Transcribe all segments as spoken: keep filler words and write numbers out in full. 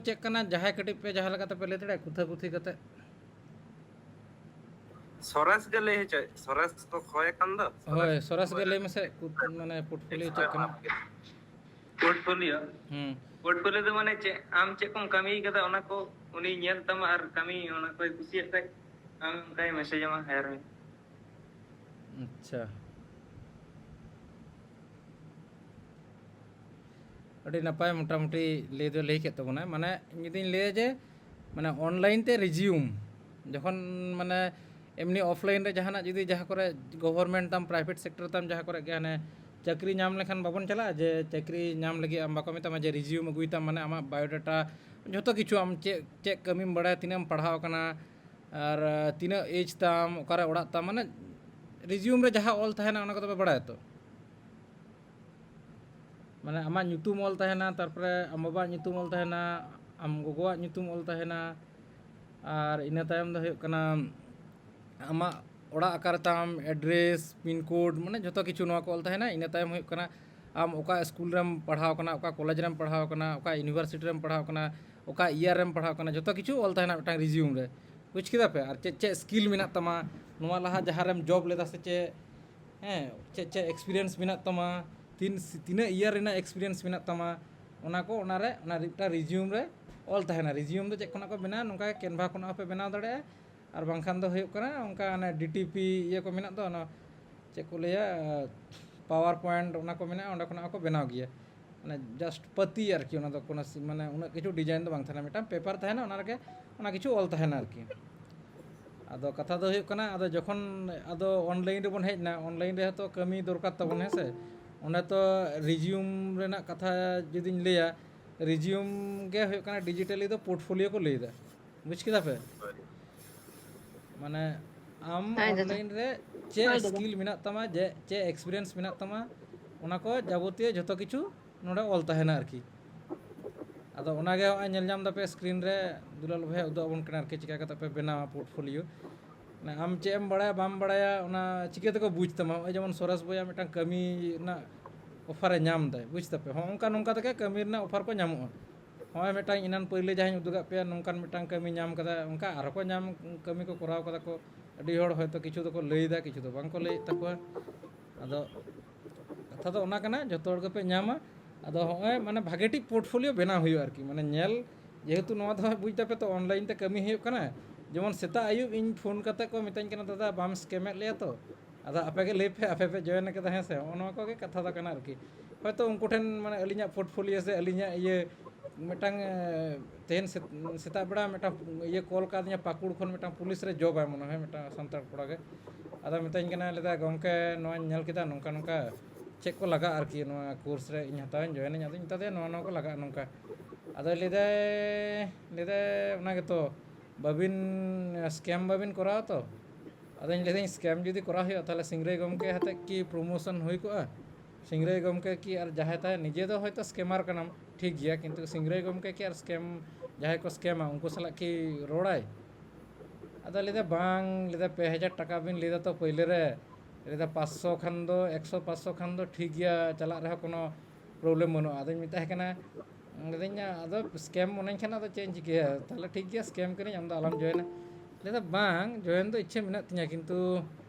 ᱪᱮᱫ ᱠᱟᱱᱟ, ᱡᱟᱦᱟᱸᱭ ᱠᱟᱹᱴᱤᱡ ᱯᱮ ᱡᱟᱦᱟᱸ ᱞᱮᱠᱟ ᱛᱮᱯᱮ ᱞᱟᱹᱭ ᱫᱟᱲᱮᱭᱟᱜᱼᱟ, ᱠᱩᱛᱷᱟᱹ ᱠᱩᱛᱷᱤ ᱠᱟᱛᱮ᱾ ᱥᱚᱨᱮᱥ ᱜᱮ ᱞᱟᱹᱭ ᱦᱚᱪᱚᱭ, ᱥᱚᱨᱮᱥ ᱠᱚ ᱠᱷᱚᱭ ᱠᱟᱱ ᱫᱚ᱾ ᱦᱳᱭ, ᱥᱚᱨᱮᱥ ᱜᱮ ᱞᱟᱹᱭ ᱢᱮᱥᱮ, ᱠᱩ- ᱢᱟᱱᱮ ᱯᱳᱨᱴᱯᱷᱳᱞᱤᱭᱳ ᱪᱮᱫ ᱠᱟᱱᱟ? ᱯᱳᱨᱴᱯᱷᱳᱞᱤᱭᱳ᱾ ᱦᱩᱸ᱾ ᱯᱳᱨᱴᱯᱷᱳᱞᱤᱭᱳ ᱫᱚ ᱢᱟᱱᱮ ᱪᱮᱫ, ᱟᱢ ᱪᱮᱫ ᱠᱚᱢ ᱠᱟᱹᱢᱤ ᱠᱟᱫᱟ ᱚᱱᱟ ᱠᱚ ᱩᱱᱤ ᱧᱮᱞ ᱛᱟᱢᱟ, ᱟᱨ ᱠᱟᱹᱢᱤ ᱚᱱᱟ ᱠᱚᱭ ᱠᱩᱥᱤᱭᱟᱜ ᱠᱷᱟᱡ ᱟᱢ ᱚᱱᱠᱟᱭ ᱢᱮᱥᱮᱡᱽ ᱟᱢᱟ, ᱦᱟᱭᱟᱨ ᱢᱮ᱾ ᱟᱪᱪᱷᱟ, ᱟᱹᱰᱤ ᱱᱟᱯᱟᱭ, ᱢᱚᱴᱟᱢᱩᱴᱤ ᱞᱟᱹᱭ ᱫᱚ ᱞᱟᱹᱭ ᱠᱮᱫ ᱛᱟᱵᱚᱱᱟᱭ᱾ ᱢᱟᱱᱮ ᱤᱧ ᱡᱩᱫᱤᱧ ᱞᱟᱹᱭᱟ ᱡᱮ ᱢᱟᱱᱮ ᱚᱱᱞᱟᱭᱤᱱ ᱛᱮ ᱨᱤᱡᱤᱭᱩᱢ, ᱡᱚᱠᱷᱚᱱ ᱢᱟᱱᱮ ᱮᱢᱱᱤ ᱚᱯᱷᱞᱟᱭᱤᱱ ᱨᱮ ᱡᱟᱦᱟᱱᱟᱜ ᱡᱩᱫᱤ ᱡᱟᱦᱟᱸ ᱠᱚᱨᱮ ᱜᱚᱵᱷᱚᱨᱱᱢᱮᱱᱴ ᱛᱟᱢ, ᱯᱨᱟᱭᱵᱷᱮᱴ ᱥᱮᱠᱴᱚᱨ ᱛᱟᱢ, ᱡᱟᱦᱟᱸ ᱠᱚᱨᱮ ᱜᱮ ᱦᱟᱱᱮ ᱪᱟᱹᱠᱨᱤ ᱧᱟᱢ ᱞᱮᱠᱷᱟᱱ ᱵᱟᱵᱚᱱ ᱪᱟᱞᱟᱜᱼᱟ ᱡᱮ ᱪᱟᱹᱠᱨᱤ ᱧᱟᱢ ᱞᱟᱹᱜᱤᱫ ᱟᱢ ᱵᱟᱠᱚ ᱢᱮᱛᱟᱢᱟ ᱡᱮ ᱨᱤᱡᱤᱭᱩᱢ ᱟᱹᱜᱩᱭ ᱛᱟᱢ, ᱢᱟᱱᱮ ᱟᱢᱟᱜ ᱵᱟᱭᱳᱰᱟᱴᱟ, ᱡᱷᱚᱛᱚ ᱠᱤᱪᱷᱩ, ᱟᱢ ᱪᱮᱫ ᱪᱮᱫ ᱠᱟᱹᱢᱤᱢ ᱵᱟᱲᱟᱭᱟ, ᱛᱤᱱᱟᱹᱜ ᱮᱢ ᱯᱟᱲᱦᱟᱣ ᱟᱠᱟᱱᱟ, ᱟᱨ ᱛᱤᱱᱟᱹᱜ ᱮᱡᱽ ᱛᱟᱢ, ᱚᱠᱟᱨᱮ ᱚᱲᱟᱜ ᱛᱟᱢ, ᱢᱟᱱᱮ ᱨᱤᱡᱤᱭᱩᱢ ᱨᱮ ᱡᱟᱦᱟᱸ ᱚᱞ ᱛᱟᱦᱮᱱᱟ ᱚᱱᱟ ᱠᱚᱫᱚ ᱯᱮ ᱵᱟᱲᱟᱭᱟ ᱛᱚ? ᱢᱟᱱᱮ ᱟᱢᱟᱜ ᱧᱩᱛᱩᱢ ᱚᱞ ᱛᱟᱦᱮᱱᱟ, ᱛᱟᱨᱯᱚᱨᱮ ᱟᱢ ᱵᱟᱵᱟᱣᱟᱜ ᱧᱩᱛᱩᱢ ᱚᱞ ᱛᱟᱦᱮᱱᱟ, ᱟᱢ ᱜᱚᱜᱚᱣᱟᱜ ᱧᱩᱛᱩᱢ ᱚᱞ ᱛᱟᱦᱮᱱᱟ, ᱟᱨ ᱤᱱᱟᱹ ᱛᱟᱭᱚᱢ ᱫᱚ ᱦᱩᱭᱩᱜ ᱠᱟᱱᱟ ᱟᱢᱟᱜ ᱚᱲᱟᱜ ᱚᱠᱟᱨᱮ ᱛᱟᱢ, ᱮᱰᱨᱮᱥ, ᱯᱤᱱ ᱠᱳᱰ, ᱢᱟᱱᱮ ᱡᱷᱚᱛᱚ ᱠᱤᱪᱷᱩ ᱱᱚᱣᱟ ᱠᱚ ᱚᱞ ᱛᱟᱦᱮᱱᱟ᱾ ᱤᱱᱟᱹ ᱛᱟᱭᱚᱢ ᱦᱩᱭᱩᱜ ᱠᱟᱱᱟ ᱟᱢ ᱚᱠᱟ ᱥᱠᱩᱞ ᱨᱮᱢ ᱯᱟᱲᱦᱟᱣ ᱠᱟᱱᱟ, ᱚᱠᱟ ᱠᱚᱞᱮᱡᱽ ᱨᱮᱢ ᱯᱟᱲᱦᱟᱣ ᱠᱟᱱᱟ, ᱚᱠᱟ ᱤᱭᱩᱱᱤᱵᱷᱟᱨᱥᱤᱴᱤ ᱨᱮᱢ ᱯᱟᱲᱦᱟᱣ ᱠᱟᱱᱟ, ᱚᱠᱟ ᱤᱭᱟᱨ ᱨᱮᱢ ᱯᱟᱲᱦᱟᱣ ᱠᱟᱱᱟ, ᱡᱷᱚᱛᱚ ᱠᱤᱪᱷᱩ ᱚᱞ ᱛᱟᱦᱮᱱᱟ ᱢᱤᱫᱴᱟᱝ ᱨᱤᱡᱤᱭᱩᱢ ᱨᱮ, ᱵᱩᱡᱽ ᱠᱮᱫᱟ ᱯᱮ? ᱟᱨ ᱪᱮᱫ ᱪᱮᱫ ᱥᱠᱤᱞ ᱢᱮᱱᱟᱜ ᱛᱟᱢᱟ, ᱱᱚᱣᱟ ᱞᱟᱦᱟ ᱡᱟᱦᱟᱸ ᱨᱮᱢ ᱡᱚᱵ ᱞᱮᱫᱟ ᱥᱮ ᱪᱮᱫ, ᱦᱮᱸ, ᱪᱮᱫ ᱪᱮᱫ ᱮᱠᱥᱯᱤᱨᱤᱭᱮᱱᱥ ᱢᱮᱱᱟᱜ ᱛᱟᱢᱟ, ᱛᱤᱱ ᱛᱤᱱᱟᱹᱜ ᱤᱭᱟᱨ ᱨᱮᱱᱟᱜ ᱮᱠᱥᱯᱤᱨᱤᱭᱮᱱᱥ ᱢᱮᱱᱟᱜ ᱛᱟᱢᱟ, ᱚᱱᱟ ᱠᱚ ᱚᱱᱟᱨᱮ, ᱚᱱᱟ ᱢᱤᱫᱴᱟᱝ ᱨᱤᱡᱤᱭᱩᱢ ᱨᱮ ᱚᱞ ᱛᱟᱦᱮᱱᱟ᱾ ᱨᱤᱡᱤᱭᱩᱢ ᱫᱚ ᱪᱮᱫ ᱠᱷᱚᱱᱟᱜ ᱠᱚ ᱵᱮᱱᱟᱣᱟ? ᱱᱚᱝᱠᱟ ᱜᱮ ᱠᱮᱱᱵᱷᱟ ᱠᱷᱚᱱᱟᱜ ᱦᱚᱸᱯᱮ ᱵᱮᱱᱟᱣ ᱫᱟᱲᱮᱭᱟᱜᱼᱟ, ᱟᱨ ᱵᱟᱝᱠᱷᱟᱱ ᱫᱚ ᱦᱩᱭᱩᱜ ᱠᱟᱱᱟ ᱚᱱᱠᱟ ᱚᱱᱮ ᱰᱤ ᱴᱤ ᱯᱤ ᱤᱭᱟᱹ ᱠᱚ ᱢᱮᱱᱟᱜ ᱫᱚ, ᱚᱱᱟ ᱪᱮᱫ ᱠᱚ ᱞᱟᱹᱭᱟ, ᱯᱟᱣᱟᱨ ᱯᱚᱭᱮᱱᱴ, ᱚᱱᱟ ᱠᱚ ᱢᱮᱱᱟᱜᱼᱟ, ᱚᱸᱰᱮ ᱠᱷᱚᱱᱟᱜ ᱦᱚᱸᱠᱚ ᱵᱮᱱᱟᱣ ᱜᱮᱭᱟ᱾ ᱢᱟᱱᱮ ᱡᱟᱥᱴ ᱯᱟᱹᱛᱤ ᱟᱨᱠᱤ, ᱚᱱᱟ ᱫᱚ ᱠᱳᱱᱳ ᱥᱤ- ᱢᱟᱱᱮ ᱩᱱᱟᱹᱜ ᱠᱤᱪᱷᱩ ᱰᱤᱡᱟᱭᱤᱱ ᱫᱚ ᱵᱟᱝ ᱛᱟᱦᱮᱱᱟ, ᱢᱤᱫᱴᱟᱝ ᱯᱮᱯᱟᱨ ᱛᱟᱦᱮᱱᱟ, ᱚᱱᱟ ᱨᱮᱜᱮ ᱚᱱᱟ ᱠᱤᱪᱷᱩ ᱚᱞ ᱛᱟᱦᱮᱱᱟ ᱟᱨᱠᱤ᱾ ᱟᱫᱚ ᱠᱟᱛᱷᱟ ᱫᱚ ᱦᱩᱭᱩᱜ ᱠᱟᱱᱟ, ᱟᱫᱚ ᱡᱚᱠᱷᱚᱱ ᱟᱫᱚ ᱚᱱᱞᱟᱭᱤᱱ ᱨᱮᱵᱚᱱ ᱦᱮᱡ ᱮᱱᱟ, ᱚᱱᱞᱟᱭᱤᱱ ᱨᱮ ᱦᱚᱸᱛᱚ ᱠᱟᱹᱢᱤ ᱫᱚᱨᱠᱟᱨ ᱛᱟᱵᱚᱱ, ᱦᱮᱸ ᱥᱮ? ᱚᱸᱰᱮ ᱛᱚ ᱨᱤᱡᱤᱭᱩᱢ ᱨᱮᱱᱟᱜ ᱠᱟᱛᱷᱟ ᱡᱩᱫᱤᱧ ᱞᱟᱹᱭᱟ, ᱨᱤᱡᱤᱭᱩᱢ ᱜᱮ ᱦᱩᱭᱩᱜ ᱠᱟᱱᱟ ᱰᱤᱡᱤᱴᱟᱞᱤ ᱫᱚ ᱯᱳᱨᱴᱯᱷᱳᱞᱤᱭᱳ ᱠᱚ ᱞᱟᱹᱭᱫᱟ, ᱵᱩᱡᱽ ᱠᱮᱫᱟ ᱯᱮ? ᱢᱟᱱᱮ ᱟᱢ ᱦᱳᱭ ᱫᱟᱫᱟ᱾ ᱚᱱᱞᱟᱭᱤᱱ ᱨᱮ ᱪᱮᱫ ᱥᱠᱤᱞ ᱢᱮᱱᱟᱜ ᱛᱟᱢᱟ, ᱡᱮ ᱪᱮᱫ ᱮᱠᱥᱯᱤᱨᱤᱭᱮᱱᱥ ᱢᱮᱱᱟᱜ ᱛᱟᱢᱟ, ᱚᱱᱟ ᱠᱚ ᱡᱟᱵᱚᱛᱤᱭᱚ ᱡᱷᱚᱛᱚ ᱠᱤᱪᱷᱩ ᱱᱚᱰᱮ ᱚᱞ ᱛᱟᱦᱮᱱᱟ ᱟᱨᱠᱤ᱾ ᱟᱫᱚ ᱚᱱᱟᱜᱮ ᱦᱚᱸᱜᱼᱚᱭ ᱧᱮᱞ ᱧᱟᱢ ᱫᱟᱯᱮ ᱥᱠᱨᱤᱱ ᱨᱮ, ᱫᱩᱞᱟᱞ ᱵᱷᱟᱭ ᱩᱫᱩᱜ ᱟᱵᱚᱱ ᱠᱟᱱᱟ ᱟᱨᱠᱤ, ᱪᱤᱠᱟ ᱠᱟᱛᱮ ᱯᱮ ᱵᱮᱱᱟᱣᱟ ᱯᱳᱨᱴᱯᱷᱳᱞᱤᱭᱳ᱾ ᱢᱟᱱᱮ ᱟᱢ ᱪᱮᱫ ᱮᱢ ᱵᱟᱲᱟᱭᱟ ᱵᱟᱢ ᱵᱟᱲᱟᱭᱟ, ᱚᱱᱟ ᱪᱤᱠᱟᱹ ᱛᱮᱠᱚ ᱵᱩᱡᱽ ᱛᱟᱢᱟ? ᱱᱚᱜᱼᱚᱭ ᱡᱮᱢᱚᱱ ᱥᱚᱨᱮᱥ ᱵᱚᱭᱦᱟ ᱢᱤᱫᱴᱟᱝ ᱠᱟᱹᱢᱤ ᱨᱮᱱᱟᱜ ᱚᱯᱷᱟᱨᱮ ᱧᱟᱢ ᱫᱟᱭ, ᱵᱩᱡᱽ ᱛᱟᱯᱮ? ᱦᱚᱸ, ᱚᱱᱠᱟ ᱱᱚᱝᱠᱟ ᱛᱮᱜᱮ ᱠᱟᱹᱢᱤ ᱨᱮᱱᱟᱜ ᱚᱯᱷᱟᱨ ᱠᱚ ᱧᱟᱢᱚᱜᱼᱟ᱾ ᱱᱚᱜᱼᱚᱭ ᱢᱤᱫᱴᱟᱝ ᱮᱱᱟᱱ ᱯᱳᱭᱞᱳ ᱡᱟᱦᱟᱸᱧ ᱩᱫᱩᱜᱟᱜ ᱯᱮᱭᱟ, ᱱᱚᱝᱠᱟᱱ ᱢᱤᱫᱴᱟᱝ ᱠᱟᱹᱢᱤ ᱧᱟᱢ ᱠᱟᱫᱟ, ᱚᱱᱠᱟ ᱟᱨᱦᱚᱸ ᱠᱚ ᱧᱟᱢ, ᱠᱟᱹᱢᱤ ᱠᱚ ᱠᱚᱨᱟᱣ ᱠᱟᱫᱟ ᱠᱚ᱾ ᱟᱹᱰᱤ ᱦᱚᱲ ᱦᱚᱭᱛᱳ ᱠᱤᱪᱷᱩ ᱫᱚᱠᱚ ᱞᱟᱹᱭᱫᱟ, ᱠᱤᱪᱷᱩ ᱫᱚ ᱵᱟᱝᱠᱚ ᱞᱟᱹᱭᱮᱫ ᱛᱟᱠᱚᱣᱟ᱾ ᱟᱫᱚ ᱠᱟᱛᱷᱟ ᱫᱚ ᱚᱱᱟ ᱠᱟᱱᱟ, ᱡᱚᱛᱚ ᱦᱚᱲ ᱜᱮᱯᱮ ᱧᱟᱢᱟ᱾ ᱟᱫᱚ ᱦᱚᱸᱜᱼᱚᱭ ᱢᱟᱱᱮ ᱵᱷᱟᱜᱮ ᱴᱷᱤᱠ portfolio ᱵᱮᱱᱟᱣ ᱦᱩᱭᱩᱜᱼᱟ ᱟᱨᱠᱤ, ᱢᱟᱱᱮ ᱧᱮᱞ, ᱡᱮᱦᱮᱛᱩ ᱱᱚᱣᱟ ᱫᱚ ᱦᱟᱸᱜ ᱵᱩᱡᱽ ᱫᱟᱯᱮ ᱛᱚ online ᱛᱮ ᱠᱟᱹᱢᱤ ᱦᱩᱭᱩᱜ ᱠᱟᱱᱟ᱾ ᱡᱮᱢᱚᱱ ᱥᱮᱛᱟᱜ ᱟᱹᱭᱩᱵ ᱤᱧ ᱯᱷᱳᱱ ᱠᱟᱛᱮ ᱠᱚ ᱢᱤᱛᱟᱹᱧ ᱠᱟᱱᱟ, "ᱫᱟᱫᱟ, ᱵᱟᱢ scam ᱮᱫ ᱞᱮᱭᱟ ᱛᱚ?" ᱟᱫᱚ ᱟᱯᱮ ᱜᱮ ᱞᱟᱹᱭ ᱯᱮ, ᱟᱯᱮ ᱯᱮ join ᱠᱟᱫᱟ, ᱦᱮᱸ ᱥᱮ? ᱦᱚᱸᱜᱼᱚ ᱱᱚᱣᱟ ᱠᱚᱜᱮ ᱠᱟᱛᱷᱟ ᱫᱚ ᱠᱟᱱᱟ ᱟᱨᱠᱤ᱾ ᱦᱚᱭᱛᱳ ᱩᱱᱠᱩ ᱴᱷᱮᱱ ᱢᱟᱱᱮ ᱟᱹᱞᱤᱧᱟᱜ portfolio ᱥᱮ ᱟᱹᱞᱤᱧᱟᱜ ᱤᱭᱟᱹ ᱢᱤᱫᱴᱟᱝ, ᱮ, ᱛᱮᱦᱮᱧ ᱥᱮᱛ-, ᱥᱮᱛᱟᱜ ᱵᱮᱲᱟ ᱢᱤᱫᱴᱟᱝ ᱤᱭᱟᱹ call ᱠᱟᱫᱤᱧᱟ, ᱯᱟᱹᱠᱩᱲ ᱠᱷᱚᱱ ᱢᱤᱫᱴᱟᱝ ᱯᱩᱞᱤᱥ ᱨᱮ job ᱟᱭ ᱢᱚᱱᱮ ᱦᱚᱭ, ᱢᱤᱫᱴᱟᱝ ᱥᱟᱱᱛᱟᱲ ᱠᱚᱲᱟ ᱜᱮ᱾ ᱟᱫᱚ ᱢᱤᱛᱟᱹᱧ ᱠᱟᱱᱟ, ᱞᱟᱹᱭᱫᱟ, "ᱜᱚᱢᱠᱮ, ᱱᱚᱣᱟᱧ ᱧᱮᱞ ᱠᱮᱫᱟ, ᱱᱚᱝᱠᱟ ᱱᱚᱝᱠᱟ ᱪᱮᱫ ᱠᱚ ᱞᱟᱜᱟᱜᱼᱟ ᱟᱨᱠᱤ ᱱᱚᱣᱟ course ᱨᱮ ᱤᱧ ᱦᱟᱛᱟᱣᱟᱹᱧ, join ᱟᱹᱧ?" ᱟᱫᱚᱧ ᱢᱮᱛᱟ ᱫᱮᱭᱟ, "ᱱᱚᱣᱟ ᱱᱚᱣᱟ ᱠᱚ ᱞᱟᱜᱟᱜᱼᱟ ᱱᱚᱝᱠᱟ᱾" ᱟᱫᱚᱭ ᱞᱟᱹᱭᱫᱟᱭ, ᱞᱟᱹᱭᱫᱟᱭ, "ᱚᱱᱟ ᱜᱮᱛᱚ, ᱵᱟᱹᱵᱤᱱ, scam ᱵᱟᱹᱵᱤᱱ ᱠᱚᱨᱟᱣᱟ ᱛᱚ?" ᱟᱫᱚᱧ ᱞᱟᱹᱭᱫᱟᱹᱧ, "scam ᱡᱩᱫᱤ ᱠᱚᱨᱟᱣ ᱦᱩᱭᱩᱜᱼᱟ, ᱛᱟᱦᱚᱞᱮ ᱥᱤᱝᱨᱟᱹᱭ ᱜᱚᱢᱠᱮ ᱦᱟᱛᱮᱫ ᱠᱤ promotion ᱦᱩᱭ ᱠᱚᱜᱼᱟ? ᱥᱤᱝᱨᱟᱹᱭ ᱜᱚᱢᱠᱮ ᱠᱤ ᱟᱨ ᱡᱟᱦᱟᱸᱭ ᱛᱟᱦᱟᱸᱭ, ᱱᱤᱡᱮ ᱫᱚ ᱦᱚᱭᱛᱳ scammer ᱠᱟᱱᱟᱢ, ᱴᱷᱤᱠ ᱜᱮᱭᱟ, ᱠᱤᱱᱛᱩ ᱥᱤᱝᱨᱟᱹᱭ ᱜᱚᱢᱠᱮ ᱠᱤ ᱟᱨ scam, ᱡᱟᱦᱟᱸᱭ ᱠᱚ scamᱟ, ᱩᱱᱠᱩ ᱥᱟᱞᱟᱜ ᱠᱤ ᱨᱚᱲᱟᱭ?" ᱟᱫᱚ ᱞᱟᱹᱭᱫᱟ, "ᱵᱟᱝ", ᱞᱟᱹᱭᱫᱟ, "ᱯᱮ ᱦᱟᱡᱟᱨ ᱴᱟᱠᱟ ᱵᱤᱱ ᱞᱟᱹᱭᱫᱟ ᱛᱚ ᱯᱳᱭᱞᱳ ᱨᱮ", ᱞᱟᱹᱭᱫᱟ, "ᱯᱟᱸᱪᱥᱚ ᱠᱷᱟᱱ ᱫᱚ, ᱮᱠᱥᱚ, ᱯᱟᱸᱪᱥᱚ ᱠᱷᱟᱱ ᱫᱚ ᱴᱷᱤᱠ ᱜᱮᱭᱟ, ᱪᱟᱞᱟᱜ ᱨᱮᱦᱚᱸ ᱠᱳᱱᱳ problem ᱵᱟᱹᱱᱩᱜᱼᱟ᱾" ᱟᱫᱚᱧ ᱢᱮᱛᱟᱭ ᱠᱟᱱᱟ, ᱞᱟᱹᱭᱫᱟᱹᱧ, "ᱟᱫᱚ scam ᱢᱚᱱᱮᱧ ᱠᱷᱟᱱ ᱟᱫᱚ ᱪᱮᱫ ᱤᱧ ᱪᱤᱠᱟᱹᱭᱟ? ᱛᱟᱦᱚᱞᱮ ᱴᱷᱤᱠ ᱜᱮᱭᱟ, scam ᱠᱟᱹᱱᱟᱹᱧ, ᱟᱢ ᱫᱚ ᱟᱞᱚᱢ join ᱟ᱾" ᱞᱟᱹᱭᱫᱟ, "ᱵᱟᱝ, join ᱫᱚ ᱤᱪᱪᱷᱟᱹ ᱢᱮᱱᱟᱜ ᱛᱤᱧᱟᱹ, ᱠᱤᱱᱛᱩ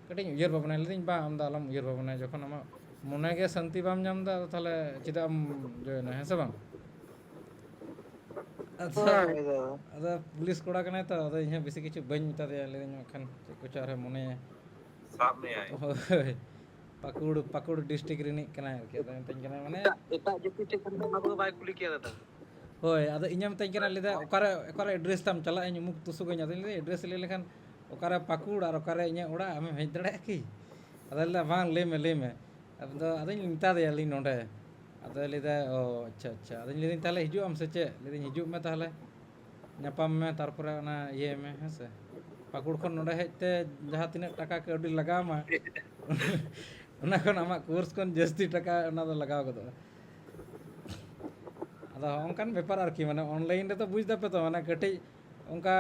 ᱠᱟᱹᱴᱤᱡ ᱤᱧ ᱩᱭᱦᱟᱹᱨ ᱵᱷᱟᱵᱽᱱᱟᱭᱟ᱾" ᱞᱟᱹᱭᱫᱟᱹᱧ, "ᱵᱟᱝ, ᱟᱢ ᱫᱚ ᱟᱞᱚᱢ ᱩᱭᱦᱟᱹᱨ ᱵᱷᱟᱵᱽᱱᱟᱭᱟ, ᱡᱚᱠᱷᱚᱱ ᱟᱢᱟᱜ ᱢᱚᱱᱮ ᱜᱮ ᱥᱟᱱᱛᱤ ᱵᱟᱢ ᱧᱟᱢ ᱮᱫᱟ, ᱟᱫᱚ ᱛᱟᱦᱚᱞᱮ ᱪᱮᱫᱟᱜ ᱮᱢ join ᱟ, ᱦᱮᱸ ᱥᱮ ᱵᱟᱝ?" ᱟᱫᱚ, ᱦᱳᱭ ᱫᱟᱫᱟ᱾ ᱟᱫᱚ ᱯᱩᱞᱤᱥ ᱠᱚᱲᱟ ᱠᱟᱱᱟᱭ ᱛᱚ, ᱟᱫᱚ ᱤᱧ ᱦᱚᱸ ᱵᱮᱥᱤ ᱠᱤᱪᱷᱩ ᱵᱟᱹᱧ ᱢᱮᱛᱟ ᱫᱮᱭᱟ, ᱞᱟᱹᱭᱫᱟᱹᱧ, "ᱵᱟᱠᱷᱟᱱ ᱪᱮᱫ ᱠᱚᱪᱚ ᱟᱨᱦᱚᱸ ᱢᱚᱱᱮᱭᱟ᱾" ᱥᱟᱵ ᱢᱮᱭᱟᱭ᱾ ᱦᱳᱭ, ᱯᱟᱹᱠᱩᱲ, ᱯᱟᱹᱠᱩᱲ district ᱨᱤᱱᱤᱡ ᱠᱟᱱᱟᱭ ᱟᱨᱠᱤ᱾ ᱟᱫᱚ ᱢᱮᱛᱟᱹᱧ ᱠᱟᱱᱟᱭ, ᱢᱟᱱᱮ, ᱮᱴᱟᱜ, ᱮᱴᱟᱜ ᱡᱟᱹᱛᱤ ᱴᱷᱮᱱ ᱠᱷᱚᱱ ᱫᱚ ᱚᱱᱟ ᱠᱚᱫᱚ ᱵᱟᱭ ᱠᱩᱞᱤ ᱠᱮᱭᱟ ᱫᱟᱫᱟ᱾ ᱦᱳᱭ, ᱟᱫᱚ ᱤᱧᱮ ᱢᱮᱛᱟᱹᱧ ᱠᱟᱱᱟ, ᱞᱟᱹᱭᱫᱟ, "ᱚᱠᱟᱨᱮ, ᱚᱠᱟᱨᱮ address ᱛᱟᱢ?" ᱪᱟᱞᱟᱜ ᱟᱹᱧ ᱩᱢᱩᱠ ᱛᱩᱥᱩᱠ ᱟᱹᱧ᱾ ᱟᱫᱚᱧ ᱞᱟᱹᱭᱫᱟ, "Address ᱞᱟᱹᱭ ᱞᱮᱠᱷᱟᱱ ᱚᱠᱟᱨᱮ ᱯᱟᱹᱠᱩᱲ ᱟᱨ ᱚᱠᱟᱨᱮ ᱤᱧᱟᱹᱜ ᱚᱲᱟᱜ, ᱟᱢᱮᱢ ᱦᱮᱡ ᱫᱟᱲᱮᱭᱟᱜᱼᱟ ᱠᱤ?" ᱟᱫᱚᱭ ᱞᱟᱹᱭᱫᱟ, "ᱵᱟᱝ, ᱞᱟᱹᱭ ᱢᱮ, ᱞᱟᱹᱭ ᱢᱮ᱾" ᱟᱫᱚ ᱟᱫᱚᱧ ᱢᱮᱛᱟ ᱫᱮᱭᱟ, ᱞᱟᱹᱭ, "ᱱᱚᱸᱰᱮ᱾" ᱟᱫᱚᱭ ᱞᱟᱹᱭᱫᱟ, "ᱚ, ᱟᱪᱪᱷᱟ, ᱟᱪᱪᱷᱟ᱾" ᱟᱫᱚᱧ ᱞᱟᱹᱭᱫᱟᱹᱧ, "ᱛᱟᱦᱚᱞᱮ ᱦᱤᱡᱩᱜ ᱟᱢ ᱥᱮ ᱪᱮᱫ?" ᱞᱟᱹᱭᱫᱟᱹᱧ, "ᱦᱤᱡᱩᱜ ᱢᱮ ᱛᱟᱦᱚᱞᱮ, ᱧᱟᱯᱟᱢ ᱢᱮ, ᱛᱟᱨᱯᱚᱨᱮ ᱚᱱᱟ ᱤᱭᱟᱹᱭ ᱢᱮ, ᱦᱮᱸ ᱥᱮ᱾ ᱯᱟᱹᱠᱩᱲ ᱠᱷᱚᱱ ᱱᱚᱸᱰᱮ ᱦᱮᱡ ᱛᱮ ᱡᱟᱦᱟᱸ ᱛᱤᱱᱟᱹᱜ ᱴᱟᱠᱟ ᱠᱟᱹᱣᱰᱤ ᱞᱟᱜᱟᱣ ᱟᱢᱟ, ᱚᱱᱟ ᱠᱷᱚᱱ ᱟᱢᱟᱜ course ᱠᱷᱚᱱ ᱡᱟᱹᱥᱛᱤ ᱴᱟᱠᱟ ᱚᱱᱟ ᱫᱚ ᱞᱟᱜᱟᱣ ᱜᱚᱫᱚᱜᱼᱟ᱾" ᱟᱫᱚ ᱦᱚᱸᱜᱼᱚ ᱱᱚᱝᱠᱟᱱ ᱵᱮᱯᱟᱨ ᱟᱨᱠᱤ, ᱢᱟᱱᱮ, online ᱨᱮᱫᱚ ᱵᱩᱡᱽ ᱫᱟᱯᱮ ᱛᱚ, ᱢᱟᱱᱮ, ᱠᱟᱹᱴᱤᱡ ᱚᱱᱠᱟ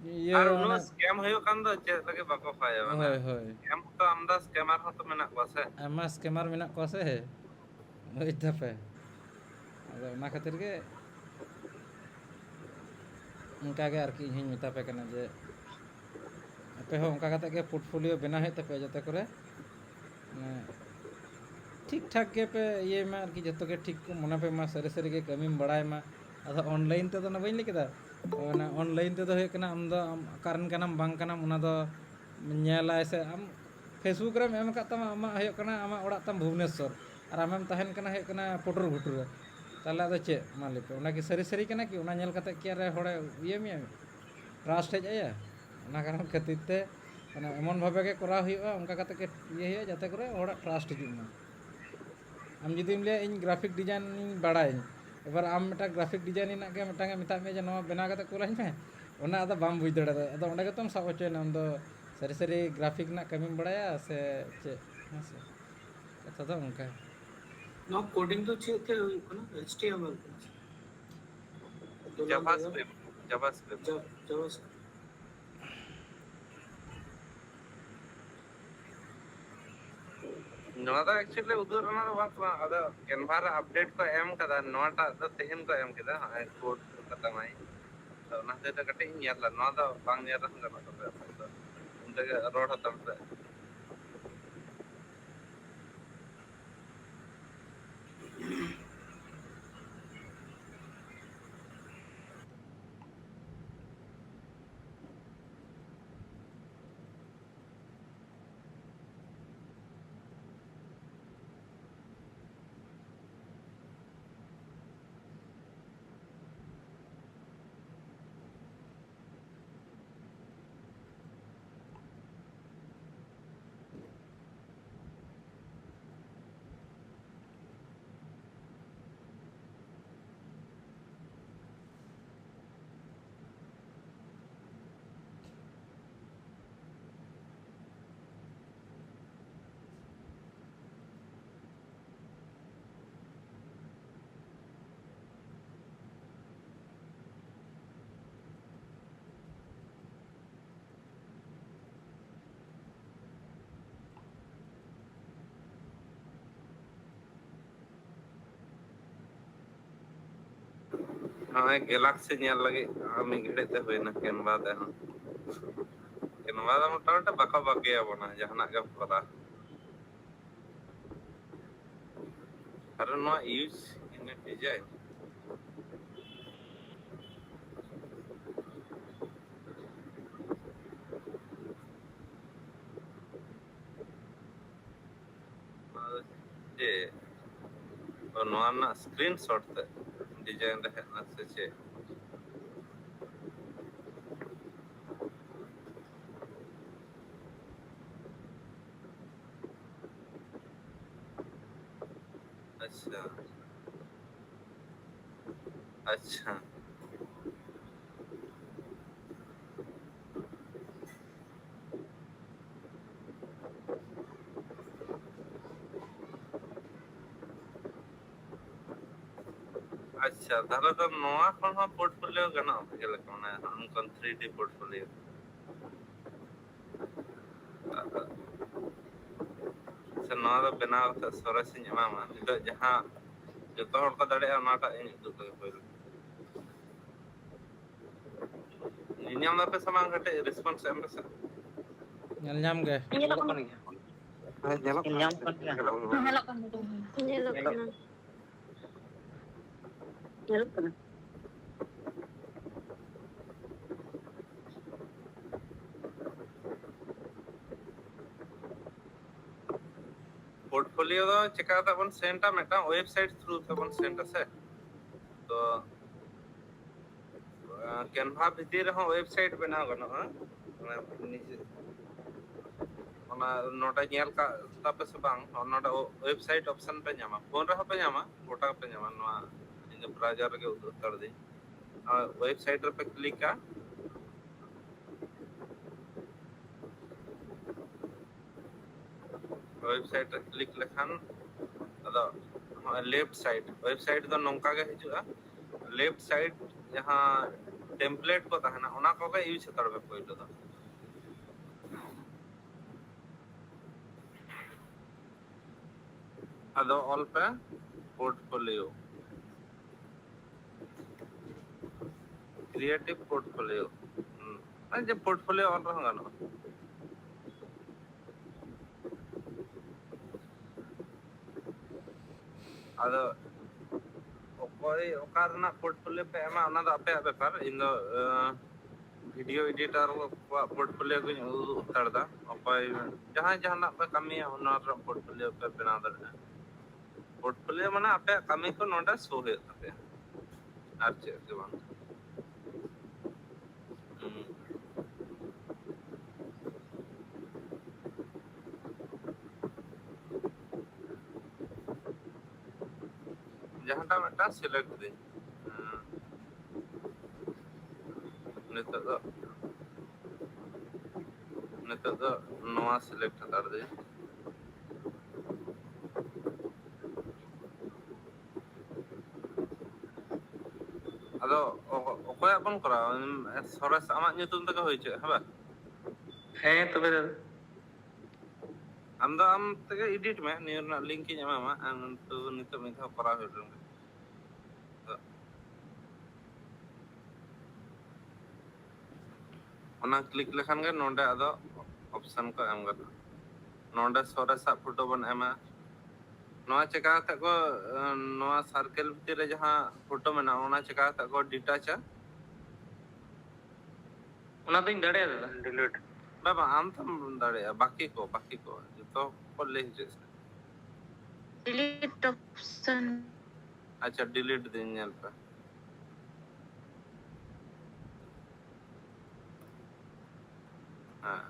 ᱤᱭᱟᱹ, ᱟᱨ ᱩᱱᱟᱹᱜ ᱚᱱᱟ scam ᱦᱩᱭᱩᱜ ᱠᱟᱱ ᱫᱚ ᱪᱮᱫ ᱞᱟᱹᱜᱤᱫ ᱵᱟᱠᱚ ᱠᱷᱚᱭᱟ, ᱢᱟᱱᱮ, ᱦᱳᱭ, ᱦᱳᱭ᱾ Scam ᱦᱚᱸᱛᱚ ᱟᱢᱫᱟ scammer ᱦᱚᱸᱛᱚ ᱢᱮᱱᱟᱜ ᱠᱚᱣᱟ ᱥᱮ᱾ ᱟᱭᱢᱟ scammer ᱢᱮᱱᱟᱜ ᱠᱚᱣᱟ ᱥᱮ, ᱵᱩᱡᱽ ᱫᱟᱯᱮ᱾ ᱟᱫᱚ ᱚᱱᱟ ᱠᱷᱟᱹᱛᱤᱨ ᱜᱮ ᱚᱱᱠᱟᱜᱮ ᱟᱨᱠᱤ ᱤᱧ ᱦᱚᱧ ᱢᱮᱛᱟ ᱯᱮ ᱠᱟᱱᱟ ᱡᱮ ᱟᱯᱮ ᱦᱚᱸ ᱚᱱᱠᱟ ᱠᱟᱛᱮ ᱜᱮ ᱯᱳᱨᱴᱯᱷᱳᱞᱤᱭᱳ ᱵᱮᱱᱟᱣ ᱦᱩᱭᱩᱜ ᱛᱟᱯᱮᱭᱟ, ᱡᱟᱛᱮ ᱠᱚᱨᱮ ᱢᱟᱱᱮ ᱴᱷᱤᱠ ᱴᱷᱟᱠ ᱜᱮᱯᱮ ᱤᱭᱟᱹᱭ ᱢᱟ ᱟᱨᱠᱤ, ᱡᱚᱛᱚ ᱜᱮ ᱴᱷᱤᱠ ᱠᱚ ᱢᱚᱱᱮ ᱯᱮ ᱢᱟ, ᱥᱟᱹᱨᱤ ᱥᱟᱹᱨᱤ ᱜᱮ ᱠᱟᱹᱢᱤᱢ ᱵᱟᱲᱟᱭ ᱢᱟ᱾ ᱟᱫᱚ ᱚᱱᱞᱟᱭᱤᱱ ᱛᱮᱫᱚ ᱚᱱᱟ ᱵᱟᱹᱧ ᱞᱟᱹᱭ ᱠᱮᱫᱟ, ᱚᱱᱟ ᱚᱱᱞᱟᱭᱤᱱ ᱛᱮᱫᱚ ᱦᱩᱭᱩᱜ ᱠᱟᱱᱟ ᱟᱢ ᱫᱚ ᱟᱢ ᱚᱠᱟᱨᱮᱱ ᱠᱟᱱᱟᱢ ᱵᱟᱝ ᱠᱟᱱᱟᱢ ᱚᱱᱟ ᱫᱚ ᱧᱮᱞᱟᱭ ᱥᱮ ᱟᱢ Facebook ᱨᱮᱢ ᱮᱢ ᱟᱠᱟᱫ ᱛᱟᱢᱟ, ᱟᱢᱟᱜ ᱦᱩᱭᱩᱜ ᱠᱟᱱᱟ ᱟᱢᱟᱜ ᱚᱲᱟᱜ ᱛᱟᱢ ᱵᱷᱩᱵᱽᱱᱮᱥᱥᱚᱨ ᱟᱨ ᱟᱢᱮᱢ ᱛᱟᱦᱮᱱ ᱠᱟᱱᱟ ᱦᱩᱭᱩᱜ ᱠᱟᱱᱟ ᱯᱚᱴᱚᱨ ᱜᱷᱩᱴᱩ ᱨᱮ, ᱛᱟᱦᱚᱞᱮ ᱟᱫᱚ ᱪᱮᱫ ᱢᱟ ᱞᱟᱹᱭ ᱯᱮ, ᱚᱱᱟ ᱠᱤ ᱥᱟᱹᱨᱤ ᱥᱟᱹᱨᱤ ᱠᱟᱱᱟ ᱠᱤ? ᱚᱱᱟ ᱧᱮᱞ ᱠᱟᱛᱮ ᱠᱤ ᱟᱨ ᱦᱚᱲᱮ ᱤᱭᱟᱹ ᱢᱮᱭᱟ, ᱴᱨᱟᱥᱴ ᱦᱮᱡ ᱟᱭᱟ? ᱚᱱᱟ ᱠᱟᱨᱚᱱ ᱠᱷᱟᱹᱛᱤᱨ ᱛᱮ ᱢᱟᱱᱮ ᱮᱢᱚᱱ ᱵᱷᱟᱵᱮ ᱜᱮ ᱠᱚᱨᱟᱣ ᱦᱩᱭᱩᱜᱼᱟ, ᱚᱱᱠᱟ ᱠᱟᱛᱮ ᱜᱮ ᱤᱭᱟᱹ ᱦᱩᱭᱩᱜᱼᱟ ᱡᱟᱛᱮ ᱠᱚᱨᱮ ᱦᱚᱲᱟᱜ ᱴᱨᱟᱥᱴ ᱦᱤᱡᱩᱜ ᱢᱟ᱾ ᱟᱢ ᱡᱩᱫᱤᱢ ᱞᱟᱹᱭᱟ ᱤᱧ ᱜᱨᱟᱯᱷᱤᱠ ᱰᱤᱡᱟᱭᱤᱱ ᱤᱧ ᱵᱟᱲᱟᱭᱟᱹᱧ, ᱮᱵᱟᱨ ᱟᱢ ᱢᱤᱫᱴᱟᱝ ᱜᱨᱟᱯᱷᱤᱠ ᱰᱤᱡᱟᱭᱤᱱ ᱨᱮᱱᱟᱜ ᱜᱮ ᱢᱤᱫᱴᱟᱝ ᱮ ᱢᱮᱛᱟᱫ ᱢᱮᱭᱟ ᱡᱮ ᱱᱚᱣᱟ ᱵᱮᱱᱟᱣ ᱠᱟᱛᱮ ᱠᱩᱞᱟᱹᱧ ᱢᱮ, ᱚᱱᱟ ᱟᱫᱚ ᱵᱟᱢ ᱵᱩᱡᱽ ᱫᱟᱲᱮᱭᱟᱫᱟ, ᱟᱫᱚ ᱚᱸᱰᱮ ᱜᱮᱛᱚᱢ ᱥᱟᱵ ᱦᱚᱪᱚᱭᱮᱱᱟ ᱟᱢ ᱫᱚ᱾ ᱥᱟᱹᱨᱤ ᱥᱟᱹᱨᱤ ᱜᱨᱟᱯᱷᱤᱠ ᱨᱮᱱᱟᱜ ᱠᱟᱹᱢᱤᱢ ᱵᱟᱲᱟᱭᱟ ᱥᱮ ᱪᱮᱫ? ᱦᱮᱸ ᱥᱮ, ᱠᱟᱛᱷᱟ ᱫᱚ ᱚᱱᱠᱟ᱾ ᱱᱚᱣᱟ ᱠᱳᱰᱤᱝ ᱫᱚ ᱪᱮᱫ ᱛᱮ ᱦᱩᱭᱩᱜ ᱠᱟᱱᱟ? H T M L ᱛᱮ? ᱡᱟᱵᱷᱟ ᱥᱠᱨᱤᱯᱴ, ᱡᱟᱵᱷᱟ ᱥᱠᱨᱤᱯᱴ᱾ ᱡᱟ-, ᱡᱟᱵᱷᱟ ᱥᱠᱨᱤᱯᱴ᱾ ᱱᱚᱣᱟ ᱫᱚ actually ᱩᱫᱩᱜ ᱨᱮᱱᱟᱜ ᱫᱚ ᱵᱟᱝ ᱠᱟᱱᱟ, ᱟᱫᱚ Canva ᱨᱮ update ᱠᱚ ᱮᱢ ᱠᱟᱫᱟ, ᱱᱚᱣᱟᱴᱟᱜ ᱫᱚ ᱛᱮᱦᱮᱧ ᱠᱚ ᱮᱢ ᱠᱮᱫᱟ, ᱦᱚᱸᱜᱼᱚᱭ code ᱠᱟᱛᱟᱢᱟᱭ᱾ ᱟᱫᱚ ᱚᱱᱟ ᱦᱚᱛᱮᱡ ᱛᱮ ᱠᱟᱹᱴᱤᱡ ᱤᱧ ᱧᱮᱞ ᱫᱟ, ᱱᱚᱣᱟ ᱫᱚ ᱵᱟᱝ ᱧᱮᱞ ᱨᱮᱦᱚᱸ ᱜᱟᱱᱚᱜ ᱛᱟᱯᱮᱭᱟ, ᱟᱯᱮ ᱫᱚ ᱚᱱᱛᱮ ᱜᱮ ᱨᱚᱲ ᱦᱟᱛᱟᱲ ᱯᱮ᱾ ᱱᱚᱜᱼᱚᱭ ᱜᱮᱞᱟᱠᱥᱤ ᱧᱮᱞ ᱞᱟᱹᱜᱤᱫ ᱢᱤᱫ ᱜᱷᱟᱹᱲᱤᱡ ᱛᱮ ᱦᱩᱭᱱᱟ ᱠᱮᱱᱵᱟ ᱛᱮᱦᱚᱸ᱾ ᱠᱮᱱᱵᱟ ᱫᱚ ᱢᱚᱴᱟᱢᱩᱴᱤ ᱵᱟᱠᱚ ᱵᱟᱹᱜᱤᱭᱟᱵᱚᱱᱟ ᱡᱟᱦᱟᱱᱟᱜ ᱜᱮᱢ ᱠᱚᱨᱟᱣ᱾ ᱟᱨ ᱱᱚᱣᱟ ᱤᱭᱩᱡᱽ ᱤᱱᱟᱹ ᱰᱤᱡᱟᱭᱤᱱ᱾ ᱱᱚᱣᱟ ᱫᱚ ᱪᱮᱫ? ᱚ, ᱱᱚᱣᱟ ᱨᱮᱱᱟᱜ ᱥᱠᱨᱤᱱ ᱥᱚᱴ ᱛᱮ ᱰᱤᱡᱟᱭᱤᱱ ᱨᱮ ᱦᱮᱡ ᱮᱱᱟ ᱥᱮ ᱪᱮᱫ? ᱟᱪᱪᱷᱟ, ᱟᱪᱪᱷᱟ᱾ ᱟᱪᱪᱷᱟ, ᱛᱟᱦᱚᱞᱮ ᱫᱚ ᱱᱚᱣᱟ ᱠᱷᱚᱱ ᱦᱚᱸ ᱯᱳᱨᱴᱯᱷᱳᱞᱤᱭᱳ ᱜᱟᱱᱚᱜᱼᱟ ᱵᱷᱟᱜᱮ ᱞᱮᱠᱟ, ᱢᱟᱱᱮ ᱱᱚᱝᱠᱟᱱ ᱛᱷᱨᱤ ᱰᱤ ᱯᱳᱨᱴᱯᱷᱳᱞᱤᱭᱳ᱾ ᱟᱪᱪᱷᱟ, ᱱᱚᱣᱟ ᱫᱚ ᱵᱮᱱᱟᱣ ᱠᱟᱛᱮ ᱥᱚᱨᱮᱥᱤᱧ ᱮᱢᱟᱢᱟ᱾ ᱱᱤᱛᱚᱜ ᱡᱟᱦᱟᱸ ᱡᱚᱛᱚ ᱦᱚᱲ ᱠᱚ ᱫᱟᱲᱮᱭᱟᱜᱼᱟ, ᱚᱱᱟᱴᱟᱜ ᱤᱧ ᱩᱫᱩᱜ ᱞᱮᱜᱮ ᱯᱳᱭᱞᱳ᱾ ᱧᱮᱞ ᱫᱟᱯᱮ ᱥᱮ ᱵᱟᱝ? ᱠᱟᱹᱴᱤᱡ ᱨᱮᱥᱯᱚᱱᱥ ᱮᱢ ᱯᱮᱥᱮ᱾ ᱧᱮᱞ ᱧᱟᱢ ᱜᱮ᱾ ᱧᱮᱞᱚᱜ ᱠᱟᱱ ᱜᱮᱭᱟ᱾ ᱦᱮᱸ, ᱧᱮᱞᱚᱜ ᱠᱟᱱᱟ᱾ ᱧᱮᱞᱚᱜ ᱠᱟᱱ ᱜᱮᱭᱟ᱾ ᱧᱮᱞᱚᱜ ᱠᱟᱱᱟ᱾ ᱧᱮᱞᱚᱜ ᱠᱟᱱᱟ᱾ ᱯᱳᱨᱴᱯᱷᱳᱞᱤᱭᱳ ᱫᱚ ᱪᱮᱠᱟ ᱠᱟᱛᱮ ᱵᱚᱱ ᱥᱮᱱᱰᱟ? ᱢᱤᱫᱴᱟᱝ ᱳᱭᱮᱵᱥᱟᱭᱤᱴ ᱛᱷᱨᱩ ᱛᱮᱵᱚᱱ ᱥᱮᱱᱰᱟ ᱥᱮ᱾ ᱛᱚ ᱠᱮᱱᱵᱷᱟ ᱵᱷᱤᱛᱤᱨ ᱨᱮᱦᱚᱸ ᱳᱭᱮᱵᱥᱟᱭᱤᱴ ᱵᱮᱱᱟᱣ ᱜᱟᱱᱚᱜᱼᱟ᱾ ᱚᱱᱟ ᱱᱤᱡᱮ ᱚᱱᱟ ᱱᱚᱰᱮ ᱧᱮᱞ ᱠᱟᱜ ᱛᱟᱯᱮ ᱥᱮ ᱵᱟᱝ? ᱱᱚᱰᱮ ᱳᱭᱮᱵᱥᱟᱭᱤᱴ ᱚᱯᱥᱚᱱ ᱯᱮ ᱧᱟᱢᱟ, ᱯᱷᱳᱱ ᱨᱮᱦᱚᱸ ᱯᱮ ᱧᱟᱢᱟ, ᱜᱚᱴᱟ ᱜᱮᱯᱮ ᱧᱟᱢᱟ᱾ ᱱᱚᱣᱟ ᱤᱧ ᱫᱚ ᱵᱨᱟᱣᱡᱟᱨ ᱨᱮᱜᱮ ᱩᱫᱩᱜ ᱦᱟᱛᱟᱲ ᱫᱟᱹᱧ᱾ ᱳᱭᱮᱵᱥᱟᱭᱤᱴ ᱨᱮᱯᱮ ᱠᱞᱤᱠᱟ᱾ ᱳᱭᱮᱵᱥᱟᱭᱤᱴ ᱨᱮ ᱠᱞᱤᱠ ᱞᱮᱠᱷᱟᱱ ᱟᱫᱚ ᱱᱚᱜᱼᱚᱭ ᱞᱮᱯᱷᱴ ᱥᱟᱭᱤᱰ, ᱳᱭᱮᱵᱥᱟᱭᱤᱴ ᱫᱚ ᱱᱚᱝᱠᱟ ᱜᱮ ᱦᱤᱡᱩᱜᱼᱟ᱾ ᱞᱮᱯᱷᱴ ᱥᱟᱭᱤᱰ ᱡᱟᱦᱟᱸ ᱴᱮᱢᱯᱞᱮᱴ ᱠᱚ ᱛᱟᱦᱮᱱᱟ, ᱚᱱᱟ ᱠᱚᱜᱮ ᱤᱭᱩᱡᱽ ᱦᱟᱛᱟᱲ ᱯᱮ ᱯᱳᱭᱞᱳ ᱫᱚ᱾ ᱟᱫᱚ ᱚᱞ ᱯᱮ ᱯᱳᱨᱴᱯᱷᱳᱞᱤᱭᱳ᱾ Creative portfolio. ᱦᱩᱸ᱾ ᱟᱨ ᱡᱮ portfolio ᱚᱞ ᱨᱮᱦᱚᱸ ᱜᱟᱱᱚᱜᱼᱟ᱾ ᱟᱫᱚ ᱚᱠᱚᱭ ᱚᱠᱟ ᱨᱮᱱᱟᱜ portfolio ᱯᱮ ᱮᱢᱟ, ᱚᱱᱟ ᱫᱚ ᱟᱯᱮᱭᱟᱜ ᱵᱮᱯᱟᱨ᱾ ᱤᱧ ᱫᱚ, ᱟᱸ, video editor ᱠᱚᱣᱟᱜ portfolio ᱠᱚᱧ ᱩᱫᱩᱜ ᱦᱟᱛᱟᱲ ᱮᱫᱟ᱾ ᱚᱠᱚᱭ ᱡᱟᱦᱟᱸᱭ ᱡᱟᱦᱟᱱᱟᱜ ᱯᱮ ᱠᱟᱹᱢᱤᱭᱟ, ᱚᱱᱟ ᱨᱮᱱᱟᱜ portfolio ᱯᱮ ᱵᱮᱱᱟᱣ ᱫᱟᱲᱮᱭᱟᱜᱼᱟ᱾ Portfolio ᱢᱟᱱᱮ ᱟᱯᱮᱭᱟᱜ ᱠᱟᱹᱢᱤ ᱠᱚ ᱱᱚᱰᱮ show ᱦᱩᱭᱩᱜ ᱛᱟᱯᱮᱭᱟ, ᱟᱨ ᱪᱮᱫ ᱜᱮ ᱵᱟᱝ᱾ ᱦᱩᱸ᱾ ᱡᱟᱦᱟᱸᱴᱟᱜ ᱢᱤᱫᱴᱟᱝ select ᱫᱟᱹᱧ᱾ ᱦᱩᱸ᱾ ᱱᱤᱛᱚᱜ ᱫᱚ, ᱱᱤᱛᱚᱜ ᱫᱚ ᱱᱚᱣᱟ select ᱦᱟᱛᱟᱲ ᱫᱟᱹᱧ᱾ ᱟᱫᱚ ᱚ-, ᱚᱠᱚᱭᱟᱜ ᱵᱚᱱ ᱠᱚᱨᱟᱣᱟ? ᱥᱚᱨᱮᱥ, ᱟᱢᱟᱜ ᱧᱩᱛᱩᱢ ᱛᱮᱜᱮ ᱦᱩᱭ ᱦᱚᱪᱚᱭ, ᱦᱮᱸ ᱵᱟᱝ? ᱦᱮᱸ, ᱛᱚᱵᱮ ᱫᱟᱫᱟ᱾ ᱟᱢ ᱫᱚ ᱟᱢ ᱛᱮᱜᱮ edit ᱢᱮ, ᱱᱤᱭᱟᱹ ᱨᱮᱱᱟᱜ link ᱤᱧ ᱮᱢᱟᱢᱟ᱾ ᱟᱢ ᱛᱚ ᱱᱤᱛᱚᱜ ᱢᱤᱫ ᱫᱷᱟᱣ ᱠᱚᱨᱟᱣ ᱦᱩᱭᱩᱜ ᱞᱮᱱ ᱜᱮ᱾ ᱛᱚ, ᱚᱱᱟ click ᱞᱮᱠᱷᱟᱱ ᱜᱮ ᱱᱚᱰᱮ ᱟᱫᱚ option ᱠᱚ ᱮᱢ ᱜᱟᱱᱚᱜᱼᱟ᱾ ᱱᱚᱰᱮ ᱥᱚᱨᱮᱥᱟᱜ photo ᱵᱚᱱ ᱮᱢᱟ᱾ ᱱᱚᱣᱟ ᱪᱮᱠᱟ ᱠᱟᱛᱮ ᱠᱚ, ᱱᱚᱣᱟ circle ᱵᱷᱤᱛᱤᱨ ᱨᱮ ᱡᱟᱦᱟᱸ photo ᱢᱮᱱᱟᱜᱼᱟ, ᱚᱱᱟ ᱪᱮᱠᱟ ᱠᱟᱛᱮ ᱠᱚ detachᱟ? ᱚᱱᱟ ᱫᱚᱧ ᱫᱟᱲᱮᱭᱟᱜᱼᱟ, ᱫᱟᱫᱟ᱾ Delete᱾ ᱵᱟᱝ, ᱵᱟᱝ, ᱟᱢ ᱛᱚᱢ ᱫᱟᱲᱮᱭᱟᱜᱼᱟ᱾ ᱵᱟᱹᱠᱤ ᱠᱚ, ᱵᱟᱹᱠᱤ ᱠᱚ ᱡᱚᱛᱚ ᱠᱚ ᱞᱟᱹᱭ ᱦᱚᱪᱚᱭᱮᱫ ᱥᱮ᱾ Delete option᱾ ᱟᱪᱪᱷᱟ, delete ᱫᱟᱹᱧ, ᱧᱮᱞ ᱯᱮ᱾ ᱦᱮᱸ,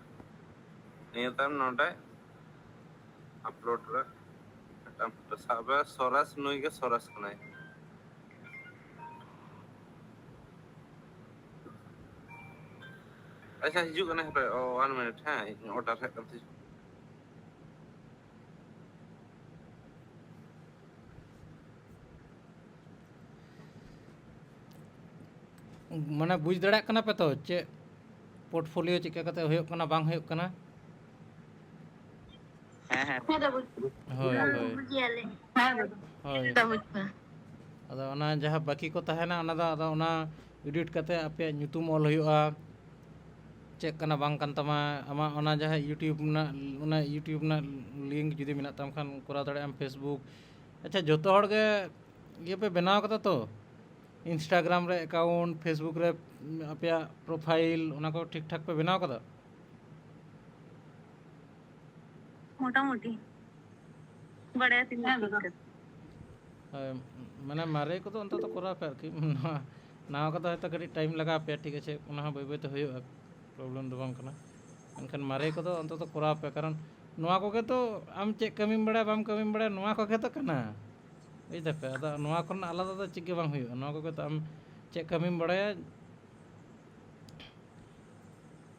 ᱱᱤᱭᱟᱹ ᱛᱟᱭᱚᱢ ᱱᱚᱰᱮ upload ᱨᱮ ᱢᱤᱫᱴᱟᱝ photo ᱥᱟᱵ ᱨᱮ ᱥᱚᱨᱮᱥ, ᱱᱩᱭ ᱜᱮ ᱥᱚᱨᱮᱥ ᱠᱟᱱᱟᱭ᱾ ᱟᱪᱪᱷᱟ, ᱦᱤᱡᱩᱜ ᱠᱟᱱᱟ, ᱦᱟᱯᱮ, ᱚ, one minute, ᱦᱮᱸ, ᱤᱧ order ᱦᱮᱡ ᱠᱟᱱ ᱛᱤᱧᱟ᱾ ᱢᱟᱱᱮ, ᱵᱩᱡᱽ ᱫᱟᱲᱮᱭᱟᱜ ᱠᱟᱱᱟ ᱯᱮ ᱛᱚ, ᱪᱮᱫ portfolio ᱪᱮᱫᱠᱟ ᱠᱟᱛᱮ ᱦᱩᱭᱩᱜ ᱠᱟᱱᱟ, ᱵᱟᱝ ᱦᱩᱭᱩᱜ ᱠᱟᱱᱟ? ᱦᱮᱸ, ᱦᱮᱸ᱾ ᱦᱮᱸ, ᱫᱟ, ᱵᱩᱡᱽ᱾ ᱦᱳᱭ, ᱦᱳᱭ᱾ ᱵᱩᱡᱽ ᱜᱮᱭᱟᱞᱮ᱾ ᱦᱮᱸ, ᱫᱟ᱾ ᱦᱳᱭ᱾ ᱫᱟ, ᱵᱩᱡᱽ ᱢᱮ᱾ ᱟᱫᱚ ᱚᱱᱟ ᱡᱟᱦᱟᱸ ᱵᱟᱹᱠᱤ ᱠᱚ ᱛᱟᱦᱮᱱᱟ, ᱚᱱᱟ ᱫᱚ ᱟᱫᱚ ᱚᱱᱟ ᱮᱰᱤᱴ ᱠᱟᱛᱮ ᱟᱯᱮᱭᱟᱜ ᱧᱩᱛᱩᱢ ᱚᱞ ᱦᱩᱭᱩᱜᱼᱟ, ᱪᱮᱫ ᱠᱟᱱᱟ ᱵᱟᱝ ᱠᱟᱱ ᱛᱟᱢᱟ, ᱟᱢᱟᱜ ᱚᱱᱟ ᱡᱟᱦᱟᱸ YouTube ᱨᱮᱱᱟᱜ, ᱚᱱᱟ YouTube ᱨᱮᱱᱟᱜ ᱞᱤᱝᱠ ᱡᱩᱫᱤ ᱢᱮᱱᱟᱜ ᱛᱟᱢ ᱠᱷᱟᱱ ᱠᱚᱨᱟᱣ ᱫᱟᱲᱮᱭᱟᱜ ᱟᱢ, Facebook᱾ ᱟᱪᱪᱷᱟ, ᱡᱚᱛᱚ ᱦᱚᱲ ᱜᱮ ᱤᱭᱟᱹ ᱯᱮ ᱵᱮᱱᱟᱣ ᱠᱟᱫᱟ ᱛᱚ, Instagram ᱨᱮ ᱮᱠᱟᱣᱩᱱᱴ, Facebook ᱨᱮ ᱟᱯᱮᱭᱟᱜ ᱯᱨᱚᱯᱷᱟᱭᱤᱞ, ᱚᱱᱟ ᱠᱚ ᱴᱷᱤᱠ ᱴᱷᱟᱠ ᱯᱮ ᱵᱮᱱᱟᱣ ᱠᱟᱫᱟ? ᱢᱚᱴᱟᱢᱩᱴᱤ ᱵᱟᱲᱟᱭᱟ ᱛᱤᱱᱟᱹᱜ ᱦᱮᱸ, ᱴᱷᱤᱠ ᱫᱟᱫᱟ᱾ ᱠᱟᱱᱟ᱾ ᱦᱳᱭ, ᱢᱟᱱᱮ ᱢᱟᱨᱮ ᱠᱚᱫᱚ ᱚᱱᱛᱚᱛᱚ ᱠᱚᱨᱟᱣ ᱯᱮ ᱟᱨᱠᱤ᱾ ᱱᱚᱣᱟ, ᱱᱟᱣᱟ ᱠᱚᱫᱚ ᱦᱚᱭᱛᱳ ᱠᱟᱹᱴᱤᱡ ᱴᱟᱭᱤᱢ ᱞᱟᱜᱟᱣ ᱯᱮᱭᱟ, ᱴᱷᱤᱠ ᱟᱪᱷᱮ, ᱚᱱᱟ ᱦᱚᱸ ᱵᱟᱹᱭ ᱵᱟᱹᱭ ᱛᱮ ᱦᱩᱭᱩᱜᱼᱟ, ᱯᱨᱚᱵᱞᱮᱢ ᱫᱚ ᱵᱟᱝ ᱠᱟᱱᱟ᱾ ᱢᱮᱱᱠᱷᱟᱱ ᱢᱟᱨᱮ ᱠᱚᱫᱚ ᱚᱱᱛᱚᱛᱚ ᱠᱚᱨᱟᱣ ᱯᱮ, ᱠᱟᱨᱚᱱ ᱱᱚᱣᱟ ᱠᱚᱜᱮ ᱛᱚ ᱟᱢ ᱪᱮᱫ ᱠᱟᱹᱢᱤᱢ ᱵᱟᱲᱟᱭᱟ, ᱵᱟᱢ ᱠᱟᱹᱢᱤᱢ ᱵᱟᱲᱟᱭᱟ, ᱱᱚᱣᱟ ᱠᱚᱜᱮ ᱛᱚ ᱠᱟᱱᱟ, ᱵᱩᱡᱽ ᱫᱟᱯᱮ? ᱟᱫᱚ ᱱᱚᱣᱟ ᱠᱷᱚᱱ ᱟᱞᱟᱫᱟ ᱫᱚ ᱪᱮᱫ ᱜᱮ ᱵᱟᱝ ᱦᱩᱭᱩᱜᱼᱟ᱾ ᱱᱚᱣᱟ ᱠᱚᱜᱮ ᱛᱚ ᱟᱢ ᱪᱮᱫ ᱠᱟᱹᱢᱤᱢ ᱵᱟᱲᱟᱭᱟ,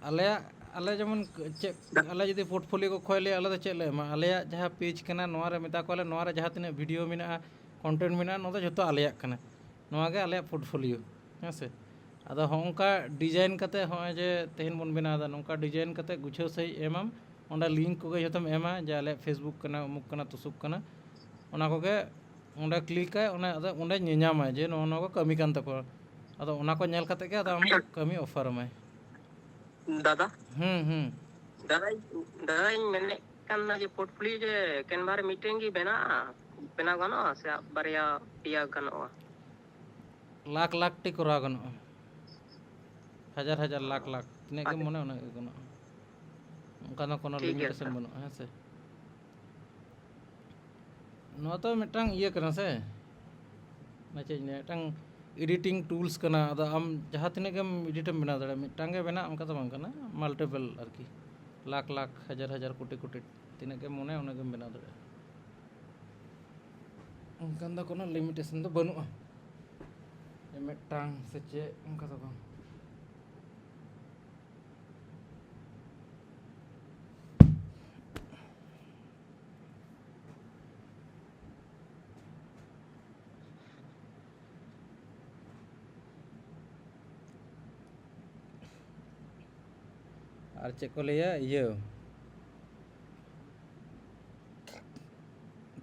ᱟᱞᱮᱭᱟᱜ, ᱟᱞᱮ ᱡᱮᱢᱚᱱ ᱪᱮᱫ, ᱟᱞᱮ ᱡᱩᱫᱤ ᱯᱳᱨᱴᱯᱷᱳᱞᱤᱭᱳ ᱠᱚ ᱠᱷᱚᱭ ᱞᱮᱭᱟ, ᱟᱞᱮ ᱫᱚ ᱪᱮᱫ ᱞᱮ ᱮᱢᱟ? ᱟᱞᱮᱭᱟᱜ ᱡᱟᱦᱟᱸ ᱯᱮᱡᱽ ᱠᱟᱱᱟ, ᱱᱚᱣᱟ ᱨᱮ ᱢᱮᱛᱟ ᱠᱚᱣᱟᱞᱮ, ᱱᱚᱣᱟ ᱨᱮ ᱡᱟᱦᱟᱸ ᱛᱤᱱᱟᱹᱜ ᱵᱷᱤᱰᱤᱭᱳ ᱢᱮᱱᱟᱜᱼᱟ, ᱠᱚᱱᱴᱮᱱᱴ ᱢᱮᱱᱟᱜᱼᱟ, ᱱᱚᱣᱟ ᱫᱚ ᱡᱷᱚᱛᱚ ᱟᱞᱮᱭᱟᱜ ᱠᱟᱱᱟ᱾ ᱱᱚᱣᱟ ᱜᱮ ᱟᱞᱮᱭᱟᱜ ᱯᱳᱨᱴᱯᱷᱳᱞᱤᱭᱳ, ᱦᱮᱸ ᱥᱮ? ᱟᱫᱚ ᱦᱚᱸᱜᱼᱚᱝᱠᱟ ᱰᱤᱡᱟᱭᱤᱱ ᱠᱟᱛᱮ, ᱦᱚᱸᱜᱼᱚᱭ ᱡᱮ ᱛᱮᱦᱮᱧ ᱵᱚᱱ ᱵᱮᱱᱟᱣ ᱮᱫᱟ, ᱱᱚᱝᱠᱟ ᱰᱤᱡᱟᱭᱤᱱ ᱠᱟᱛᱮ ᱜᱩᱪᱷᱟᱹᱣ ᱥᱟᱺᱦᱤᱡ ᱮᱢᱟᱢ᱾ ᱚᱸᱰᱮ ᱞᱤᱝᱠ ᱠᱚᱜᱮ ᱡᱷᱚᱛᱚᱢ ᱮᱢᱟ, ᱡᱮ ᱟᱞᱮᱭᱟᱜ ᱯᱷᱮᱥᱵᱩᱠ ᱠᱟᱱᱟ, ᱩᱢᱩᱠ ᱠᱟᱱᱟ, ᱛᱩᱥᱩᱠ ᱠᱟᱱᱟ, ᱚᱱᱟ ᱠᱚᱜᱮ ᱚᱸᱰᱮ ᱠᱞᱤᱠᱟᱭ, ᱚᱱᱟ ᱟᱫᱚ ᱚᱸᱰᱮ ᱧᱮᱧᱟᱢᱟᱭ ᱡᱮ ᱱᱚᱣᱟ, ᱱᱚᱣᱟ ᱠᱚ ᱠᱟᱹᱢᱤ ᱠᱟᱱ ᱛᱟᱠᱚᱣᱟ᱾ ᱟᱫᱚ ᱚᱱᱟ ᱠᱚ ᱧᱮᱞ ᱠᱟᱛᱮ ᱜᱮ ᱟᱫᱚ ᱟᱢ ᱠᱟᱹᱢᱤ ᱚᱯᱷᱟᱨ ᱟᱢᱟᱭ᱾ ᱫᱟᱫᱟ, ᱦᱩᱸ, ᱦᱩᱸ᱾ ᱫᱟᱫᱟᱧ, ᱫᱟᱫᱟᱧ ᱢᱮᱱᱮᱫ ᱠᱟᱱ ᱡᱮ ᱯᱳᱨᱴᱯᱷᱳᱞᱤᱭᱳ ᱡᱮ ᱠᱮᱱᱵᱷᱟ ᱨᱮ ᱢᱤᱫᱴᱮᱱ ᱜᱮ ᱵᱮᱱᱟᱜᱼᱟ, ᱵᱮᱱᱟᱣ ᱜᱟᱱᱚᱜᱼᱟ ᱥᱮ ᱵᱟᱨᱭᱟ ᱯᱮᱭᱟ ᱜᱟᱱᱚᱜᱼᱟ? ᱞᱟᱠᱷ ᱞᱟᱠᱷ ᱴᱤ ᱠᱚᱨᱟᱣ ᱜᱟᱱᱚᱜᱼᱟ, ᱦᱟᱡᱟᱨ ᱦᱟᱡᱟᱨ, ᱞᱟᱠᱷ ᱞᱟᱠᱷ, ᱛᱤᱱᱟᱹᱜ ᱜᱮᱢ ᱟᱪᱪᱷᱟ᱾ ᱢᱚᱱᱮ ᱩᱱᱟᱹᱜ ᱜᱮ ᱜᱟᱱᱚᱜᱼᱟ᱾ ᱚᱱᱠᱟ ᱫᱚ ᱠᱳᱱᱳ ᱴᱷᱤᱠ ᱜᱮᱭᱟ, ᱞᱤᱢᱤᱴᱮᱥᱚᱱ ᱥᱟᱨ᱾ ᱵᱟᱹᱱᱩᱜᱼᱟ, ᱦᱮᱸ ᱥᱮ? ᱱᱚᱣᱟ ᱛᱚ ᱢᱤᱫᱴᱟᱝ ᱤᱭᱟᱹ ᱠᱟᱱᱟ ᱥᱮ, ᱢᱟᱱᱮ ᱪᱮᱫ ᱤᱧ ᱞᱟᱹᱭᱟ, ᱢᱤᱫᱴᱟᱝ ᱮᱰᱤᱴᱤᱝ ᱴᱩᱞᱥ ᱠᱟᱱᱟ᱾ ᱟᱫᱚ ᱟᱢ ᱡᱟᱦᱟᱸ ᱛᱤᱱᱟᱹᱜ ᱜᱮᱢ ᱮᱰᱤᱴᱮᱢ ᱵᱮᱱᱟᱣ ᱫᱟᱲᱮᱭᱟᱜᱼᱟ, ᱢᱤᱫᱴᱟᱝ ᱜᱮ ᱵᱮᱱᱟᱜ ᱚᱱᱠᱟ ᱫᱚ ᱵᱟᱝ ᱠᱟᱱᱟ, ᱢᱟᱞᱴᱤᱯᱮᱞ ᱟᱨᱠᱤ, ᱞᱟᱠᱷ ᱞᱟᱠᱷ, ᱦᱟᱡᱟᱨ ᱦᱟᱡᱟᱨ, ᱠᱳᱴᱤ ᱠᱳᱴᱤ, ᱛᱤᱱᱟᱹᱜ ᱜᱮᱢ ᱢᱚᱱᱮᱭᱟ ᱩᱱᱟᱹᱜ ᱜᱮᱢ ᱵᱮᱱᱟᱣ ᱫᱟᱲᱮᱭᱟᱜᱼᱟ᱾ ᱚᱱᱠᱟᱱ ᱫᱚ ᱠᱳᱱᱳ ᱞᱤᱢᱤᱴᱮᱥᱚᱱ ᱫᱚ ᱵᱟᱹᱱᱩᱜᱼᱟ ᱡᱮ ᱢᱤᱫᱴᱟᱝ ᱥᱮ ᱪᱮᱫ, ᱚᱱᱠᱟ ᱫᱚ ᱵᱟᱝ᱾ ᱟᱨ ᱪᱮᱫ ᱠᱚ ᱞᱟᱹᱭᱟ, ᱤᱭᱟᱹ,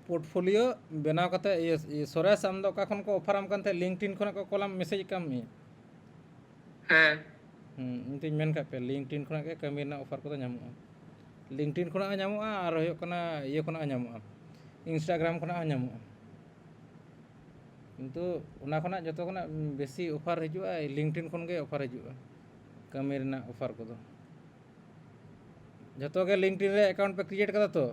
ᱯᱳᱨᱴᱯᱷᱳᱞᱤᱭᱳ ᱵᱮᱱᱟᱣ ᱠᱟᱛᱮ, ᱤᱭᱟᱹ, ᱤᱭᱟᱹ, ᱥᱚᱨᱮᱥ, ᱟᱢ ᱫᱚ ᱚᱠᱟ ᱠᱷᱚᱱ ᱠᱚ ᱚᱯᱷᱟᱨ ᱟᱢ ᱠᱟᱱ ᱛᱟᱦᱮᱸᱫ? LinkedIn ᱠᱷᱚᱱᱟᱜ ᱠᱚ ᱠᱚᱞᱟᱢ, ᱢᱮᱥᱮᱡᱽ ᱟᱠᱟᱫ ᱢᱮᱭᱟ? ᱦᱮᱸ᱾ ᱦᱩᱸ, ᱤᱧ ᱛᱚᱧ ᱢᱮᱱ ᱠᱟᱜ ᱯᱮᱭᱟ, LinkedIn ᱠᱷᱚᱱᱟᱜ ᱜᱮ ᱠᱟᱹᱢᱤ ᱨᱮᱱᱟᱜ offer ᱠᱚᱫᱚ ᱧᱟᱢᱚᱜᱼᱟ᱾ LinkedIn ᱠᱷᱚᱱᱟᱜ ᱦᱚᱸ ᱧᱟᱢᱚᱜᱼᱟ, ᱟᱨ ᱦᱩᱭᱩᱜ ᱠᱟᱱᱟ ᱤᱭᱟᱹ ᱠᱷᱚᱱᱟᱜ ᱦᱚᱸ ᱧᱟᱢᱚᱜᱼᱟ, Instagram ᱠᱷᱚᱱᱟᱜ ᱦᱚᱸ ᱧᱟᱢᱚᱜᱼᱟ᱾ ᱠᱤᱱᱛᱩ ᱚᱱᱟ ᱠᱷᱚᱱᱟᱜ ᱡᱚᱛᱚ ᱠᱷᱚᱱᱟᱜ ᱵᱮᱥᱤ offer ᱦᱤᱡᱩᱜᱼᱟ, LinkedIn ᱠᱷᱚᱱ ᱜᱮ offer ᱦᱤᱡᱩᱜᱼᱟ, ᱠᱟᱹᱢᱤ ᱨᱮᱱᱟᱜ offer ᱠᱚᱫᱚ᱾ ᱡᱚᱛᱚ ᱜᱮ LinkedIn ᱨᱮ account ᱯᱮ create ᱠᱟᱫᱟ ᱛᱚ?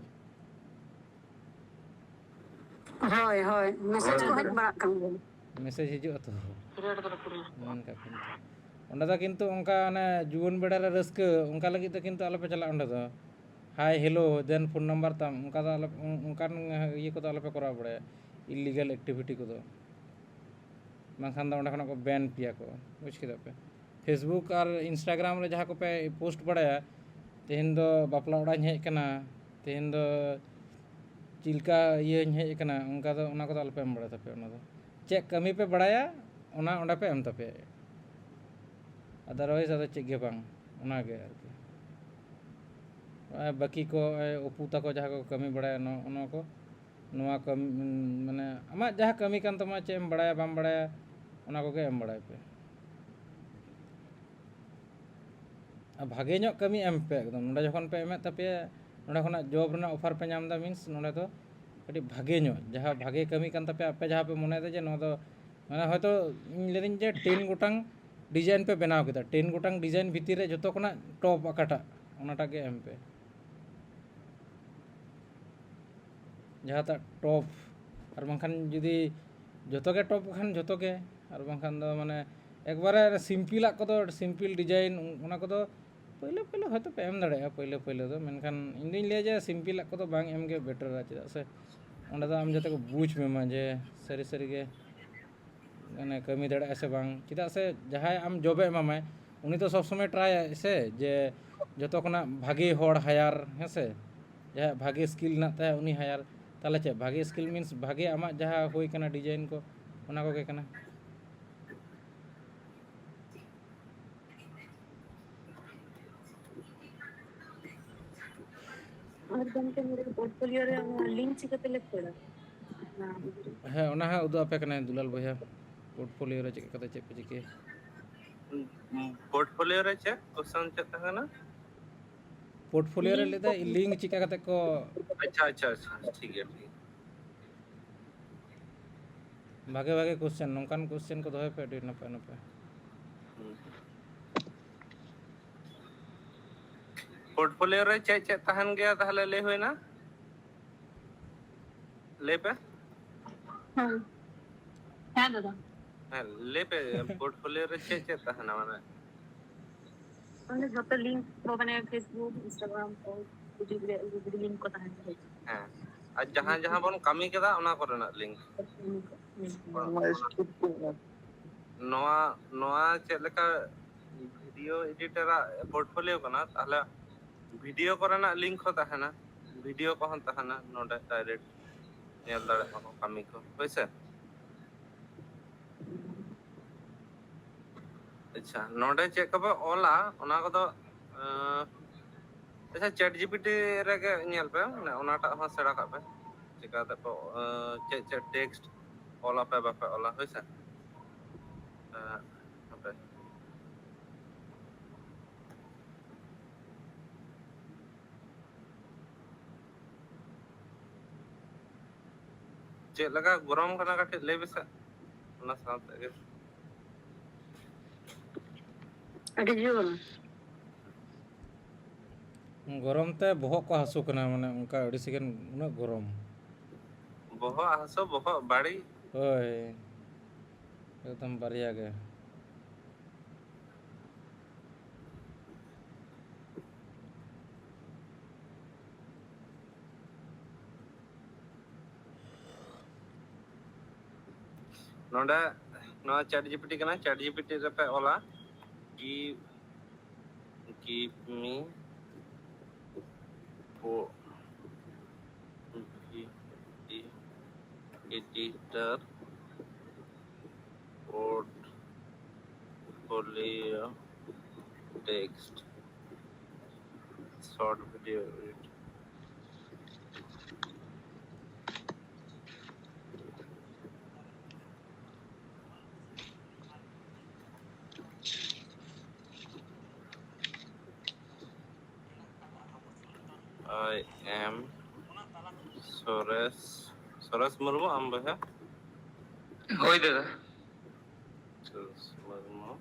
ᱦᱳᱭ, ᱦᱳᱭ, message ᱠᱚ ᱦᱮᱡ ᱵᱟᱲᱟᱜ ᱠᱟᱱ ᱜᱮᱭᱟ᱾ Message ᱦᱤᱡᱩᱜᱼᱟ ᱛᱚ᱾ ᱢᱮᱱ ᱠᱟᱜ ᱯᱮ᱾ ᱚᱸᱰᱮ ᱫᱚ ᱠᱤᱱᱛᱩ ᱚᱱᱠᱟ ᱚᱱᱮ ᱡᱩᱣᱟᱹᱱ ᱵᱮᱲᱟ ᱨᱮ ᱨᱟᱹᱥᱠᱟᱹ, ᱚᱱᱠᱟ ᱞᱟᱹᱜᱤᱫ ᱫᱚ ᱠᱤᱱᱛᱩ ᱟᱞᱚᱯᱮ ᱪᱟᱞᱟᱜᱼᱟ ᱚᱸᱰᱮ ᱫᱚ᱾ Hi, hello, then phone number ᱛᱟᱢ, ᱚᱱᱠᱟ ᱫᱚ ᱟᱞᱚ, ᱚᱱᱠᱟᱱ ᱤᱭᱟᱹ ᱠᱚᱫᱚ ᱟᱞᱚᱯᱮ ᱠᱚᱨᱟᱣ ᱵᱟᱲᱟᱭᱟ, illegal activity ᱠᱚᱫᱚ᱾ ᱵᱟᱝᱠᱷᱟᱱ ᱫᱚ ᱚᱸᱰᱮ ᱠᱷᱚᱱᱟᱜ ᱠᱚ ban ᱯᱮᱭᱟ ᱠᱚ, ᱵᱩᱡᱽ ᱠᱮᱫᱟ ᱯᱮ᱾ Facebook ᱟᱨ Instagram ᱨᱮ ᱡᱟᱦᱟᱸ ᱠᱚᱯᱮ post ᱵᱟᱲᱟᱭᱟ, ᱛᱮᱦᱮᱧ ᱫᱚ ᱵᱟᱯᱞᱟ ᱚᱲᱟᱜ ᱤᱧ ᱦᱮᱡ ᱟᱠᱟᱱᱟ, ᱛᱮᱦᱮᱧ ᱫᱚ ᱪᱮᱫ ᱞᱮᱠᱟ ᱤᱭᱟᱹᱧ ᱦᱮᱡ ᱟᱠᱟᱱᱟ, ᱚᱱᱠᱟ ᱫᱚ, ᱚᱱᱟ ᱠᱚᱫᱚ ᱟᱞᱚᱯᱮ ᱮᱢ ᱵᱟᱲᱟᱭ ᱛᱟᱯᱮᱭᱟ᱾ ᱚᱱᱟ ᱫᱚ ᱪᱮᱫ ᱠᱟᱹᱢᱤ ᱯᱮ ᱵᱟᱲᱟᱭᱟ, ᱚᱱᱟ ᱚᱸᱰᱮ ᱯᱮ ᱮᱢ ᱛᱟᱯᱮᱭᱟ᱾ Otherwise ᱟᱫᱚ ᱪᱮᱫ ᱜᱮ ᱵᱟᱝ, ᱚᱱᱟᱜᱮ ᱟᱨᱠᱤ᱾ ᱟᱨ ᱵᱟᱹᱠᱤ ᱠᱚ, ᱮ, ᱚᱯᱩ ᱛᱟᱠᱚ ᱡᱟᱦᱟᱸ ᱠᱚ ᱠᱟᱹᱢᱤ ᱵᱟᱲᱟᱭᱟ, ᱱᱚ-, ᱱᱚᱣᱟ ᱠᱚ, ᱱᱚᱣᱟ ᱠᱟᱹᱢᱤ, ᱢᱟᱱᱮ, ᱟᱢᱟᱜ ᱡᱟᱦᱟᱸ ᱠᱟᱹᱢᱤ ᱠᱟᱱ ᱛᱟᱢᱟ, ᱪᱮᱫ ᱮᱢ ᱵᱟᱲᱟᱭᱟ ᱵᱟᱢ ᱵᱟᱲᱟᱭᱟ, ᱚᱱᱟ ᱠᱚᱜᱮ ᱮᱢ ᱵᱟᱲᱟᱭ ᱯᱮ᱾ ᱟᱨ ᱵᱷᱟᱜᱮ ᱧᱚᱜ ᱠᱟᱹᱢᱤ ᱮᱢ ᱯᱮ ᱮᱠᱫᱚᱢ᱾ ᱱᱚᱰᱮ ᱡᱚᱠᱷᱚᱱ ᱯᱮ ᱮᱢᱮᱫ ᱛᱟᱯᱮᱭᱟ, ᱱᱚᱰᱮ ᱠᱷᱚᱱᱟᱜ job ᱨᱮᱱᱟᱜ offer ᱯᱮ ᱧᱟᱢ ᱮᱫᱟ, means ᱱᱚᱰᱮ ᱫᱚ ᱠᱟᱹᱴᱤᱡ ᱵᱷᱟᱜᱮ ᱧᱚᱜ, ᱡᱟᱦᱟᱸ ᱵᱷᱟᱜᱮ ᱠᱟᱹᱢᱤ ᱠᱟᱱ ᱛᱟᱯᱮᱭᱟ, ᱟᱯᱮ ᱡᱟᱦᱟᱸ ᱯᱮ ᱢᱚᱱᱮᱭᱮᱫᱟ ᱡᱮ ᱱᱚᱣᱟ ᱫᱚ, ᱢᱟᱱᱮ, ᱦᱚᱭᱛᱳ ᱤᱧ ᱞᱟᱹᱭᱫᱟᱹᱧ ᱡᱮ ten ᱜᱚᱴᱟᱝ design ᱯᱮ ᱵᱮᱱᱟᱣ ᱠᱮᱫᱟ, ten ᱜᱚᱴᱟᱝ design ᱵᱷᱤᱛᱤᱨ ᱨᱮ ᱡᱚᱛᱚ ᱠᱷᱚᱱᱟᱜ top ᱚᱠᱟᱴᱟᱜ, ᱚᱱᱟᱴᱟᱜ ᱜᱮ ᱮᱢ ᱯᱮ, ᱡᱟᱦᱟᱸᱴᱟᱜ top᱾ ᱟᱨ ᱵᱟᱝᱠᱷᱟᱱ ᱡᱩᱫᱤ ᱡᱚᱛᱚ ᱜᱮ top ᱠᱷᱟᱱ ᱡᱚᱛᱚ ᱜᱮ, ᱟᱨ ᱵᱟᱝᱠᱷᱟᱱ ᱫᱚ, ᱢᱟᱱᱮ, ᱮᱠᱵᱟᱨᱮ simple ᱟᱜ ᱠᱚᱫᱚ, simple design, ᱚᱱᱟ ᱠᱚᱫᱚ ᱯᱳᱭᱞᱳ ᱯᱳᱭᱞᱳ ᱦᱚᱭᱛᱳ ᱯᱮ ᱮᱢ ᱫᱟᱲᱮᱭᱟᱜᱼᱟ, ᱯᱳᱭᱞᱳ ᱯᱳᱭᱞᱳ ᱫᱚ᱾ ᱢᱮᱱᱠᱷᱟᱱ ᱤᱧ ᱫᱩᱧ ᱞᱟᱹᱭᱟ ᱡᱮ simple ᱟᱜ ᱠᱚᱫᱚ ᱵᱟᱝ ᱮᱢ ᱜᱮ better ᱟ, ᱪᱮᱫᱟᱜ ᱥᱮ ᱚᱸᱰᱮ ᱫᱚ ᱟᱢ ᱡᱟᱛᱮ ᱠᱚ ᱵᱩᱡᱽ ᱢᱮᱢᱟ ᱡᱮ ᱥᱟᱹᱨᱤ ᱥᱟᱹᱨᱤ ᱜᱮ, ᱢᱟᱱᱮ, ᱠᱟᱹᱢᱤ ᱫᱟᱲᱮᱭᱟᱜᱼᱟ ᱥᱮ ᱵᱟᱝ᱾ ᱪᱮᱫᱟᱜ ᱥᱮ ᱡᱟᱦᱟᱸᱭ ᱟᱢ job ᱮ ᱮᱢᱟᱢᱟᱭ, ᱩᱱᱤ ᱫᱚ ᱥᱚᱵᱽ ᱥᱚᱢᱚᱭ try ᱟᱭ ᱥᱮ ᱡᱮ ᱡᱚᱛᱚ ᱠᱷᱚᱱᱟᱜ ᱵᱷᱟᱜᱮ ᱦᱚᱲ hire, ᱦᱮᱸ ᱥᱮ, ᱡᱟᱦᱟᱸᱭᱟᱜ ᱵᱷᱟᱜᱮ skill ᱦᱮᱱᱟᱜ ᱛᱟᱭᱟ ᱩᱱᱤ hire᱾ ᱛᱟᱦᱚᱞᱮ ᱪᱮᱫ ᱵᱷᱟᱜᱮ skill means ᱵᱷᱟᱜᱮ ᱟᱢᱟᱜ ᱡᱟᱦᱟᱸ ᱦᱩᱭ ᱠᱟᱱᱟ design ᱠᱚ, ᱚᱱᱟ ᱠᱚᱜᱮ ᱠᱟᱱᱟ᱾ ᱟᱨ ᱜᱚᱢᱠᱮ, ᱱᱚᱰᱮ portfolio ᱨᱮ ᱚᱱᱟ link ᱪᱤᱠᱟᱹᱛᱮ ᱞᱮ ᱠᱷᱳᱞᱟ? ᱦᱮᱸ, ᱚᱱᱟ ᱦᱚᱸ ᱩᱫᱩᱜ ᱟᱯᱮ ᱠᱟᱱᱟᱭ ᱫᱩᱞᱟᱞ ᱵᱚᱭᱦᱟ, portfolio ᱨᱮ ᱪᱮᱫ ᱠᱟᱛᱮ ᱪᱮᱫ ᱯᱮ ᱪᱤᱠᱟᱹᱭᱟ᱾ ᱯᱳᱨᱴᱯᱷᱳᱞᱤᱭᱳ ᱨᱮ ᱪᱮᱫ ᱠᱚᱥᱪᱮᱱ ᱪᱮᱫ ᱛᱟᱦᱮᱸ ᱠᱟᱱᱟ? ᱯᱳᱨᱴᱯᱷᱳᱞᱤᱭᱳ ᱨᱮ ᱞᱟᱹᱭᱫᱟᱭ ᱞᱤᱝᱠ ᱪᱤᱠᱟ ᱠᱟᱛᱮ ᱠᱚ ᱟᱪᱪᱷᱟ ᱟᱪᱪᱷᱟ ᱟᱪᱪᱷᱟ, ᱴᱷᱤᱠ ᱜᱮᱭᱟ, ᱴᱷᱤᱠ ᱜᱮᱭᱟ᱾ ᱵᱷᱟᱜᱮ ᱵᱷᱟᱜᱮ ᱠᱚᱥᱪᱮᱱ, ᱱᱚᱝᱠᱟᱱ ᱠᱚᱥᱪᱮᱱ ᱠᱚ ᱫᱚᱦᱚᱭ ᱯᱮ, ᱟᱹᱰᱤ ᱱᱟᱯᱟᱭ ᱱᱟᱯᱟᱭ᱾ ᱯᱳᱨᱴᱯᱷᱳᱞᱤᱭᱳ ᱨᱮ ᱪᱮᱫ ᱪᱮᱫ ᱛᱟᱦᱮᱱ ᱜᱮᱭᱟ ᱛᱟᱦᱚᱞᱮ ᱞᱟᱹᱭ ᱦᱩᱭᱱᱟ? ᱞᱟᱹᱭ ᱯᱮ᱾ ᱦᱮᱸ᱾ ᱦᱮᱸ ᱫᱟᱫᱟ᱾ ᱦᱮᱸ, ᱞᱟᱹᱭ ᱯᱮ, ᱯᱳᱨᱴᱯᱷᱳᱞᱤᱭᱳ ᱨᱮ ᱪᱮᱫ ᱪᱮᱫ ᱛᱟᱦᱮᱱᱟ ᱢᱟᱱᱮ? ᱚᱸᱰᱮ ᱡᱷᱚᱛᱚ ᱞᱤᱝᱠ ᱠᱚ, ᱢᱟᱱᱮ Facebook, Instagram ᱠᱚ, YouTube ᱨᱮ ᱞᱤᱝᱠ ᱠᱚ ᱛᱟᱦᱮᱱ ᱜᱮᱭᱟ᱾ ᱦᱮᱸ, ᱟᱨ ᱡᱟᱦᱟᱸ ᱡᱟᱦᱟᱸ ᱵᱚᱱ ᱠᱟᱹᱢᱤ ᱠᱟᱫᱟ ᱚᱱᱟ ᱠᱚᱨᱮᱱᱟᱜ ᱞᱤᱝᱠ᱾ ᱦᱮᱸ᱾ ᱱᱚᱣᱟ ᱱᱚᱣᱟ ᱪᱮᱫ ᱞᱮᱠᱟ ᱵᱷᱤᱰᱤᱭᱳ ᱮᱰᱤᱴᱟᱨᱟᱜ ᱯᱳᱨᱴᱯᱷᱳᱞᱤᱭᱳ ᱠᱟᱱᱟ, ᱛᱟᱦᱞᱮ ᱵᱷᱤᱰᱤᱭᱳ ᱠᱚᱨᱮᱱᱟᱜ ᱞᱤᱝᱠ ᱦᱚᱸ ᱛᱟᱦᱮᱱᱟ, ᱵᱷᱤᱰᱤᱭᱳ ᱠᱚᱦᱚᱸ ᱛᱟᱦᱮᱱᱟ, ᱱᱚᱰᱮ ᱰᱟᱭᱨᱮᱠᱴ ᱧᱮᱞ ᱫᱟᱲᱮᱭᱟᱜ ᱢᱟᱠᱚ ᱠᱟᱹᱢᱤ ᱠᱚ, ᱦᱳᱭ ᱥᱮ? ᱟᱪᱪᱷᱟ, ᱱᱚᱰᱮ ᱪᱮᱫ ᱠᱚᱯᱮ ᱚᱞᱟ ᱚᱱᱟ ᱠᱚᱫᱚ, ᱟᱸ, ᱟᱪᱪᱷᱟ, ᱪᱮᱴ ᱡᱤᱯᱤᱴᱤ ᱨᱮᱜᱮ ᱧᱮᱞ ᱯᱮ, ᱢᱟᱱᱮ ᱚᱱᱟᱴᱟᱜ ᱦᱚᱸ ᱥᱮᱬᱟ ᱠᱟᱜ ᱯᱮ, ᱪᱮᱠᱟᱛᱮ ᱠᱚ, ᱟᱸ, ᱪᱮᱫ ᱪᱮᱫ ᱴᱮᱠᱥᱴ ᱚᱞ ᱟᱯᱮ ᱵᱟᱯᱮ ᱚᱞᱟ, ᱦᱳᱭ ᱥᱮ? ᱟᱸ, ᱦᱟᱯᱮ᱾ ᱪᱮᱫ ᱞᱮᱠᱟ ᱜᱚᱨᱚᱢ ᱠᱟᱱᱟ ᱠᱟᱹᱴᱤᱡ ᱞᱟᱹᱭ ᱢᱮᱥᱮ, ᱚᱱᱟ ᱥᱟᱶᱛᱮ ᱜᱮ᱾ ᱟᱹᱰᱤ ᱡᱳᱨ᱾ ᱜᱚᱨᱚᱢ ᱛᱮ ᱵᱚᱦᱚᱜ ᱠᱚ ᱦᱟᱹᱥᱩ ᱠᱟᱱᱟ, ᱢᱟᱱᱮ ᱚᱱᱠᱟ ᱟᱹᱰᱤ ᱥᱮᱠᱮᱱᱰ ᱩᱱᱟᱹᱜ ᱜᱚᱨᱚᱢ᱾ ᱵᱚᱦᱚᱜ ᱦᱟᱹᱥᱩ, ᱵᱚᱦᱚᱜ ᱵᱟᱹᱲᱤᱡ᱾ ᱦᱳᱭ, ᱮᱠᱫᱚᱢ ᱵᱟᱨᱭᱟ ᱜᱮ᱾ ᱱᱚᱰᱮ ᱱᱚᱣᱟ ᱪᱮᱴ ᱡᱤᱯᱤᱴᱤ ᱠᱟᱱᱟ, ᱪᱮᱴ ᱡᱤᱯᱤᱴᱤ ᱨᱮᱯᱮ ᱚᱞᱟ give, give me po-, editor portfolio text short video edit. I am ᱥᱚᱨᱮᱥ, ᱥᱚᱨᱮᱥ ᱢᱩᱨᱢᱩ, ᱟᱢ ᱵᱚᱭᱦᱟ? ᱦᱳᱭ ᱫᱟᱫᱟ᱾ ᱥᱚᱨᱮᱥ ᱢᱩᱨᱢᱩ᱾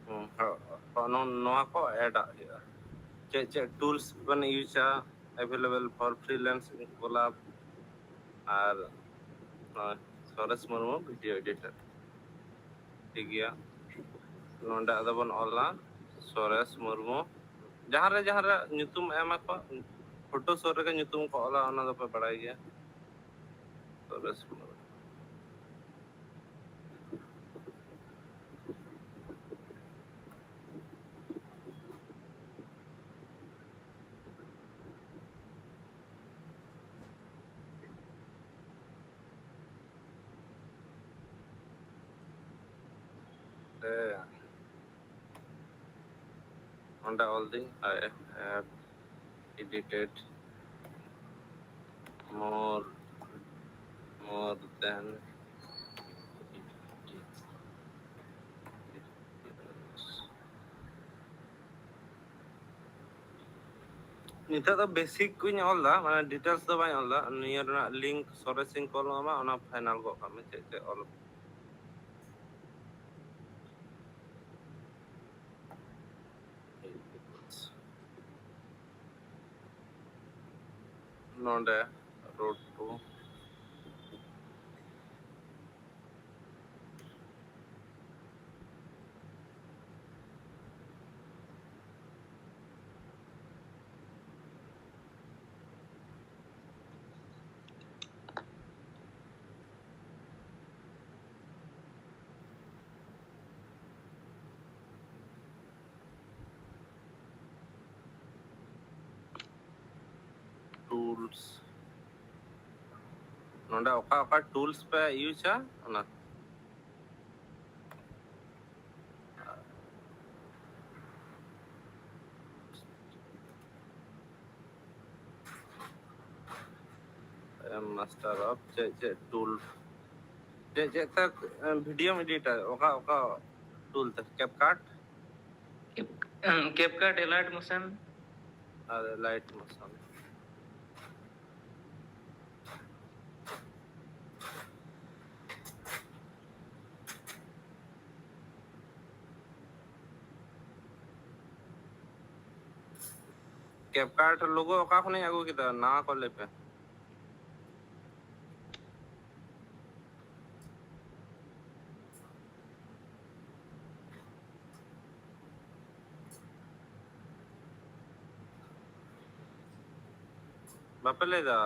ᱦᱩᱸ, ᱦᱚ-, ᱦᱚ-, ᱱᱚ-, ᱱᱚᱣᱟ ᱠᱚ ᱮᱰ ᱟᱜ ᱦᱩᱭᱩᱜᱼᱟ᱾ ᱪᱮᱫ ᱪᱮᱫ ᱴᱩᱞᱥ ᱵᱚᱱ ᱤᱭᱩᱡᱟ, available for freelance ᱠᱚᱞᱟᱵ, ᱟᱨ ᱱᱚᱜᱼᱚᱭ ᱥᱚᱨᱮᱥ ᱢᱩᱨᱢᱩ video editor᱾ ᱴᱷᱤᱠ ᱜᱮᱭᱟ, ᱱᱚᱰᱮ ᱟᱫᱚ ᱵᱚᱱ ᱚᱞᱟ ᱥᱚᱨᱮᱥ ᱢᱩᱨᱢᱩ᱾ ᱡᱟᱦᱟᱸ ᱨᱮ, ᱡᱟᱦᱟᱸ ᱨᱮ ᱧᱩᱛᱩᱢ ᱮᱢ ᱟᱠᱚ, ᱯᱷᱳᱴᱳ ᱥᱩᱨ ᱨᱮᱜᱮ ᱧᱩᱛᱩᱢ ᱠᱚ ᱚᱞᱟ, ᱚᱱᱟ ᱫᱚᱯᱮ ᱵᱟᱲᱟᱭ ᱜᱮᱭᱟ᱾ ᱥᱚᱨᱮᱥ ᱢᱩᱨᱢᱩ᱾ ᱦᱮᱸ᱾ ᱚᱸᱰᱮ ᱚᱞ ᱫᱟᱹᱧ, I have edited more, more than ᱱᱤᱛᱚᱜ ᱫᱚ ᱵᱮᱥᱤᱠ ᱠᱚᱧ ᱚᱞ ᱫᱟ, ᱢᱟᱱᱮ ᱰᱤᱴᱮᱞᱥ ᱫᱚ ᱵᱟᱹᱧ ᱚᱞ ᱫᱟ᱾ ᱱᱤᱭᱟᱹ ᱨᱮᱱᱟᱜ ᱞᱤᱝᱠ ᱥᱚᱨᱮᱥ ᱤᱧ ᱠᱚᱞ ᱟᱢᱟ, ᱚᱱᱟ ᱯᱷᱟᱭᱱᱟᱞ ᱜᱚᱫ ᱠᱟᱜ ᱢᱮ ᱪᱮᱫ ᱪᱮᱫ ᱚᱞ᱾ ᱱᱚᱰᱮ road to tools, ᱱᱚᱰᱮ ᱚᱠᱟ ᱚᱠᱟ tools ᱯᱮ ᱤᱭᱩᱡᱟ ᱚᱱᱟ᱾ Master of ᱪᱮᱫ ᱪᱮᱫ ᱴᱩᱞ, ᱪᱮᱫ ᱪᱮᱫ ᱛᱮ ᱵᱷᱤᱰᱤᱭᱳᱢ ᱮᱰᱤᱴᱟ? ᱚᱠᱟ ᱚᱠᱟ ᱴᱩᱞ ᱛᱮ? ᱠᱮᱯᱠᱟᱴ? ᱠᱮᱯᱠᱟᱴ, ᱮᱞᱟᱭᱤᱴ ᱢᱳᱥᱮᱱ᱾ ᱟᱨ ᱮᱞᱟᱭᱤᱴ ᱢᱳᱥᱮᱱ᱾ ᱠᱮᱯᱠᱟᱴ ᱞᱳᱜᱳ ᱚᱠᱟ ᱠᱷᱚᱱᱤᱧ ᱟᱹᱜᱩ ᱠᱮᱫᱟ? ᱱᱟᱣᱟ ᱠᱚ ᱞᱟᱹᱭ ᱯᱮ᱾ ᱵᱟᱯᱮ ᱞᱟᱹᱭ ᱫᱟ?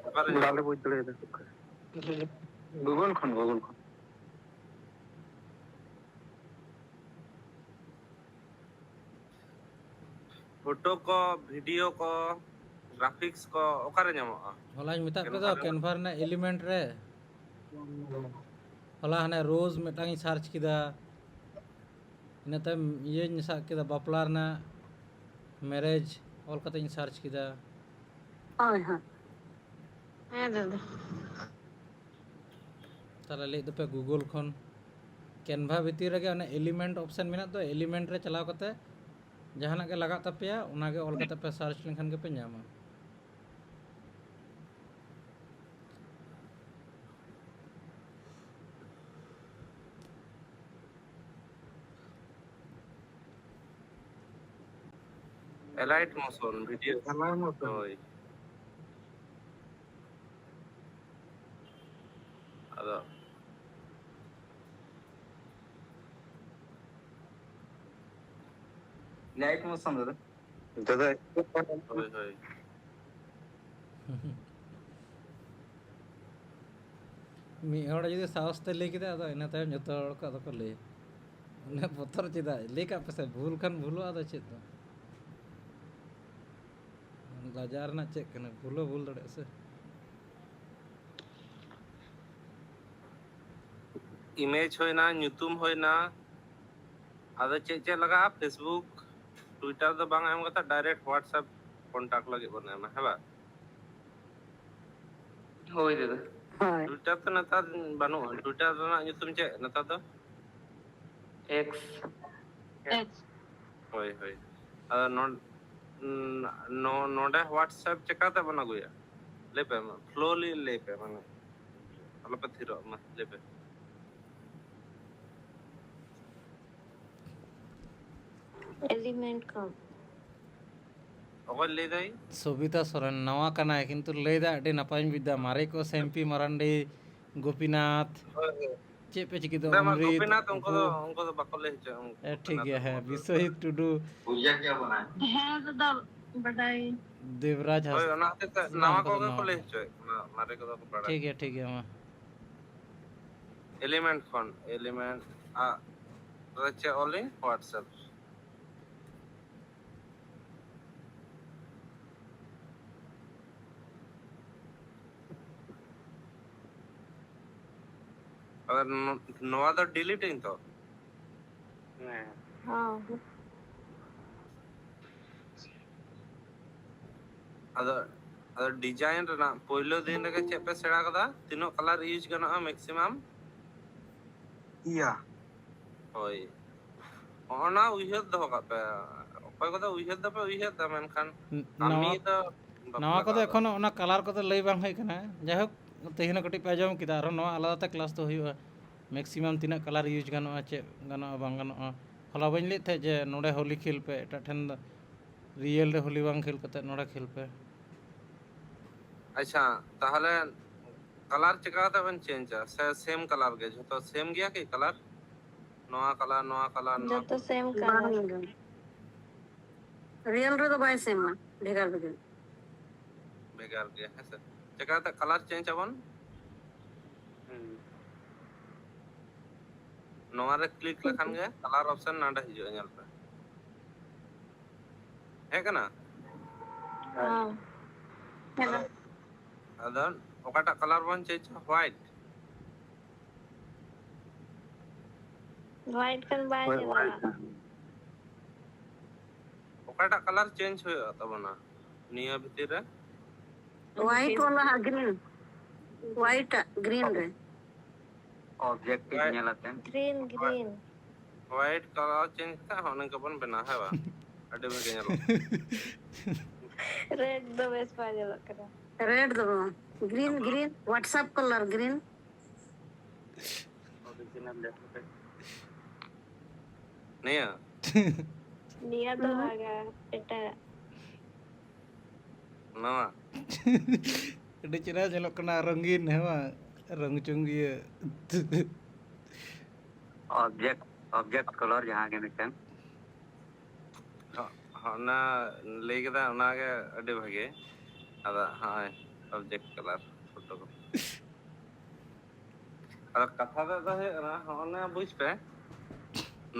ᱚᱠᱟᱨᱮ ᱧᱟᱢᱚᱜᱼᱟ? ᱵᱟᱞᱮ ᱵᱩᱡᱽ ᱫᱟᱲᱮᱭᱟᱫᱟ᱾ ᱜᱩᱜᱩᱞ ᱠᱷᱚᱱ, ᱜᱩᱜᱩᱞ ᱠᱷᱚᱱ᱾ ᱯᱷᱳᱴᱳ ᱠᱚ, ᱵᱷᱤᱰᱤᱭᱳ ᱠᱚ, ᱜᱨᱟᱯᱷᱤᱠᱥ ᱠᱚ ᱚᱠᱟᱨᱮ ᱧᱟᱢᱚᱜᱼᱟ? ᱦᱚᱞᱟᱧ ᱢᱮᱛᱟᱫ ᱯᱮ ᱫᱚ, ᱠᱮᱱᱵᱷᱟ ᱨᱮ? ᱠᱮᱱᱵᱷᱟ ᱨᱮᱱᱟᱜ ᱮᱞᱤᱢᱮᱱᱴ ᱨᱮ᱾ ᱦᱚᱞᱟ ᱦᱟᱱᱮ ᱨᱳᱡᱽ ᱢᱤᱫᱴᱟᱝ ᱤᱧ ᱥᱟᱨᱪ ᱠᱮᱫᱟ, ᱤᱱᱟᱹ ᱛᱟᱭᱚᱢ ᱤᱭᱟᱹᱧ ᱥᱟᱵ ᱠᱮᱫᱟ, ᱵᱟᱯᱞᱟ ᱨᱮᱱᱟᱜ, ᱢᱮᱨᱮᱡᱽ ᱚᱞ ᱠᱟᱛᱮ ᱤᱧ ᱥᱟᱨᱪ ᱠᱮᱫᱟ᱾ ᱦᱳᱭ, ᱦᱳᱭ᱾ ᱦᱮᱸ ᱫᱟᱫᱟ᱾ ᱛᱟᱦᱞᱮ ᱞᱟᱹᱭᱮᱫ ᱫᱚᱯᱮ ᱜᱩᱜᱩᱞ ᱠᱷᱚᱱ᱾ ᱠᱮᱱᱵᱷᱟ ᱵᱷᱤᱛᱤᱨ ᱨᱮᱜᱮ ᱚᱱᱮ ᱮᱞᱤᱢᱮᱱᱴ ᱚᱯᱥᱮᱱ ᱢᱮᱱᱟᱜ ᱫᱚ, ᱮᱞᱤᱢᱮᱱᱴ ᱨᱮ ᱪᱟᱞᱟᱣ ᱠᱟᱛᱮ ᱡᱟᱦᱟᱱᱟᱜ ᱜᱮ ᱞᱟᱜᱟᱜ ᱛᱟᱯᱮᱭᱟ, ᱚᱱᱟᱜᱮ ᱚᱞ ᱠᱟᱛᱮ ᱯᱮ ᱥᱟᱨᱪ ᱞᱮᱱᱠᱷᱟᱱ ᱜᱮᱯᱮ ᱧᱟᱢᱟ᱾ ᱮᱞᱟᱭᱤᱴ ᱢᱳᱥᱚᱱ ᱵᱷᱤᱰᱤᱭᱳ᱾ ᱮᱞᱟᱭᱤᱴ ᱢᱳᱥᱚᱱ᱾ ᱦᱳᱭ᱾ ᱟᱫᱚ ᱮᱞᱟᱭᱤᱴ ᱢᱳᱥᱚᱱ ᱫᱟᱫᱟ᱾ ᱫᱟᱫᱟ, ᱦᱳᱭ, ᱦᱳᱭ᱾ ᱢᱤᱫ ᱦᱚᱲ ᱡᱩᱫᱤ ᱥᱟᱦᱚᱥ ᱛᱮ ᱞᱟᱹᱭ ᱠᱮᱫᱟ, ᱟᱫᱚ ᱤᱱᱟᱹ ᱛᱟᱭᱚᱢ ᱡᱚᱛᱚ ᱦᱚᱲ ᱠᱚ ᱟᱫᱚ ᱠᱚ ᱞᱟᱹᱭᱟ᱾ ᱩᱱᱟᱹᱜ ᱵᱚᱛᱚᱨ ᱪᱮᱫᱟᱜ? ᱞᱟᱹᱭ ᱠᱟᱜ ᱯᱮᱥᱮ, ᱵᱷᱩᱞ ᱠᱷᱟᱱ ᱵᱷᱩᱞᱚᱜᱼᱟ, ᱟᱫᱚ ᱪᱮᱫ ᱫᱚ᱾ ᱞᱟᱡᱟᱣ ᱨᱮᱱᱟᱜ ᱪᱮᱫ ᱠᱟᱱᱟ? ᱵᱷᱩᱞ ᱦᱚᱸ ᱵᱷᱩᱞ ᱫᱟᱲᱮᱭᱟᱜᱼᱟ ᱥᱮ᱾ ᱤᱢᱮᱡᱽ ᱦᱩᱭᱱᱟ, ᱧᱩᱛᱩᱢ ᱦᱩᱭᱱᱟ, ᱟᱫᱚ ᱪᱮᱫ ᱪᱮᱫ ᱞᱟᱜᱟᱜᱼᱟ? Facebook, Twitter ᱫᱚ ᱵᱟᱝ ᱮᱢ ᱠᱟᱛᱮ direct WhatsApp contact ᱞᱟᱹᱜᱤᱫ ᱵᱚᱱ ᱮᱢᱟ, ᱦᱮᱸ ᱵᱟᱝ? ᱦᱳᱭ ᱫᱟᱫᱟ᱾ ᱦᱳᱭ᱾ ᱴᱩᱭᱴᱟᱨ ᱛᱚ ᱱᱮᱛᱟᱨ ᱵᱟᱹᱱᱩᱜᱼᱟ᱾ ᱴᱩᱭᱴᱟᱨ ᱨᱮᱱᱟᱜ ᱧᱩᱛᱩᱢ ᱪᱮᱫ ᱱᱮᱛᱟᱨ ᱫᱚ? ᱮᱠᱥ᱾ ᱮᱠᱥ᱾ ᱦᱳᱭ, ᱦᱳᱭ᱾ ᱟᱫᱚ ᱱᱚ-, ᱱᱚ-, ᱱᱚᱰᱮ WhatsApp ᱪᱮᱠᱟᱛᱮ ᱵᱚᱱ ᱟᱹᱜᱩᱭᱟ? ᱞᱟᱹᱭ ᱯᱮ ᱢᱟ, ᱯᱷᱞᱳᱞᱤ ᱞᱟᱹᱭ ᱯᱮ, ᱢᱟᱱᱮ ᱟᱞᱚᱯᱮ ᱛᱷᱤᱨᱚᱜ ᱢᱟ, ᱞᱟᱹᱭ ᱯᱮ᱾ ᱮᱞᱤᱢᱮᱱᱴ ᱠᱚ᱾ ᱚᱠᱚᱭ ᱞᱟᱹᱭ ᱫᱟᱭ? ᱥᱚᱵᱤᱛᱟ ᱥᱚᱨᱮᱱ ᱱᱟᱣᱟ ᱠᱟᱱᱟᱭ, ᱠᱤᱱᱛᱩ ᱞᱟᱹᱭᱫᱟ ᱟᱹᱰᱤ ᱱᱟᱯᱟᱭᱤᱧ ᱵᱩᱡ ᱮᱫᱟ᱾ ᱢᱟᱨᱮ ᱠᱚ ᱥᱮᱢᱯᱤ ᱢᱟᱨᱟᱱᱰᱤ, ᱜᱳᱯᱤᱱᱟᱛᱷ, ᱦᱳᱭ, ᱦᱳᱭ᱾ ᱪᱮᱫ ᱯᱮ ᱪᱤᱠᱟᱹᱭ ᱫᱟ? ᱵᱟᱝ, ᱵᱟᱝ, ᱚᱢᱨᱤᱛ, ᱜᱳᱯᱤᱱᱟᱛᱷ ᱩᱱᱠᱩ ᱫᱚ, ᱩᱱᱠᱩ ᱩᱱᱠᱩ ᱫᱚ ᱵᱟᱠᱚ ᱞᱟᱹᱭ ᱦᱚᱪᱚᱭᱟ, ᱩᱱᱠᱩ ᱮ, ᱴᱷᱤᱠ ᱜᱳᱯᱤᱱᱟᱛᱷ ᱜᱮᱭᱟ, ᱦᱮᱸ, ᱩᱱᱠᱩ ᱫᱚ᱾ ᱵᱤᱥᱥᱚᱡᱤᱛ ᱴᱩᱰᱩ, ᱦᱮᱸ ᱫᱟᱫᱟ, ᱵᱟᱰᱟᱭ᱾ ᱫᱮᱵᱽᱨᱟᱡᱽ ᱦᱳᱭ, ᱦᱟᱸᱥ-, ᱚᱱᱟ ᱦᱚᱛᱮᱡ ᱛᱮ ᱵᱟᱝ, ᱱᱟᱣᱟ ᱩᱱᱠᱩ ᱫᱚ ᱠᱚᱜᱮ ᱠᱚ ᱱᱟᱣᱟ ᱞᱟᱹᱭ ᱠᱚ᱾ ᱦᱚᱪᱚᱭᱮᱫ ᱠᱚᱣᱟ, ᱢᱟᱨᱮ ᱠᱚᱫᱚ ᱠᱚ ᱵᱟᱲᱟᱭ᱾ ᱴᱷᱤᱠ ᱜᱮᱭᱟ, ᱴᱷᱤᱠ ᱜᱮᱭᱟ, ᱢᱟ᱾ ᱮᱞᱤᱢᱮᱱᱴ ᱠᱷᱚᱱ, ᱮᱞᱤᱢᱮᱱᱴ ᱟᱜ ᱨᱮ ᱪᱮᱫ ᱚᱞᱤᱧ? WhatsApp᱾ ᱟᱫᱚ ᱱᱚ-, ᱱᱚᱣᱟ ᱫᱚ ᱰᱤᱞᱤᱴ ᱟᱹᱧ ᱛᱚ? ᱦᱚᱸ᱾ ᱟᱫᱚ, ᱟᱫᱚ ᱰᱤᱡᱟᱭᱤᱱ ᱨᱮᱱᱟᱜ ᱯᱳᱭᱞᱳ ᱫᱤᱱ ᱨᱮᱜᱮ ᱪᱮᱫ ᱯᱮ ᱥᱮᱬᱟ ᱠᱟᱫᱟ? ᱛᱤᱱᱟᱹᱜ ᱠᱟᱞᱟᱨ ᱤᱭᱩᱡᱽ ᱜᱟᱱᱚᱜᱼᱟ ᱢᱮᱠᱥᱤᱢᱟᱢ? ᱤᱭᱟ᱾ ᱦᱳᱭ, ᱚᱱᱟ ᱩᱭᱦᱟᱹᱨ ᱫᱚᱦᱚ ᱠᱟᱜ ᱯᱮ᱾ ᱚᱠᱚᱭ ᱠᱚᱫᱚ ᱩᱭᱦᱟᱹᱨ ᱫᱚᱯᱮ ᱩᱭᱦᱟᱹᱨ ᱫᱟ, ᱢᱮᱱᱠᱷᱟᱱ ᱱ-, ᱠᱟᱹᱢᱤ ᱱᱟᱣᱟ, ᱫᱚ ᱵᱟᱯᱮ ᱱᱟᱣᱟ ᱠᱚᱫᱚ ᱞᱟᱜᱟᱣ ᱮᱠᱷᱚᱱᱳ ᱚᱱᱟ ᱠᱟᱞᱟᱨ ᱠᱚᱫᱚ ᱞᱟᱹᱭ ᱵᱟᱝ ᱦᱩᱭ ᱠᱟᱱᱟ᱾ ᱡᱟᱭᱦᱳᱠ, ᱛᱮᱦᱮᱧ ᱦᱚᱸ ᱠᱟᱹᱴᱤᱡ ᱯᱮ ᱟᱸᱡᱚᱢ ᱠᱮᱫᱟ, ᱟᱨᱦᱚᱸ ᱱᱚᱣᱟ ᱟᱞᱟᱫᱟ ᱛᱮ ᱠᱞᱟᱥ ᱫᱚ ᱦᱩᱭᱩᱜᱼᱟ᱾ ᱢᱮᱠᱥᱤᱢᱟᱢ ᱛᱤᱱᱟᱹᱜ ᱠᱟᱞᱟᱨ ᱤᱭᱩᱡᱽ ᱜᱟᱱᱚᱜᱼᱟ, ᱪᱮᱫ ᱜᱟᱱᱚᱜᱼᱟ, ᱵᱟᱝ ᱜᱟᱱᱚᱜᱼᱟ᱾ ᱦᱚᱞᱟ ᱵᱟᱹᱧ ᱞᱟᱹᱭᱮᱫ ᱛᱟᱦᱮᱸᱫ ᱡᱮ ᱱᱚᱰᱮ ᱦᱳᱞᱤ ᱠᱷᱮᱞ ᱯᱮ, ᱮᱴᱟᱜ ᱴᱷᱮᱱ ᱫᱚ ᱨᱤᱭᱮᱞ ᱨᱮ ᱦᱳᱞᱤ ᱵᱟᱝ ᱠᱷᱮᱞ ᱠᱟᱛᱮ ᱱᱚᱰᱮ ᱠᱷᱮᱞ ᱯᱮ᱾ ᱟᱪᱪᱷᱟ, ᱛᱟᱦᱚᱞᱮ ᱠᱟᱞᱟᱨ ᱪᱮᱠᱟ ᱠᱟᱛᱮ ᱵᱮᱱ ᱪᱮᱧᱡᱟ? ᱥᱮ ᱥᱮᱢ ᱠᱟᱞᱟᱨ ᱜᱮ ᱡᱷᱚᱛᱚ? ᱥᱮᱢ ᱜᱮᱭᱟ ᱠᱤ ᱠᱟᱞᱟᱨ? ᱱᱚᱣᱟ ᱠᱟᱞᱟᱨ, ᱱᱚᱣᱟ ᱠᱟᱞᱟᱨ, ᱱᱚᱣᱟ ᱡᱚᱛᱚ ᱥᱮᱢ ᱠᱟᱞᱟᱨ᱾ ᱵᱟᱝ ᱜᱮ᱾ ᱨᱤᱭᱮᱞ ᱨᱮᱫᱚ ᱵᱟᱭ ᱥᱮᱢᱟ, ᱵᱷᱮᱜᱟᱨ ᱵᱷᱮᱜᱟᱨ᱾ ᱵᱷᱮᱜᱟᱨ ᱜᱮᱭᱟ, ᱦᱮᱸ ᱥᱮ? ᱪᱮᱠᱟ ᱠᱟᱛᱮ ᱠᱟᱞᱟᱨ ᱪᱮᱧᱡ ᱟᱵᱚᱱ? ᱱᱚᱣᱟ ᱨᱮ ᱠᱞᱤᱠ ᱞᱮᱠᱷᱟᱱ ᱜᱮ ᱠᱟᱞᱟᱨ ᱚᱯᱥᱮᱱ ᱱᱚᱰᱮ ᱦᱤᱡᱩᱜᱼᱟ, ᱧᱮᱞ ᱯᱮ᱾ ᱦᱮᱡ ᱠᱟᱱᱟ? ᱦᱚᱸ᱾ ᱦᱮᱞᱳ᱾ ᱟᱫᱚ ᱚᱠᱟᱴᱟᱜ ᱠᱟᱞᱟᱨ ᱵᱚᱱ ᱪᱮᱧᱡᱟ? ᱦᱳᱣᱟᱭᱤᱴ᱾ ᱦᱳᱣᱟᱭᱤᱴ ᱠᱷᱟᱱ ᱵᱟᱭ ᱦᱳᱭ, ᱧᱮᱞᱚᱜᱼᱟ᱾ ᱦᱳᱣᱟᱭᱤᱴ᱾ ᱚᱠᱟᱴᱟᱜ ᱠᱟᱞᱟᱨ ᱪᱮᱧᱡ ᱦᱩᱭᱩᱜᱼᱟ ᱛᱟᱵᱚᱱᱟ ᱱᱤᱭᱟᱹ ᱵᱷᱤᱛᱤᱨ ᱨᱮ? ᱦᱳᱣᱟᱭᱤᱴ ᱵᱟᱞᱟ ᱦᱟᱸᱜ ᱜᱨᱤᱱ᱾ White ᱟᱜ green ᱨᱮ᱾ Objective ᱧᱮᱞ ᱟᱛᱮ᱾ Green, green. White color change ᱠᱟᱛᱮ ᱦᱚᱸ ᱱᱚᱝᱠᱟ ᱵᱚᱱ ᱵᱮᱱᱟᱣᱟ, ᱦᱮᱸ ᱵᱟᱝ? ᱟᱹᱰᱤ ᱵᱷᱟᱜᱮ ᱧᱮᱞᱚᱜᱼᱟ᱾ Red ᱫᱚ ᱵᱮᱥ ᱵᱟᱭ ᱧᱮᱞᱚᱜ ᱠᱟᱱᱟ᱾ Red ᱫᱚ ᱵᱟᱝ, green, green, WhatsApp color green. ᱱᱤᱭᱟᱹ? ᱱᱤᱭᱟᱹ ᱫᱚ ᱵᱟᱝᱟ, ᱮᱴᱟᱜ᱾ ᱱᱚᱣᱟ? ᱟᱹᱰᱤ ᱪᱮᱦᱨᱟ ᱧᱮᱞᱚᱜ ᱠᱟᱱᱟ, ᱨᱚᱝᱜᱤᱱ, ᱦᱮᱸ ᱵᱟᱝ? ᱨᱚᱝ ᱪᱩᱝ ᱤᱭᱟᱹ᱾ Object, object color ᱡᱟᱦᱟᱸ ᱜᱮ ᱢᱤᱫᱴᱮᱱ᱾ ᱦᱚ-, ᱦᱚ-, ᱚᱱᱟ ᱞᱟᱹᱭ ᱠᱮᱫᱟ, ᱚᱱᱟᱜᱮ ᱟᱹᱰᱤ ᱵᱷᱟᱜᱮ᱾ ᱟᱫᱚ ᱦᱚᱸᱜᱼᱚᱭ object color photo ᱠᱚ᱾ ᱟᱫᱚ ᱠᱟᱛᱷᱟ ᱫᱚ, ᱫᱚ ᱦᱩᱭᱩᱜ ᱠᱟᱱᱟ, ᱦᱚᱸᱜᱼᱚ ᱱᱟ ᱵᱩᱡᱽ ᱯᱮ,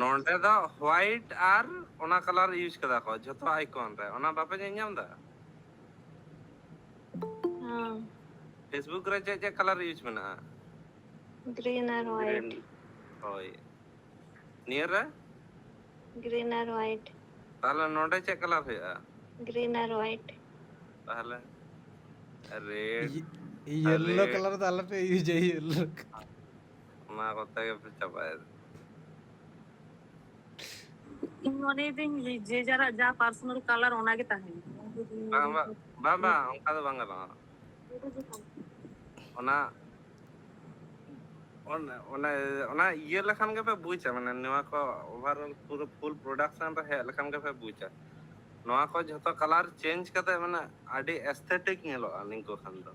ᱱᱚᱸᱰᱮ ᱫᱚ white ᱟᱨ ᱚᱱᱟ color use ᱠᱟᱫᱟ ᱠᱚ ᱡᱷᱚᱛᱚ icon ᱨᱮ, ᱚᱱᱟ ᱵᱟᱯᱮ ᱧᱮᱞ ᱧᱟᱢ ᱮᱫᱟ? ᱦᱮᱸ᱾ Facebook ᱨᱮ ᱪᱮᱫ ᱪᱮᱫ color use ᱢᱮᱱᱟᱜᱼᱟ? Green ᱟᱨ white. Green. ᱦᱳᱭ᱾ ᱱᱤᱭᱟᱹ ᱨᱮ? Green ᱟᱨ white. ᱛᱟᱦᱞᱮ ᱱᱚᱸᱰᱮ ᱪᱮᱫ color ᱦᱩᱭᱩᱜᱼᱟ? Green ᱟᱨ white. ᱛᱟᱦᱞᱮ red, ᱤᱭ-, yellow red. Color ᱫᱚ ᱟᱞᱚᱯᱮ use ᱟ, yellow. ᱚᱱᱟ ᱠᱚᱛᱮ ᱜᱮᱯᱮ ᱪᱟᱵᱟᱭᱮᱫᱟ᱾ ᱤᱧ ᱢᱚᱱᱮᱭᱮᱫᱟᱹᱧ ᱡᱮ ᱡᱟᱨᱟᱜ ᱡᱟ personal color ᱚᱱᱟᱜᱮ ᱛᱟᱦᱮᱱᱟ᱾ ᱵᱟᱝ, ᱵᱟᱝ, ᱵᱟᱝ, ᱵᱟᱝ, ᱚᱱᱠᱟ ᱫᱚ ᱵᱟᱝ ᱜᱟᱱᱚᱜᱼᱟ᱾ ᱚᱱᱟ, ᱚᱱ-, ᱚᱱᱟ, ᱚᱱᱟ ᱤᱭᱟᱹ ᱞᱮᱠᱷᱟᱱ ᱜᱮᱯᱮ ᱵᱩᱡᱟ, ᱢᱟᱱᱮ ᱱᱚᱣᱟ ᱠᱚ overall ᱯᱩᱨᱟᱹ full production ᱨᱮ ᱦᱮᱡ ᱞᱮᱠᱷᱟᱱ ᱜᱮᱯᱮ ᱵᱩᱡᱟ᱾ ᱱᱚᱣᱟ ᱠᱚ ᱡᱷᱚᱛᱚ color change ᱠᱟᱛᱮ, ᱢᱟᱱᱮ ᱟᱹᱰᱤ aesthetic ᱧᱮᱞᱚᱜᱼᱟ ᱱᱤᱝᱠᱟᱹ ᱠᱷᱟᱱ ᱫᱚ᱾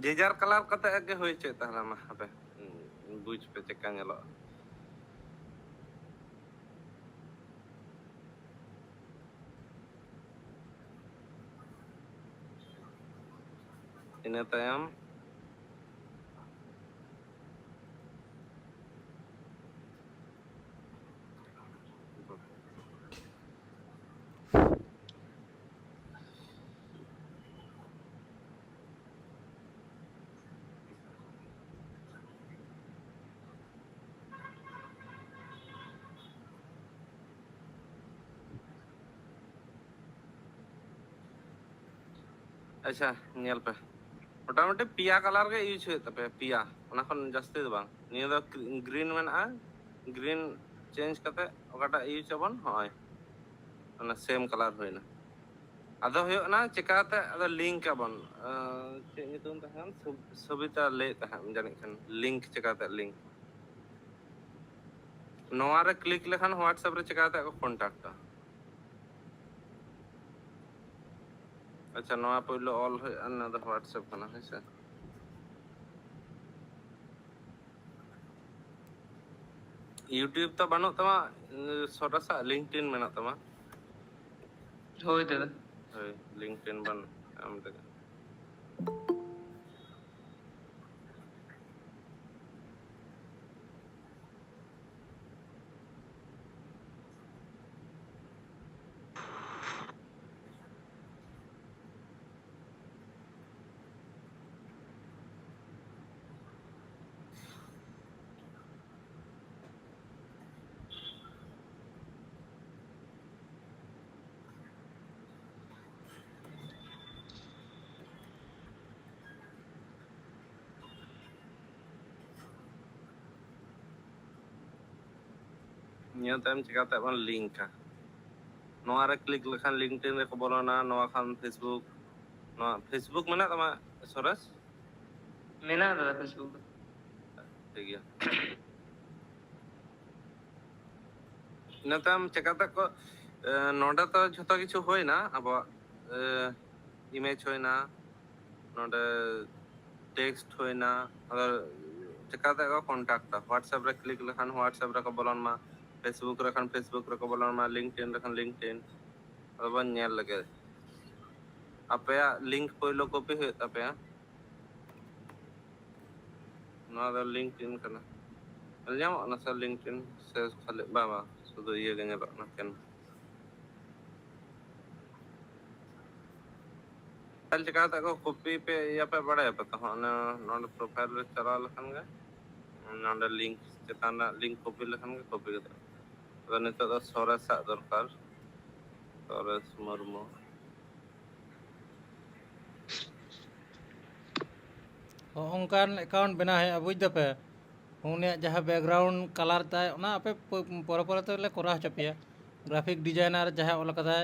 ᱡᱮ ᱡᱟᱨ color ᱠᱟᱛᱮ ᱜᱮ ᱦᱩᱭ ᱦᱚᱪᱚᱭ ᱛᱟᱦᱞᱮ, ᱢᱟ ᱦᱟᱯᱮ, ᱵᱩᱡᱽ ᱯᱮ ᱪᱮᱫᱠᱟ ᱧᱮᱞᱚᱜᱼᱟ᱾ ᱤᱱᱟᱹ ᱛᱟᱭᱚᱢ ᱟᱪᱪᱷᱟ, ᱧᱮᱞ ᱯᱮ, ᱢᱚᱴᱟᱢᱩᱴᱤ ᱯᱮᱭᱟ ᱠᱟᱞᱟᱨ ᱜᱮ ᱤᱭᱩᱡᱽ ᱦᱩᱭᱩᱜ ᱛᱟᱯᱮᱭᱟ, ᱯᱮᱭᱟ, ᱚᱱᱟ ᱠᱷᱚᱱ ᱡᱟᱹᱥᱛᱤ ᱫᱚ ᱵᱟᱝ᱾ ᱱᱤᱭᱟᱹ ᱫᱚ ᱜᱨᱤᱱ ᱢᱮᱱᱟᱜᱼᱟ, ᱜᱨᱤᱱ ᱪᱮᱧᱡᱽ ᱠᱟᱛᱮ ᱚᱠᱟᱴᱟᱜ ᱤᱭᱩᱡᱽ ᱟᱵᱚᱱ, ᱦᱚᱸᱜᱼᱚᱭ ᱚᱱᱟ ᱥᱮᱢ ᱠᱟᱞᱟᱨ ᱦᱩᱭᱱᱟ᱾ ᱟᱫᱚ ᱦᱩᱭᱩᱜ ᱠᱟᱱᱟ ᱪᱮᱠᱟᱛᱮ ᱟᱫᱚ ᱞᱤᱝᱠ ᱟᱵᱚᱱ, ᱟᱸ, ᱪᱮᱫ ᱧᱩᱛᱩᱢ ᱛᱟᱦᱮᱸ ᱠᱟᱱ? ᱥᱚᱵ-, ᱥᱚᱵᱤᱛᱟ ᱞᱟᱹᱭᱮᱫ ᱛᱟᱦᱮᱸᱫ ᱡᱟᱹᱱᱤᱡ ᱠᱷᱟᱱ, ᱞᱤᱝᱠ ᱪᱮᱠᱟᱛᱮ ᱞᱤᱝᱠ᱾ ᱱᱚᱣᱟ ᱨᱮ ᱠᱞᱤᱠ ᱞᱮᱠᱷᱟᱱ WhatsApp ᱨᱮ ᱪᱮᱠᱟᱛᱮ ᱠᱚ ᱠᱚᱱᱴᱟᱠᱴᱟ? ᱟᱪᱪᱷᱟ, ᱱᱚᱣᱟ ᱯᱳᱭᱞᱳ ᱚᱞ ᱦᱩᱭᱩᱜᱼᱟ, ᱱᱚᱣᱟ ᱫᱚ WhatsApp ᱠᱟᱱᱟ, ᱦᱮᱸ ᱥᱮ? YouTube ᱛᱚ ᱵᱟᱹᱱᱩᱜ ᱛᱟᱢᱟ, ᱥᱚᱨᱟᱥᱟᱜ LinkedIn ᱢᱮᱱᱟᱜ ᱛᱟᱢᱟ᱾ ᱦᱳᱭ ᱫᱟᱫᱟ᱾ ᱦᱳᱭ, LinkedIn ᱵᱟᱹᱱᱩᱜ ᱟᱢ ᱛᱮᱜᱮ᱾ ᱱᱤᱭᱟᱹ ᱛᱟᱭᱚᱢ ᱪᱤᱠᱟᱛᱮ ᱵᱚᱱ ᱞᱤᱝᱠᱟ? ᱱᱚᱣᱟ ᱨᱮ ᱠᱞᱤᱠ ᱞᱮᱠᱷᱟᱱ LinkedIn ᱨᱮᱠᱚ ᱵᱚᱞᱚᱱᱟ, ᱱᱚᱣᱟ ᱠᱷᱟᱱ Facebook, ᱱᱚᱣᱟ Facebook ᱢᱮᱱᱟᱜ ᱛᱟᱢᱟ ᱥᱚᱨᱮᱥ? ᱢᱮᱱᱟᱜ ᱫᱟᱫᱟ Facebook ᱫᱚ᱾ ᱴᱷᱤᱠ ᱜᱮᱭᱟ᱾ ᱤᱱᱟᱹ ᱛᱟᱭᱚᱢ ᱪᱮᱠᱟᱛᱮ ᱠᱚ, ᱮ, ᱱᱚᱰᱮ ᱛᱚ ᱡᱷᱚᱛᱚ ᱠᱤᱪᱷᱩ ᱦᱩᱭᱱᱟ, ᱟᱵᱚᱣᱟᱜ, ᱮ, image ᱦᱩᱭᱱᱟ, ᱱᱚᱰᱮ text ᱦᱩᱭᱱᱟ, ᱟᱫᱚ ᱪᱮᱠᱟᱛᱮ ᱠᱚ ᱠᱚᱱᱴᱟᱠᱴᱟ? WhatsApp ᱨᱮ ᱠᱞᱤᱠ ᱞᱮᱠᱷᱟᱱ WhatsApp ᱨᱮᱠᱚ ᱵᱚᱞᱚᱱ ᱢᱟ, Facebook ᱨᱮ ᱠᱷᱟᱱ Facebook ᱨᱮᱠᱚ ᱵᱚᱞᱚᱱ ᱢᱟ, LinkedIn ᱨᱮ ᱠᱷᱟᱱ LinkedIn᱾ ᱟᱫᱚ ᱵᱚᱱ ᱧᱮᱞ ᱞᱮᱜᱮ, ᱟᱯᱮᱭᱟᱜ ᱞᱤᱝᱠ ᱯᱳᱭᱞᱳ ᱠᱚᱯᱤ ᱦᱩᱭᱩᱜ ᱛᱟᱯᱮᱭᱟ᱾ ᱱᱚᱣᱟ ᱫᱚ LinkedIn ᱠᱟᱱᱟ, ᱧᱮᱞ ᱧᱟᱢᱚᱜ ᱠᱟᱱᱟ ᱥᱮ LinkedIn? ᱥᱮ ᱠᱷᱟᱹᱞᱤ, ᱵᱟᱝ, ᱵᱟᱝ, ᱥᱩᱫᱷᱩ ᱤᱭᱟᱹ ᱜᱮ ᱧᱮᱞᱚᱜ ᱠᱟᱱᱟ, ᱠᱮᱱ ᱯᱨᱚᱯᱷᱟᱭᱤᱞ ᱪᱤᱠᱟᱹ ᱠᱟᱛᱮ ᱠᱚ ᱠᱚᱯᱤ ᱯᱮ, ᱤᱭᱟᱹ ᱯᱮ, ᱵᱟᱲᱟᱭᱟᱯᱮ ᱛᱚ? ᱦᱚᱸ, ᱚᱱᱮ ᱱᱚᱰᱮ ᱯᱨᱚᱯᱷᱟᱭᱤᱞ ᱨᱮ ᱪᱟᱞᱟᱣ ᱞᱮᱠᱷᱟᱱ ᱜᱮ ᱱᱚᱰᱮ ᱞᱤᱝᱠ ᱪᱮᱛᱟᱱ ᱨᱮ ᱞᱤᱝᱠ ᱠᱚᱯᱤ ᱞᱮᱠᱷᱟᱱ ᱜᱮ ᱠᱚᱯᱤ ᱠᱟᱛᱮ᱾ ᱟᱫᱚ ᱱᱤᱛᱚᱜ ᱫᱚ ᱥᱚᱨᱮᱥᱟᱜ ᱫᱚᱨᱠᱟᱨ, ᱥᱚᱨᱮᱥ ᱢᱩᱨᱢᱩ᱾ ᱦᱚᱸᱜᱼᱚ ᱱᱚᱝᱠᱟᱱ ᱮᱠᱟᱣᱩᱱᱴ ᱵᱮᱱᱟᱣ ᱦᱩᱭᱩᱜᱼᱟ, ᱵᱩᱡᱽ ᱫᱟᱯᱮ? ᱩᱱᱤᱭᱟᱜ ᱡᱟᱦᱟᱸ ᱵᱮᱠᱜᱨᱟᱣᱩᱱᱰ ᱠᱟᱞᱟᱨ ᱛᱟᱭ, ᱚᱱᱟ ᱟᱯᱮ ᱯᱚ-, ᱯᱚᱨᱮ ᱯᱚᱨᱮ ᱛᱮᱞᱮ ᱠᱚᱨᱟᱣ ᱦᱚᱪᱚ ᱯᱮᱭᱟ᱾ ᱜᱨᱟᱯᱷᱤᱠ ᱰᱤᱡᱟᱭᱱᱟᱨ ᱡᱟᱦᱟᱸᱭ ᱚᱞ ᱠᱟᱫᱟᱭ,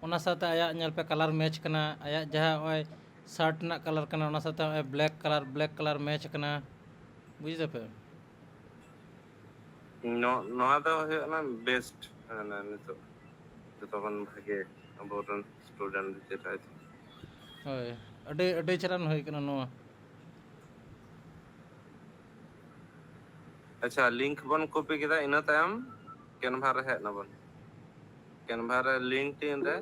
ᱚᱱᱟ ᱥᱟᱶᱛᱮ ᱟᱭᱟᱜ ᱧᱮᱞ ᱯᱮ ᱠᱟᱞᱟᱨ ᱢᱮᱪ ᱠᱟᱱᱟ, ᱟᱭᱟᱜ ᱡᱟᱦᱟᱸ ᱱᱚᱜᱼᱚᱭ ᱥᱟᱨᱴ ᱨᱮᱱᱟᱜ ᱠᱟᱞᱟᱨ ᱠᱟᱱᱟ, ᱚᱱᱟ ᱥᱟᱶᱛᱮ ᱱᱚᱜᱼᱚᱭ black colour, black colour match ᱠᱟᱱᱟ, ᱵᱩᱡᱽ ᱫᱟᱯᱮ? ᱱᱚ-, ᱱᱚᱣᱟ ᱫᱚ ᱦᱩᱭᱩᱜ ᱠᱟᱱᱟ ᱵᱮᱥᱴ, ᱢᱟᱱᱮ ᱱᱤᱛᱚᱜ ᱡᱚᱛᱚ ᱠᱷᱚᱱ ᱵᱷᱟᱜᱮ ᱟᱵᱚᱨᱮᱱ ᱥᱴᱩᱰᱮᱱᱴ ᱪᱮᱫ ᱦᱚᱭᱛᱳ᱾ ᱦᱳᱭ, ᱟᱹᱰᱤ, ᱟᱹᱰᱤ ᱪᱮᱦᱨᱟᱱ ᱦᱩᱭ ᱠᱟᱱᱟ ᱱᱚᱣᱟ᱾ ᱟᱪᱪᱷᱟ, ᱞᱤᱝᱠ ᱵᱚᱱ ᱠᱚᱯᱤ ᱠᱮᱫᱟ, ᱤᱱᱟᱹ ᱛᱟᱭᱚᱢ ᱠᱮᱱᱵᱷᱟ ᱨᱮ ᱦᱮᱡ ᱱᱟᱵᱚᱱ᱾ ᱠᱮᱱᱵᱷᱟ ᱨᱮ ᱞᱤᱝᱠᱰᱤᱱ ᱨᱮ,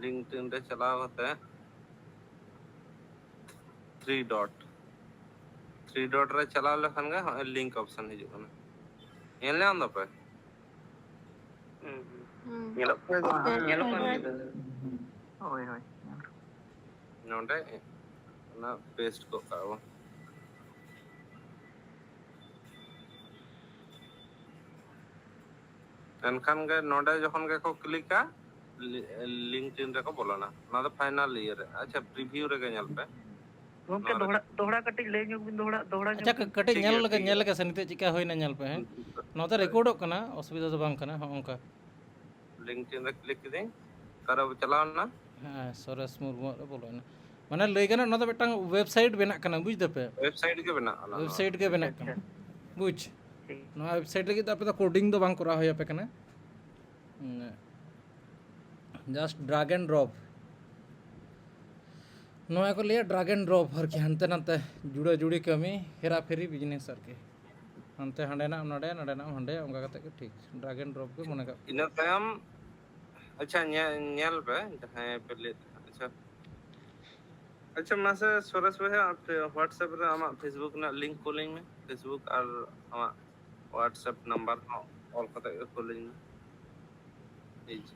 ᱞᱤᱝᱠᱰᱤᱱ ᱨᱮ ᱪᱟᱞᱟᱣ ᱠᱟᱛᱮ ᱛᱷᱨᱤ ᱰᱚᱴ, ᱛᱷᱨᱤ ᱰᱚᱴ ᱨᱮ ᱪᱟᱞᱟᱣ ᱞᱮᱠᱷᱟᱱ ᱜᱮ ᱦᱚᱸᱜᱼᱚᱭ ᱞᱤᱝᱠ ᱚᱯᱥᱚᱱ ᱦᱤᱡᱩᱜ ᱠᱟᱱᱟ᱾ ᱧᱮᱞ ᱧᱟᱢ ᱫᱟᱯᱮ? ᱦᱩᱸ, ᱦᱩᱸ᱾ ᱦᱩᱸ᱾ ᱧᱮᱞᱚᱜ ᱠᱟᱱᱟ᱾ ᱯᱮᱥᱴ ᱧᱮᱞᱚᱜ ᱠᱟᱱ ᱦᱩᱭᱱᱟ᱾ ᱜᱮᱭᱟ᱾ ᱦᱳᱭ, ᱦᱳᱭ᱾ ᱱᱚᱰᱮ ᱚᱱᱟ ᱯᱮᱥᱴ ᱜᱚᱫ ᱠᱟᱜᱼᱟ ᱵᱚᱱ᱾ ᱮᱱᱠᱷᱟᱱ ᱜᱮ ᱱᱚᱰᱮ ᱡᱚᱠᱷᱚᱱ ᱜᱮᱠᱚ ᱠᱞᱤᱠᱟ, ᱞᱤ-, ᱞᱤᱝᱠᱰᱤᱱ ᱨᱮᱠᱚ ᱵᱚᱞᱚᱱᱟ᱾ ᱚᱱᱟ ᱫᱚ ᱯᱷᱟᱭᱱᱟᱞ ᱤᱭᱟᱹ ᱨᱮ᱾ ᱟᱪᱪᱷᱟ, ᱯᱨᱤᱵᱷᱤᱭᱩ ᱨᱮᱜᱮ ᱧᱮᱞ ᱯᱮ᱾ ᱜᱚᱝᱠᱮ, ᱱᱚᱣᱟ ᱫᱚᱦᱲᱟ, ᱨᱮ᱾ ᱫᱚᱦᱲᱟ ᱠᱟᱹᱴᱤᱡ ᱞᱟᱹᱭ ᱧᱚᱜ ᱵᱤᱱ, ᱫᱚᱦᱲᱟ, ᱫᱚᱦᱲᱟ ᱧᱚᱜ ᱟᱪᱪᱷᱟ, ᱵᱤᱱ᱾ ᱠᱟᱹᱴᱤᱡ ᱴᱷᱤᱠ ᱧᱮᱞ ᱜᱮᱭᱟ, ᱞᱮᱜᱮ, ᱴᱷᱤᱠ ᱧᱮᱞ ᱜᱮᱭᱟ᱾ ᱞᱮᱜᱮ ᱥᱮ ᱱᱤᱛᱚᱜ ᱪᱮᱠᱟ ᱦᱩᱭᱱᱟ, ᱧᱮᱞ ᱯᱮ, ᱦᱮᱸ? ᱦᱩᱸ, ᱦᱩᱸ, ᱱᱚᱣᱟ ᱫᱚ ᱦᱳᱭ᱾ ᱨᱮᱠᱚᱨᱰᱚᱜ ᱠᱟᱱᱟ, ᱚᱥᱩᱵᱤᱫᱷᱟ ᱫᱚ ᱵᱟᱝ ᱠᱟᱱᱟ, ᱦᱚᱸᱜᱼᱚ ᱱᱚᱝᱠᱟ᱾ ᱞᱤᱝᱠᱰᱤᱱ ᱨᱮ ᱠᱞᱤᱠ ᱠᱤᱫᱟᱹᱧ, ᱚᱠᱟᱨᱮ ᱪᱟᱞᱟᱣ ᱞᱮᱱᱟ? ᱦᱮᱸ, ᱥᱚᱨᱮᱥ ᱢᱩᱨᱢᱩᱣᱟᱜ ᱨᱮ ᱵᱚᱞᱚᱭᱮᱱᱟ᱾ ᱢᱟᱱᱮ, ᱞᱟᱹᱭ ᱜᱟᱱᱚᱜ, ᱱᱚᱣᱟ ᱫᱚ ᱢᱤᱫᱴᱟᱝ ᱣᱮᱵᱥᱟᱭᱤᱴ ᱵᱮᱱᱟᱜ ᱠᱟᱱᱟ, ᱵᱩᱡᱽ ᱫᱟᱯᱮ? ᱣᱮᱵᱥᱟᱭᱤᱴ ᱜᱮ ᱵᱮᱱᱟᱜ ᱠᱟᱱᱟ ᱱᱚᱣᱟ᱾ ᱣᱮᱵᱥᱟᱭᱤᱴ ᱜᱮ ᱵᱮᱱᱟᱜ ᱟᱪᱪᱷᱟ, ᱠᱟᱱᱟ, ᱟᱪᱪᱷᱟ᱾ ᱵᱩᱡᱽ? ᱴᱷᱤᱠ᱾ ᱱᱚᱣᱟ ᱣᱮᱵᱥᱟᱭᱤᱴ ᱞᱟᱹᱜᱤᱫ ᱫᱚ ᱟᱯᱮ ᱫᱚ ᱠᱳᱰᱤᱝ ᱫᱚ ᱵᱟᱝ ᱠᱚᱨᱟᱣ ᱦᱩᱭ ᱟᱯᱮ ᱠᱟᱱᱟ᱾ ᱦᱩᱸ, just drag and drop᱾ ᱱᱚᱣᱟ ᱠᱚ ᱞᱟᱹᱭᱟ drag and drop ᱟᱨᱠᱤ, ᱦᱟᱱᱛᱮ ᱱᱟᱛᱮ ᱡᱩᱲᱟᱹ ᱡᱩᱲᱤ ᱠᱟᱹᱢᱤ, ᱦᱮᱨᱟ ᱯᱷᱮᱨᱤ ᱵᱤᱡᱽᱱᱮᱥ ᱟᱨᱠᱤ᱾ ᱦᱟᱱᱛᱮ ᱦᱟᱸᱰᱮᱱᱟᱜ ᱱᱚᱰᱮ, ᱱᱚᱰᱮᱱᱟᱜ ᱦᱟᱸᱰᱮ, ᱚᱱᱠᱟ ᱠᱟᱛᱮ ᱜᱮ ᱴᱷᱤᱠ᱾ Drag and drop ᱜᱮ ᱢᱚᱱᱮ ᱠᱟᱜ ᱯᱮ᱾ ᱤᱱᱟᱹ ᱛᱟᱭᱚᱢ, ᱟᱪᱪᱷᱟ, ᱧᱮ-, ᱧᱮᱞ ᱯᱮ, ᱡᱟᱦᱟᱸᱭ ᱯᱮ ᱞᱟᱹᱭᱮᱫ ᱛᱟᱦᱮᱸᱫ, ᱟᱪᱪᱷᱟ᱾ ᱟᱪᱪᱷᱟ, ᱢᱟᱥᱮ ᱥᱚᱨᱮᱥ ᱵᱚᱭᱦᱟ, ᱟᱯᱮ WhatsApp ᱨᱮ ᱟᱢᱟᱜ Facebook ᱨᱮᱱᱟᱜ ᱞᱤᱝᱠ ᱠᱩᱞᱤᱧ ᱢᱮ, Facebook ᱟᱨ ᱟᱢᱟᱜ WhatsApp ᱱᱟᱢᱵᱟᱨ ᱦᱚᱸ ᱚᱞ ᱠᱟᱛᱮ ᱜᱮ ᱠᱩᱞᱤᱧ ᱢᱮ᱾ ᱮᱭ ᱡᱮ᱾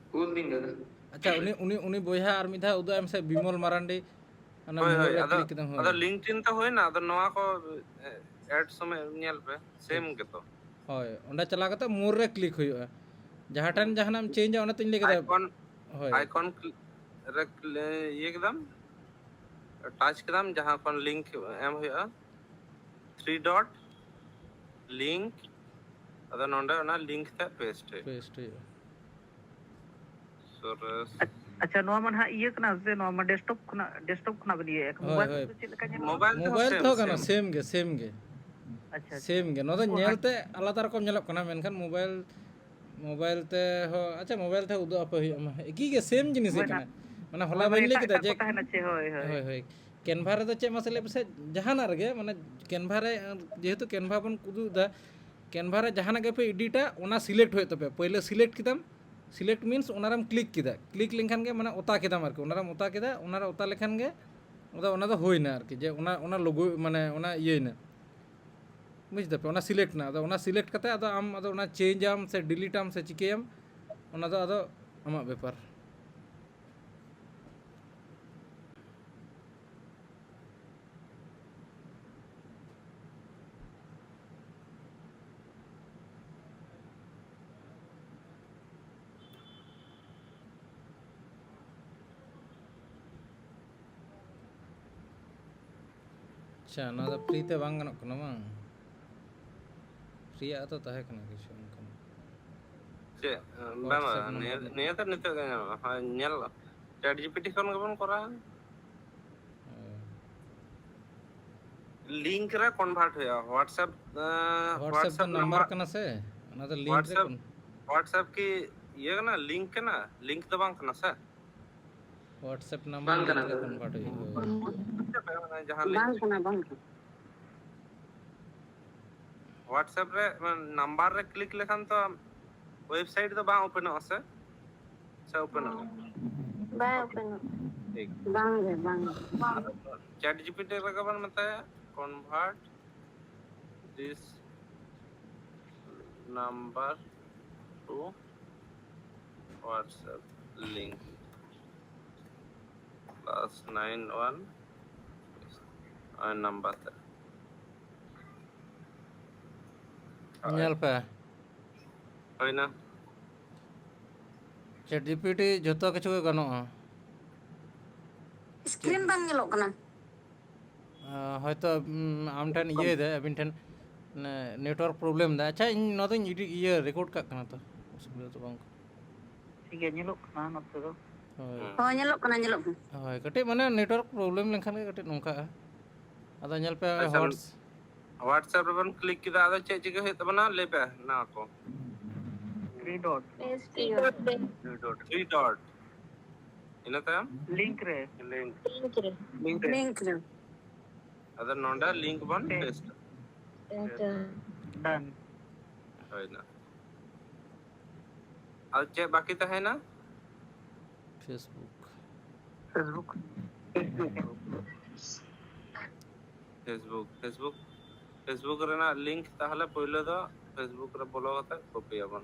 ᱠᱩᱞ ᱫᱤᱧ ᱫᱟᱫᱟ᱾ ᱟᱪᱪᱷᱟ, ᱩᱱᱤ, ᱩᱱᱤ, ᱩᱱᱤ ᱵᱚᱭᱦᱟ ᱟᱨ ᱢᱤᱫ ᱫᱷᱟᱣ ᱩᱫᱩᱜ ᱟᱭ ᱢᱮᱥᱮ, ᱵᱤᱢᱚᱞ ᱢᱟᱨᱟᱱᱰᱤ᱾ ᱚᱱᱟ ᱦᱳᱭ, ᱢᱳᱨ ᱦᱳᱭ, ᱨᱮ ᱟᱫᱚ, click ᱠᱮᱫᱟᱢ, ᱦᱳᱭ᱾ ᱟᱫᱚ LinkedIn ᱛᱚ ᱦᱩᱭᱱᱟ, ᱟᱫᱚ ᱱᱚᱣᱟ ᱠᱚ, ᱮ, add ᱥᱚᱢᱚᱭ ᱧᱮᱞ ᱯᱮ, same ᱴᱷᱤᱠ᱾ ᱜᱮᱛᱚ᱾ ᱦᱳᱭ, ᱚᱸᱰᱮ ᱪᱟᱞᱟᱣ ᱠᱟᱛᱮ ᱢᱳᱨ ᱨᱮ click ᱦᱩᱭᱩᱜᱼᱟ᱾ ᱡᱟᱦᱟᱸ ᱴᱷᱮᱱ ᱦᱩᱸ᱾ ᱡᱟᱦᱟᱱᱟᱜ ᱮᱢ changeᱟ, ᱚᱱᱮ ᱛᱚᱧ ᱞᱟᱹᱭ ᱠᱮᱫᱟ᱾ Icon, ᱦᱳᱭ᱾ Icon cl-, ᱨᱮ ᱤᱭᱟᱹ ᱠᱮᱫᱟᱢ, ᱴᱟᱪ ᱠᱮᱫᱟᱢ, ᱡᱟᱦᱟᱸ ᱠᱷᱚᱱ ᱞᱤᱝᱠ ᱮᱢ ᱦᱩᱭᱩᱜᱼᱟ, ᱛᱷᱨᱤ ᱰᱚᱴ ᱞᱤᱝᱠ, ᱟᱫᱚ ᱱᱚᱰᱮ ᱚᱱᱟ ᱞᱤᱝᱠ ᱛᱮ ᱯᱮᱥᱴ ᱦᱩᱭᱩᱜᱼᱟ᱾ ᱯᱮᱥᱴ ᱦᱩᱭᱩᱜᱼᱟ᱾ ᱥᱚᱨᱮᱥ᱾ ᱟᱪᱪᱷᱟ, ᱱᱚᱣᱟ ᱢᱟ ᱱᱟᱦᱟᱜ ᱤᱭᱟᱹ ᱠᱟᱱᱟ ᱥᱮ, ᱱᱚᱣᱟ ᱢᱟ ᱰᱮᱥᱠᱴᱚᱯ ᱠᱷᱚᱱᱟᱜ, ᱰᱮᱥᱠᱴᱚᱯ ᱠᱷᱚᱱᱟᱜ ᱵᱮᱱ ᱤᱭᱟᱹᱭᱟ᱾ ᱦᱳᱭ, ᱢᱳᱵᱟᱭᱤᱞ ᱦᱳᱭ᱾ ᱛᱮᱫᱚ ᱪᱮᱫ ᱞᱮᱠᱟ ᱧᱮᱞᱚᱜᱼᱟ? ᱢᱳᱵᱟᱭᱤᱞ ᱢᱳᱵᱟᱭᱤᱞ ᱥᱮᱢ, ᱛᱮᱦᱚᱸ ᱜᱟᱱᱚᱜᱼᱟ, ᱥᱮᱢ᱾ ᱥᱮᱢ ᱜᱮ, ᱥᱮᱢ ᱜᱮ᱾ ᱟᱪᱪᱷᱟ, ᱟᱪᱪᱷᱟ᱾ ᱥᱮᱢ ᱜᱮ᱾ ᱱᱚᱣᱟ ᱫᱚ ᱚᱱᱟ ᱧᱮᱞ ᱛᱮ ᱟᱞᱟᱫᱟ ᱨᱚᱠᱚᱢ ᱧᱮᱞᱚᱜ ᱠᱟᱱᱟ, ᱢᱮᱱᱠᱷᱟᱱ ᱢᱳᱵᱟᱭᱤᱞ, ᱢᱳᱵᱟᱭᱤᱞ ᱛᱮ ᱦᱚᱸ, ᱟᱪᱪᱷᱟ, ᱢᱳᱵᱟᱭᱤᱞ ᱛᱮ ᱩᱫᱩᱜ ᱟᱯᱮ ᱦᱩᱭᱩᱜᱼᱟ, ᱢᱟ ᱮᱠᱤ ᱜᱮ, ᱥᱮᱢ ᱡᱤᱱᱤᱥ ᱜᱮ ᱦᱳᱭ, ᱠᱟᱱᱟ᱾ ᱱᱟ-, ᱢᱟᱱᱮ ᱦᱚᱞᱟ ᱦᱳᱭ, ᱢᱟᱱᱮ ᱵᱟᱹᱧ ᱞᱟᱹᱭ ᱮᱴᱟᱜ ᱠᱮᱫᱟ ᱮᱴᱟᱜ ᱡᱮ, ᱠᱚ ᱛᱟᱦᱮᱱᱟ ᱪᱮ, ᱦᱳᱭ, ᱦᱳᱭ᱾ ᱦᱳᱭ, ᱦᱳᱭ, ᱠᱮᱱᱵᱷᱟ ᱨᱮᱫᱚ ᱪᱮᱫ ᱢᱟᱥᱮ ᱞᱟᱹᱭ ᱯᱮᱥᱮ, ᱡᱟᱦᱟᱱᱟᱜ ᱨᱮᱜᱮ, ᱢᱟᱱᱮ ᱠᱮᱱᱵᱷᱟ ᱨᱮ, ᱡᱮᱦᱮᱛᱩ ᱠᱮᱱᱵᱷᱟ ᱵᱚᱱ ᱩᱫᱩᱜ ᱮᱫᱟ, ᱠᱮᱱᱵᱷᱟ ᱨᱮ ᱡᱟᱦᱟᱱᱟᱜ ᱜᱮᱯᱮ ᱮᱰᱤᱴᱟ, ᱚᱱᱟ ᱥᱤᱞᱮᱠᱴ ᱦᱩᱭᱩᱜ ᱛᱟᱯᱮᱭᱟ᱾ ᱯᱳᱭᱞᱳ ᱥᱤᱞᱮᱠᱴ ᱠᱮᱫᱟᱢ, ᱥᱤᱞᱮᱠᱴ ᱢᱤᱱᱥ ᱚᱱᱟᱨᱮᱢ ᱠᱞᱤᱠ ᱠᱮᱫᱟ, ᱠᱞᱤᱠ ᱞᱮᱱᱠᱷᱟᱱ ᱜᱮ, ᱢᱟᱱᱮ ᱚᱛᱟ ᱠᱮᱫᱟᱢ ᱟᱨᱠᱤ, ᱚᱱᱟᱨᱮᱢ ᱚᱛᱟ ᱠᱮᱫᱟ, ᱚᱱᱟᱨᱮ ᱚᱛᱟ ᱞᱮᱠᱷᱟᱱ ᱜᱮ ᱟᱫᱚ ᱚᱱᱟ ᱫᱚ ᱦᱩᱭᱱᱟ ᱟᱨᱠᱤ, ᱡᱮ ᱚᱱᱟ, ᱚᱱᱟ ᱞᱳᱜᱳ, ᱢᱟᱱᱮ ᱚᱱᱟ ᱤᱭᱟᱹᱭᱱᱟ, ᱵᱩᱡᱽ ᱫᱟᱯᱮ, ᱚᱱᱟ ᱥᱤᱞᱮᱠᱴ ᱱᱟ᱾ ᱟᱫᱚ ᱚᱱᱟ ᱥᱤᱞᱮᱠᱴ ᱠᱟᱛᱮ ᱟᱫᱚ ᱟᱢ ᱟᱫᱚ ᱚᱱᱟ ᱪᱮᱧᱡᱽ ᱟᱢ ᱥᱮ ᱰᱤᱞᱤᱴ ᱟᱢ ᱥᱮ ᱪᱤᱠᱟᱹᱭᱟᱢ, ᱚᱱᱟ ᱫᱚ ᱟᱫᱚ ᱟᱢᱟᱜ ᱵᱮᱯᱟᱨ᱾ ᱟᱪᱪᱷᱟ, ᱱᱚᱣᱟ ᱫᱚ ᱯᱷᱨᱤ ᱛᱮ ᱵᱟᱝ ᱜᱟᱱᱚᱜ ᱠᱟᱱᱟ ᱵᱟᱝ? ᱯᱷᱨᱤᱭᱟᱜ ᱛᱚ ᱛᱟᱦᱮᱸ ᱠᱟᱱᱟ ᱠᱤᱪᱷᱩ ᱚᱱᱠᱟᱱᱟᱜ᱾ ᱪᱮᱫ? ᱵᱟᱝᱟ, WhatsApp ᱱᱤᱭᱟᱹ number᱾ ᱱᱤᱭᱟᱹ ᱫᱚ ᱱᱤᱛᱚᱜ ᱜᱮ ᱧᱟᱢᱚᱜᱼᱟ᱾ ᱦᱳᱭ, ᱧᱮᱞ, ᱪᱮᱴ ᱡᱤᱯᱤᱴᱤ ᱠᱷᱚᱱ ᱜᱮᱵᱚᱱ ᱠᱚᱨᱟᱣᱟ᱾ ᱦᱳᱭ᱾ ᱞᱤᱝᱠ ᱨᱮ ᱠᱚᱱᱵᱷᱟᱨᱴ ᱦᱩᱭᱩᱜᱼᱟ᱾ WhatsApp, ᱮᱸ, WhatsApp ᱫᱚ WhatsApp ᱱᱟᱢᱵᱟᱨ number, ᱠᱟᱱᱟ ᱥᱮ, ᱚᱱᱟ ᱫᱚ ᱞᱤᱝᱠ ᱨᱮ WhatsApp, ᱠᱚᱱ- WhatsApp ᱠᱤ ᱤᱭᱟᱹ ᱠᱟᱱᱟ, ᱞᱤᱝᱠ ᱠᱟᱱᱟ? ᱞᱤᱝᱠ ᱫᱚ ᱵᱟᱝ ᱠᱟᱱᱟ ᱥᱮ? WhatsApp ᱱᱟᱢᱵᱟᱨ ᱵᱟᱝ ᱞᱤᱝᱠ ᱠᱟᱱᱟ ᱨᱮ ᱛᱚ᱾ ᱠᱚᱱᱵᱷᱟᱨᱴ ᱦᱩᱭᱩᱜᱼᱟ᱾ ᱦᱳᱭ᱾ ᱢᱟᱱᱮ ᱡᱟᱦᱟᱸ ᱵᱟᱝ ᱞᱤᱝᱠ, ᱠᱟᱱᱟ, ᱵᱟᱝ ᱠᱟᱱᱟ᱾ WhatsApp ᱨᱮ ᱱᱟᱢᱵᱟᱨ ᱨᱮ ᱠᱞᱤᱠ ᱞᱮᱠᱷᱟᱱ ᱛᱚ ᱣᱮᱵᱥᱟᱭᱤᱴ ᱫᱚ ᱵᱟᱝ ᱳᱯᱮᱱᱚᱜᱼᱟ ᱥᱮ? ᱥᱮ ᱳᱯᱮᱱᱚᱜᱼᱟ? ᱵᱟᱭ ᱳᱯᱮᱱᱚᱜᱼᱟ᱾ ᱴᱷᱤᱠ᱾ ᱵᱟᱝ ᱜᱮ, ᱵᱟᱝ ᱜᱮ᱾ ᱪᱮᱴ ᱡᱤᱯᱤᱴᱤ ᱨᱮᱜᱮ ᱵᱚᱱ ᱢᱮᱛᱟᱭᱟ, convert this number to WhatsApp link plus nine one, number ᱛᱮ᱾ ᱧᱮᱞ ᱯᱮ, ᱦᱩᱭᱱᱟ᱾ ᱪᱮᱴ ᱡᱤᱯᱤᱴᱤ ᱡᱷᱚᱛᱚ ᱠᱤᱪᱷᱩ ᱜᱮ ᱜᱟᱱᱚᱜᱼᱟ᱾ ᱥᱠᱨᱤᱱ ᱵᱟᱝ ᱧᱮᱞᱚᱜ ᱠᱟᱱᱟ᱾ ᱦᱚᱭᱛᱳ ᱟᱢ ᱴᱷᱮᱱ ᱤᱭᱟᱹᱭ ᱫᱟᱭ, ᱟᱹᱵᱤᱱ ᱴᱷᱮᱱ ᱱᱮᱴᱣᱟᱨᱠ ᱯᱨᱚᱵᱞᱮᱢ ᱫᱟᱭ᱾ ᱟᱪᱪᱷᱟ, ᱤᱧ ᱱᱚᱣᱟ ᱫᱚᱧ ᱤᱭᱟᱹ ᱨᱮᱠᱚᱨᱰ ᱠᱟᱜ ᱠᱟᱱᱟ ᱛᱚ, ᱚᱥᱩᱵᱤᱫᱷᱟ ᱫᱚ ᱵᱟᱝ᱾ ᱴᱷᱤᱠ ᱜᱮᱭᱟ, ᱧᱮᱞᱚᱜ ᱠᱟᱱᱟ ᱱᱚᱛᱮ ᱫᱚ᱾ ᱦᱳᱭ᱾ ᱦᱚᱸ, ᱧᱮᱞᱚᱜ ᱠᱟᱱᱟ, ᱧᱮᱞᱚᱜ ᱠᱟᱱᱟ᱾ ᱦᱳᱭ, ᱠᱟᱹᱴᱤᱡ ᱢᱟᱱᱮ ᱱᱮᱴᱣᱟᱨᱠ ᱯᱨᱚᱵᱞᱮᱢ ᱞᱮᱱᱠᱷᱟᱱ ᱜᱮ ᱠᱟᱹᱴᱤᱡ ᱱᱚᱝᱠᱟᱜᱼᱟ᱾ ᱟᱫᱚ ᱧᱮᱞ ᱯᱮ, ᱟᱪᱪᱷᱟ, ᱦᱚᱴᱥ- WhatsApp ᱨᱮᱵᱚᱱ ᱠᱞᱤᱠ ᱠᱮᱫᱟ, ᱟᱫᱚ ᱪᱮᱫ ᱪᱤᱠᱟᱹ ᱦᱩᱭᱩᱜ ᱛᱟᱵᱚᱱᱟ ᱞᱟᱹᱭ ᱯᱮ ᱱᱚᱣᱟ ᱠᱚ᱾ Three dot. Three dot. ᱤᱱᱟᱹ ᱛᱟᱭᱚᱢ ᱞᱤᱝᱠ ᱨᱮ᱾ ᱞᱤᱝᱠ᱾ ᱞᱤᱝᱠ ᱨᱮ᱾ ᱟᱫᱚ ᱱᱚᱰᱮ ᱞᱤᱝᱠ ᱵᱚᱱ ᱯᱮᱥᱴ᱾ ᱰᱟᱱ᱾ ᱦᱳᱭ ᱱᱟ᱾ ᱟᱨ ᱪᱮᱫ ᱵᱟᱹᱠᱤ ᱛᱟᱦᱮᱱᱟ? Facebook᱾ Facebook᱾ Facebook, Facebook, Facebook ᱨᱮᱱᱟᱜ ᱞᱤᱝᱠ ᱛᱟᱦᱚᱞᱮ ᱯᱳᱭᱞᱳ ᱫᱚ Facebook ᱨᱮ ᱵᱚᱞᱚ ᱠᱟᱛᱮ ᱠᱚᱯᱤᱭᱟᱵᱚᱱ᱾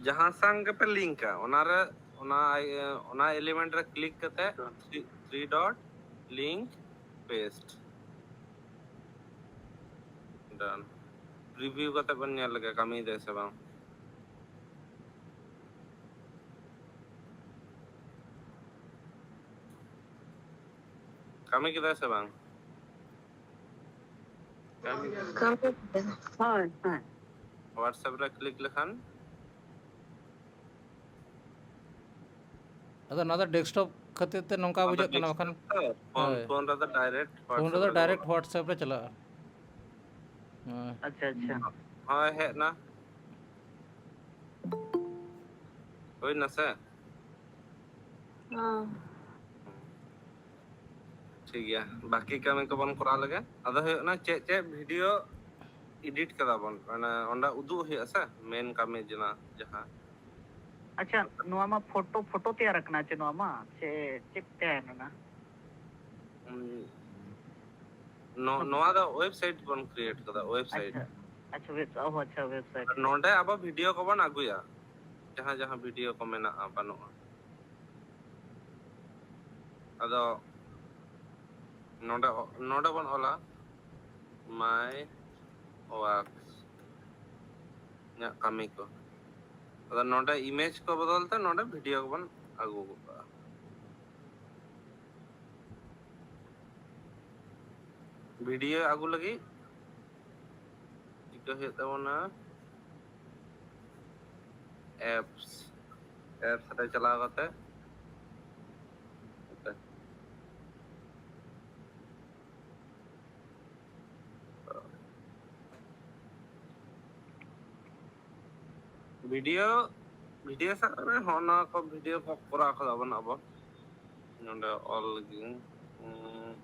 ᱡᱟᱦᱟᱸ ᱥᱟᱝ ᱜᱮᱯᱮ ᱞᱤᱝᱠᱟ, ᱚᱱᱟᱨᱮ, ᱚᱱᱟ, ᱚᱱᱟ ᱮᱞᱤᱢᱮᱱᱴ ᱨᱮ ᱠᱞᱤᱠ ᱠᱟᱛᱮ ᱛᱷᱨᱤ ᱰᱚᱴ ᱞᱤᱝᱠ ᱯᱮᱥᱴ᱾ ᱰᱟᱱ᱾ ᱯᱨᱤᱵᱷᱤᱭᱩ ᱠᱟᱛᱮ ᱵᱚᱱ ᱧᱮᱞ ᱞᱮᱜᱮ ᱠᱟᱹᱢᱤᱭᱮᱫᱟᱭ ᱥᱮ ᱵᱟᱝ᱾ ᱠᱟᱹᱢᱤ ᱠᱮᱫᱟᱭ ᱥᱮ ᱵᱟᱝ? ᱠᱟᱹᱢᱤ ᱠᱮᱫᱟᱭ᱾ ᱦᱳᱭ, ᱦᱳᱭ᱾ WhatsApp ᱨᱮ ᱠᱞᱤᱠ ᱞᱮᱠᱷᱟᱱ᱾ ᱟᱫᱚ ᱱᱚᱣᱟ ᱫᱚ ᱰᱮᱥᱠᱴᱚᱯ ᱠᱷᱟᱹᱛᱤᱨ ᱛᱮ ᱱᱚᱝᱠᱟ ᱟᱫᱚ ᱵᱩᱡᱷᱟᱹᱜ ᱠᱟᱱᱟ, ᱵᱟᱠᱷᱟᱱ ᱰᱮᱥᱠᱴᱚᱯ ᱛᱚ, ᱯᱷᱳᱱ, ᱦᱳᱭ᱾ ᱯᱷᱳᱱ ᱨᱮᱫᱚ ᱰᱟᱭᱨᱮᱠᱴ ᱯᱷᱳᱱ WhatsApp ᱨᱮᱫᱚ ᱨᱮ ᱰᱟᱭᱨᱮᱠᱴ ᱵᱚᱞᱚᱜᱼᱟ᱾ WhatsApp ᱨᱮ ᱪᱟᱞᱟᱜᱼᱟ᱾ ᱦᱳᱭ᱾ ᱟᱪᱪᱷᱟ, ᱟᱪᱪᱷᱟ᱾ ᱦᱳᱭ, ᱦᱮᱡ ᱱᱟ᱾ ᱦᱩᱭ ᱱᱟ ᱥᱮ? ᱦᱚᱸ᱾ ᱴᱷᱤᱠ ᱜᱮᱭᱟ, ᱵᱟᱹᱠᱤ ᱠᱟᱹᱢᱤ ᱠᱚᱵᱚᱱ ᱠᱚᱨᱟᱣ ᱞᱮᱜᱮ᱾ ᱟᱫᱚ ᱦᱩᱭᱩᱜ ᱠᱟᱱᱟ ᱪᱮᱫ ᱪᱮᱫ ᱵᱷᱤᱰᱤᱭᱳ ᱮᱰᱤᱴ ᱠᱟᱫᱟ ᱵᱚᱱ, ᱢᱟᱱᱮ ᱚᱸᱰᱮ ᱩᱫᱩᱜ ᱦᱩᱭᱩᱜᱼᱟ ᱥᱮ, ᱢᱮᱱ ᱠᱟᱹᱢᱤ ᱡᱮᱱᱟ ᱡᱟᱦᱟᱸ᱾ ᱟᱪᱪᱷᱟ, ᱱᱚᱣᱟ ᱢᱟ ᱯᱷᱳᱴᱳ, ᱯᱷᱳᱴᱳ ᱛᱮᱭᱟᱨ ᱟᱠᱟᱱᱟ ᱪᱮ ᱱᱚᱣᱟ ᱢᱟ? ᱪᱮ ᱪᱮᱫ ᱛᱮᱭᱟᱨ ᱟᱠᱟᱱᱟ? ᱩᱸ, ᱱᱚ-, ᱱᱚᱣᱟ ᱫᱚ ᱣᱮᱵᱥᱟᱭᱤᱴ ᱵᱚᱱ ᱠᱨᱤᱭᱮᱴ ᱠᱟᱫᱟ, ᱣᱮᱵᱥᱟᱭᱤᱴ᱾ ᱟᱪᱪᱷᱟ, ᱟᱪᱪᱷᱟ, ᱣᱮᱵ-, ᱚ, ᱟᱪᱪᱷᱟ, ᱣᱮᱵᱥᱟᱭᱤᱴ᱾ ᱱᱚᱰᱮ ᱟᱵᱚ ᱵᱷᱤᱰᱤᱭᱳ ᱠᱚᱵᱚᱱ ᱟᱹᱜᱩᱭᱟ, ᱡᱟᱦᱟᱸ ᱡᱟᱦᱟᱸ ᱵᱷᱤᱰᱤᱭᱳ ᱠᱚ ᱢᱮᱱᱟᱜᱼᱟ, ᱵᱟᱹᱱᱩᱜᱼᱟ᱾ ᱟᱫᱚ ᱱᱚᱰᱮ ᱚ-, ᱱᱚᱰᱮ ᱵᱚᱱ ᱚᱞᱟ my works, ᱤᱧᱟᱹᱜ ᱠᱟᱹᱢᱤ ᱠᱚ᱾ ᱟᱫᱚ ᱱᱚᱰᱮ image ᱠᱚ ᱵᱚᱫᱚᱞ ᱛᱮ ᱱᱚᱰᱮ video ᱠᱚᱵᱚᱱ ᱟᱹᱜᱩ ᱜᱚᱫ ᱠᱟᱜᱼᱟ᱾ Video ᱟᱹᱜᱩ ᱞᱟᱹᱜᱤᱫ ᱪᱤᱠᱟᱹ ᱦᱩᱭᱩᱜ ᱛᱟᱵᱚᱱᱟ, apps, apps ᱨᱮ ᱪᱟᱞᱟᱣ ᱠᱟᱛᱮ, ᱦᱮᱸᱥᱮ? Video, video ᱥᱟᱵ ᱠᱟᱜ ᱢᱮ, ᱦᱚᱸᱜᱼᱚ ᱱᱚᱣᱟ ᱠᱚ video ᱠᱚ ᱠᱚᱨᱟᱣ ᱠᱟᱫᱟ ᱵᱚᱱ ᱟᱵᱚ᱾ ᱱᱚᱰᱮ ᱚᱞ ᱞᱟᱹᱜᱤᱫ, ᱩᱸ,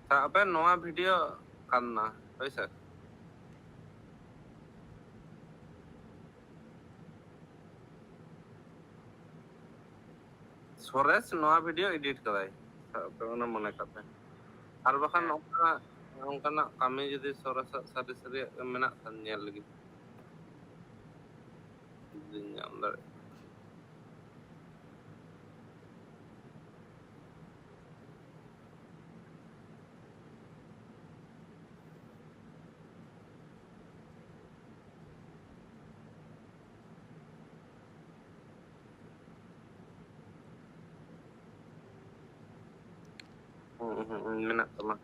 ᱥᱟᱵ ᱯᱮ, ᱱᱚᱣᱟ video ᱠᱟᱱᱟ, ᱦᱳᱭ ᱥᱮ? ᱥᱚᱨᱮᱥ ᱱᱚᱣᱟ video edit ᱠᱟᱫᱟᱭ, ᱥᱟᱵ ᱯᱮ, ᱚᱱᱟ ᱢᱚᱱᱮ ᱠᱟᱜ ᱯᱮ᱾ ᱟᱨ ᱵᱟᱠᱷᱟᱱ ᱦᱮᱸ᱾ ᱱᱚᱝᱠᱟᱱᱟᱜ, ᱱᱚᱝᱠᱟᱱᱟᱜ ᱠᱟᱹᱢᱤ ᱡᱩᱫᱤ ᱥᱚᱨᱮᱥᱟᱜ ᱥᱟᱹᱨᱤ ᱥᱟᱹᱨᱤᱭᱟᱜ ᱜᱮ ᱢᱮᱱᱟᱜ ᱠᱷᱟᱱ, ᱧᱮᱞ ᱞᱟᱹᱜᱤᱫ ᱡᱩᱫᱤᱧ ᱧᱟᱢ ᱫᱟᱲᱮᱭᱟᱜ᱾ ᱦᱩᱸ, ᱦᱩᱸ, ᱦᱩᱸ, ᱢᱮᱱᱟᱜ ᱛᱟᱢᱟ᱾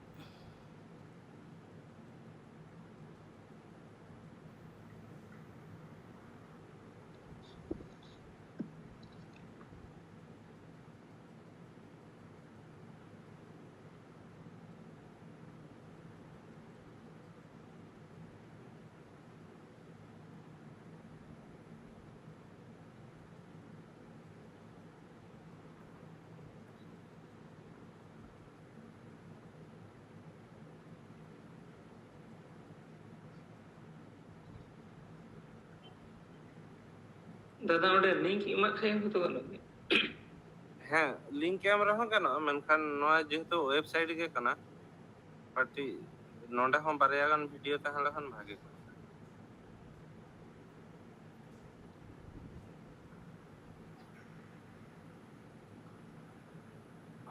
ᱫᱟᱫᱟ, ᱚᱸᱰᱮ link ᱮᱢᱟᱜ ᱠᱷᱟᱡ ᱦᱚᱸ ᱛᱚ ᱜᱟᱱᱚᱜ ᱜᱮᱭᱟ᱾ ᱦᱮᱸ, ᱞᱤᱝᱠ ᱮᱢ ᱨᱮᱦᱚᱸ ᱜᱟᱱᱚᱜᱼᱟ, ᱢᱮᱱᱠᱷᱟᱱ ᱱᱚᱣᱟ ᱡᱮᱦᱮᱛᱩ ᱳᱭᱮᱵᱥᱟᱭᱤᱴ ᱜᱮ ᱠᱟᱱᱟ, ᱠᱟᱹᱴᱤᱡ ᱱᱚᱰᱮ ᱦᱚᱸ ᱵᱟᱨᱭᱟ ᱜᱟᱱ ᱵᱷᱤᱰᱤᱭᱳ ᱛᱟᱦᱮᱸ ᱞᱮᱠᱷᱟᱱ ᱵᱷᱟᱜᱮ ᱠᱚᱜᱼᱟ᱾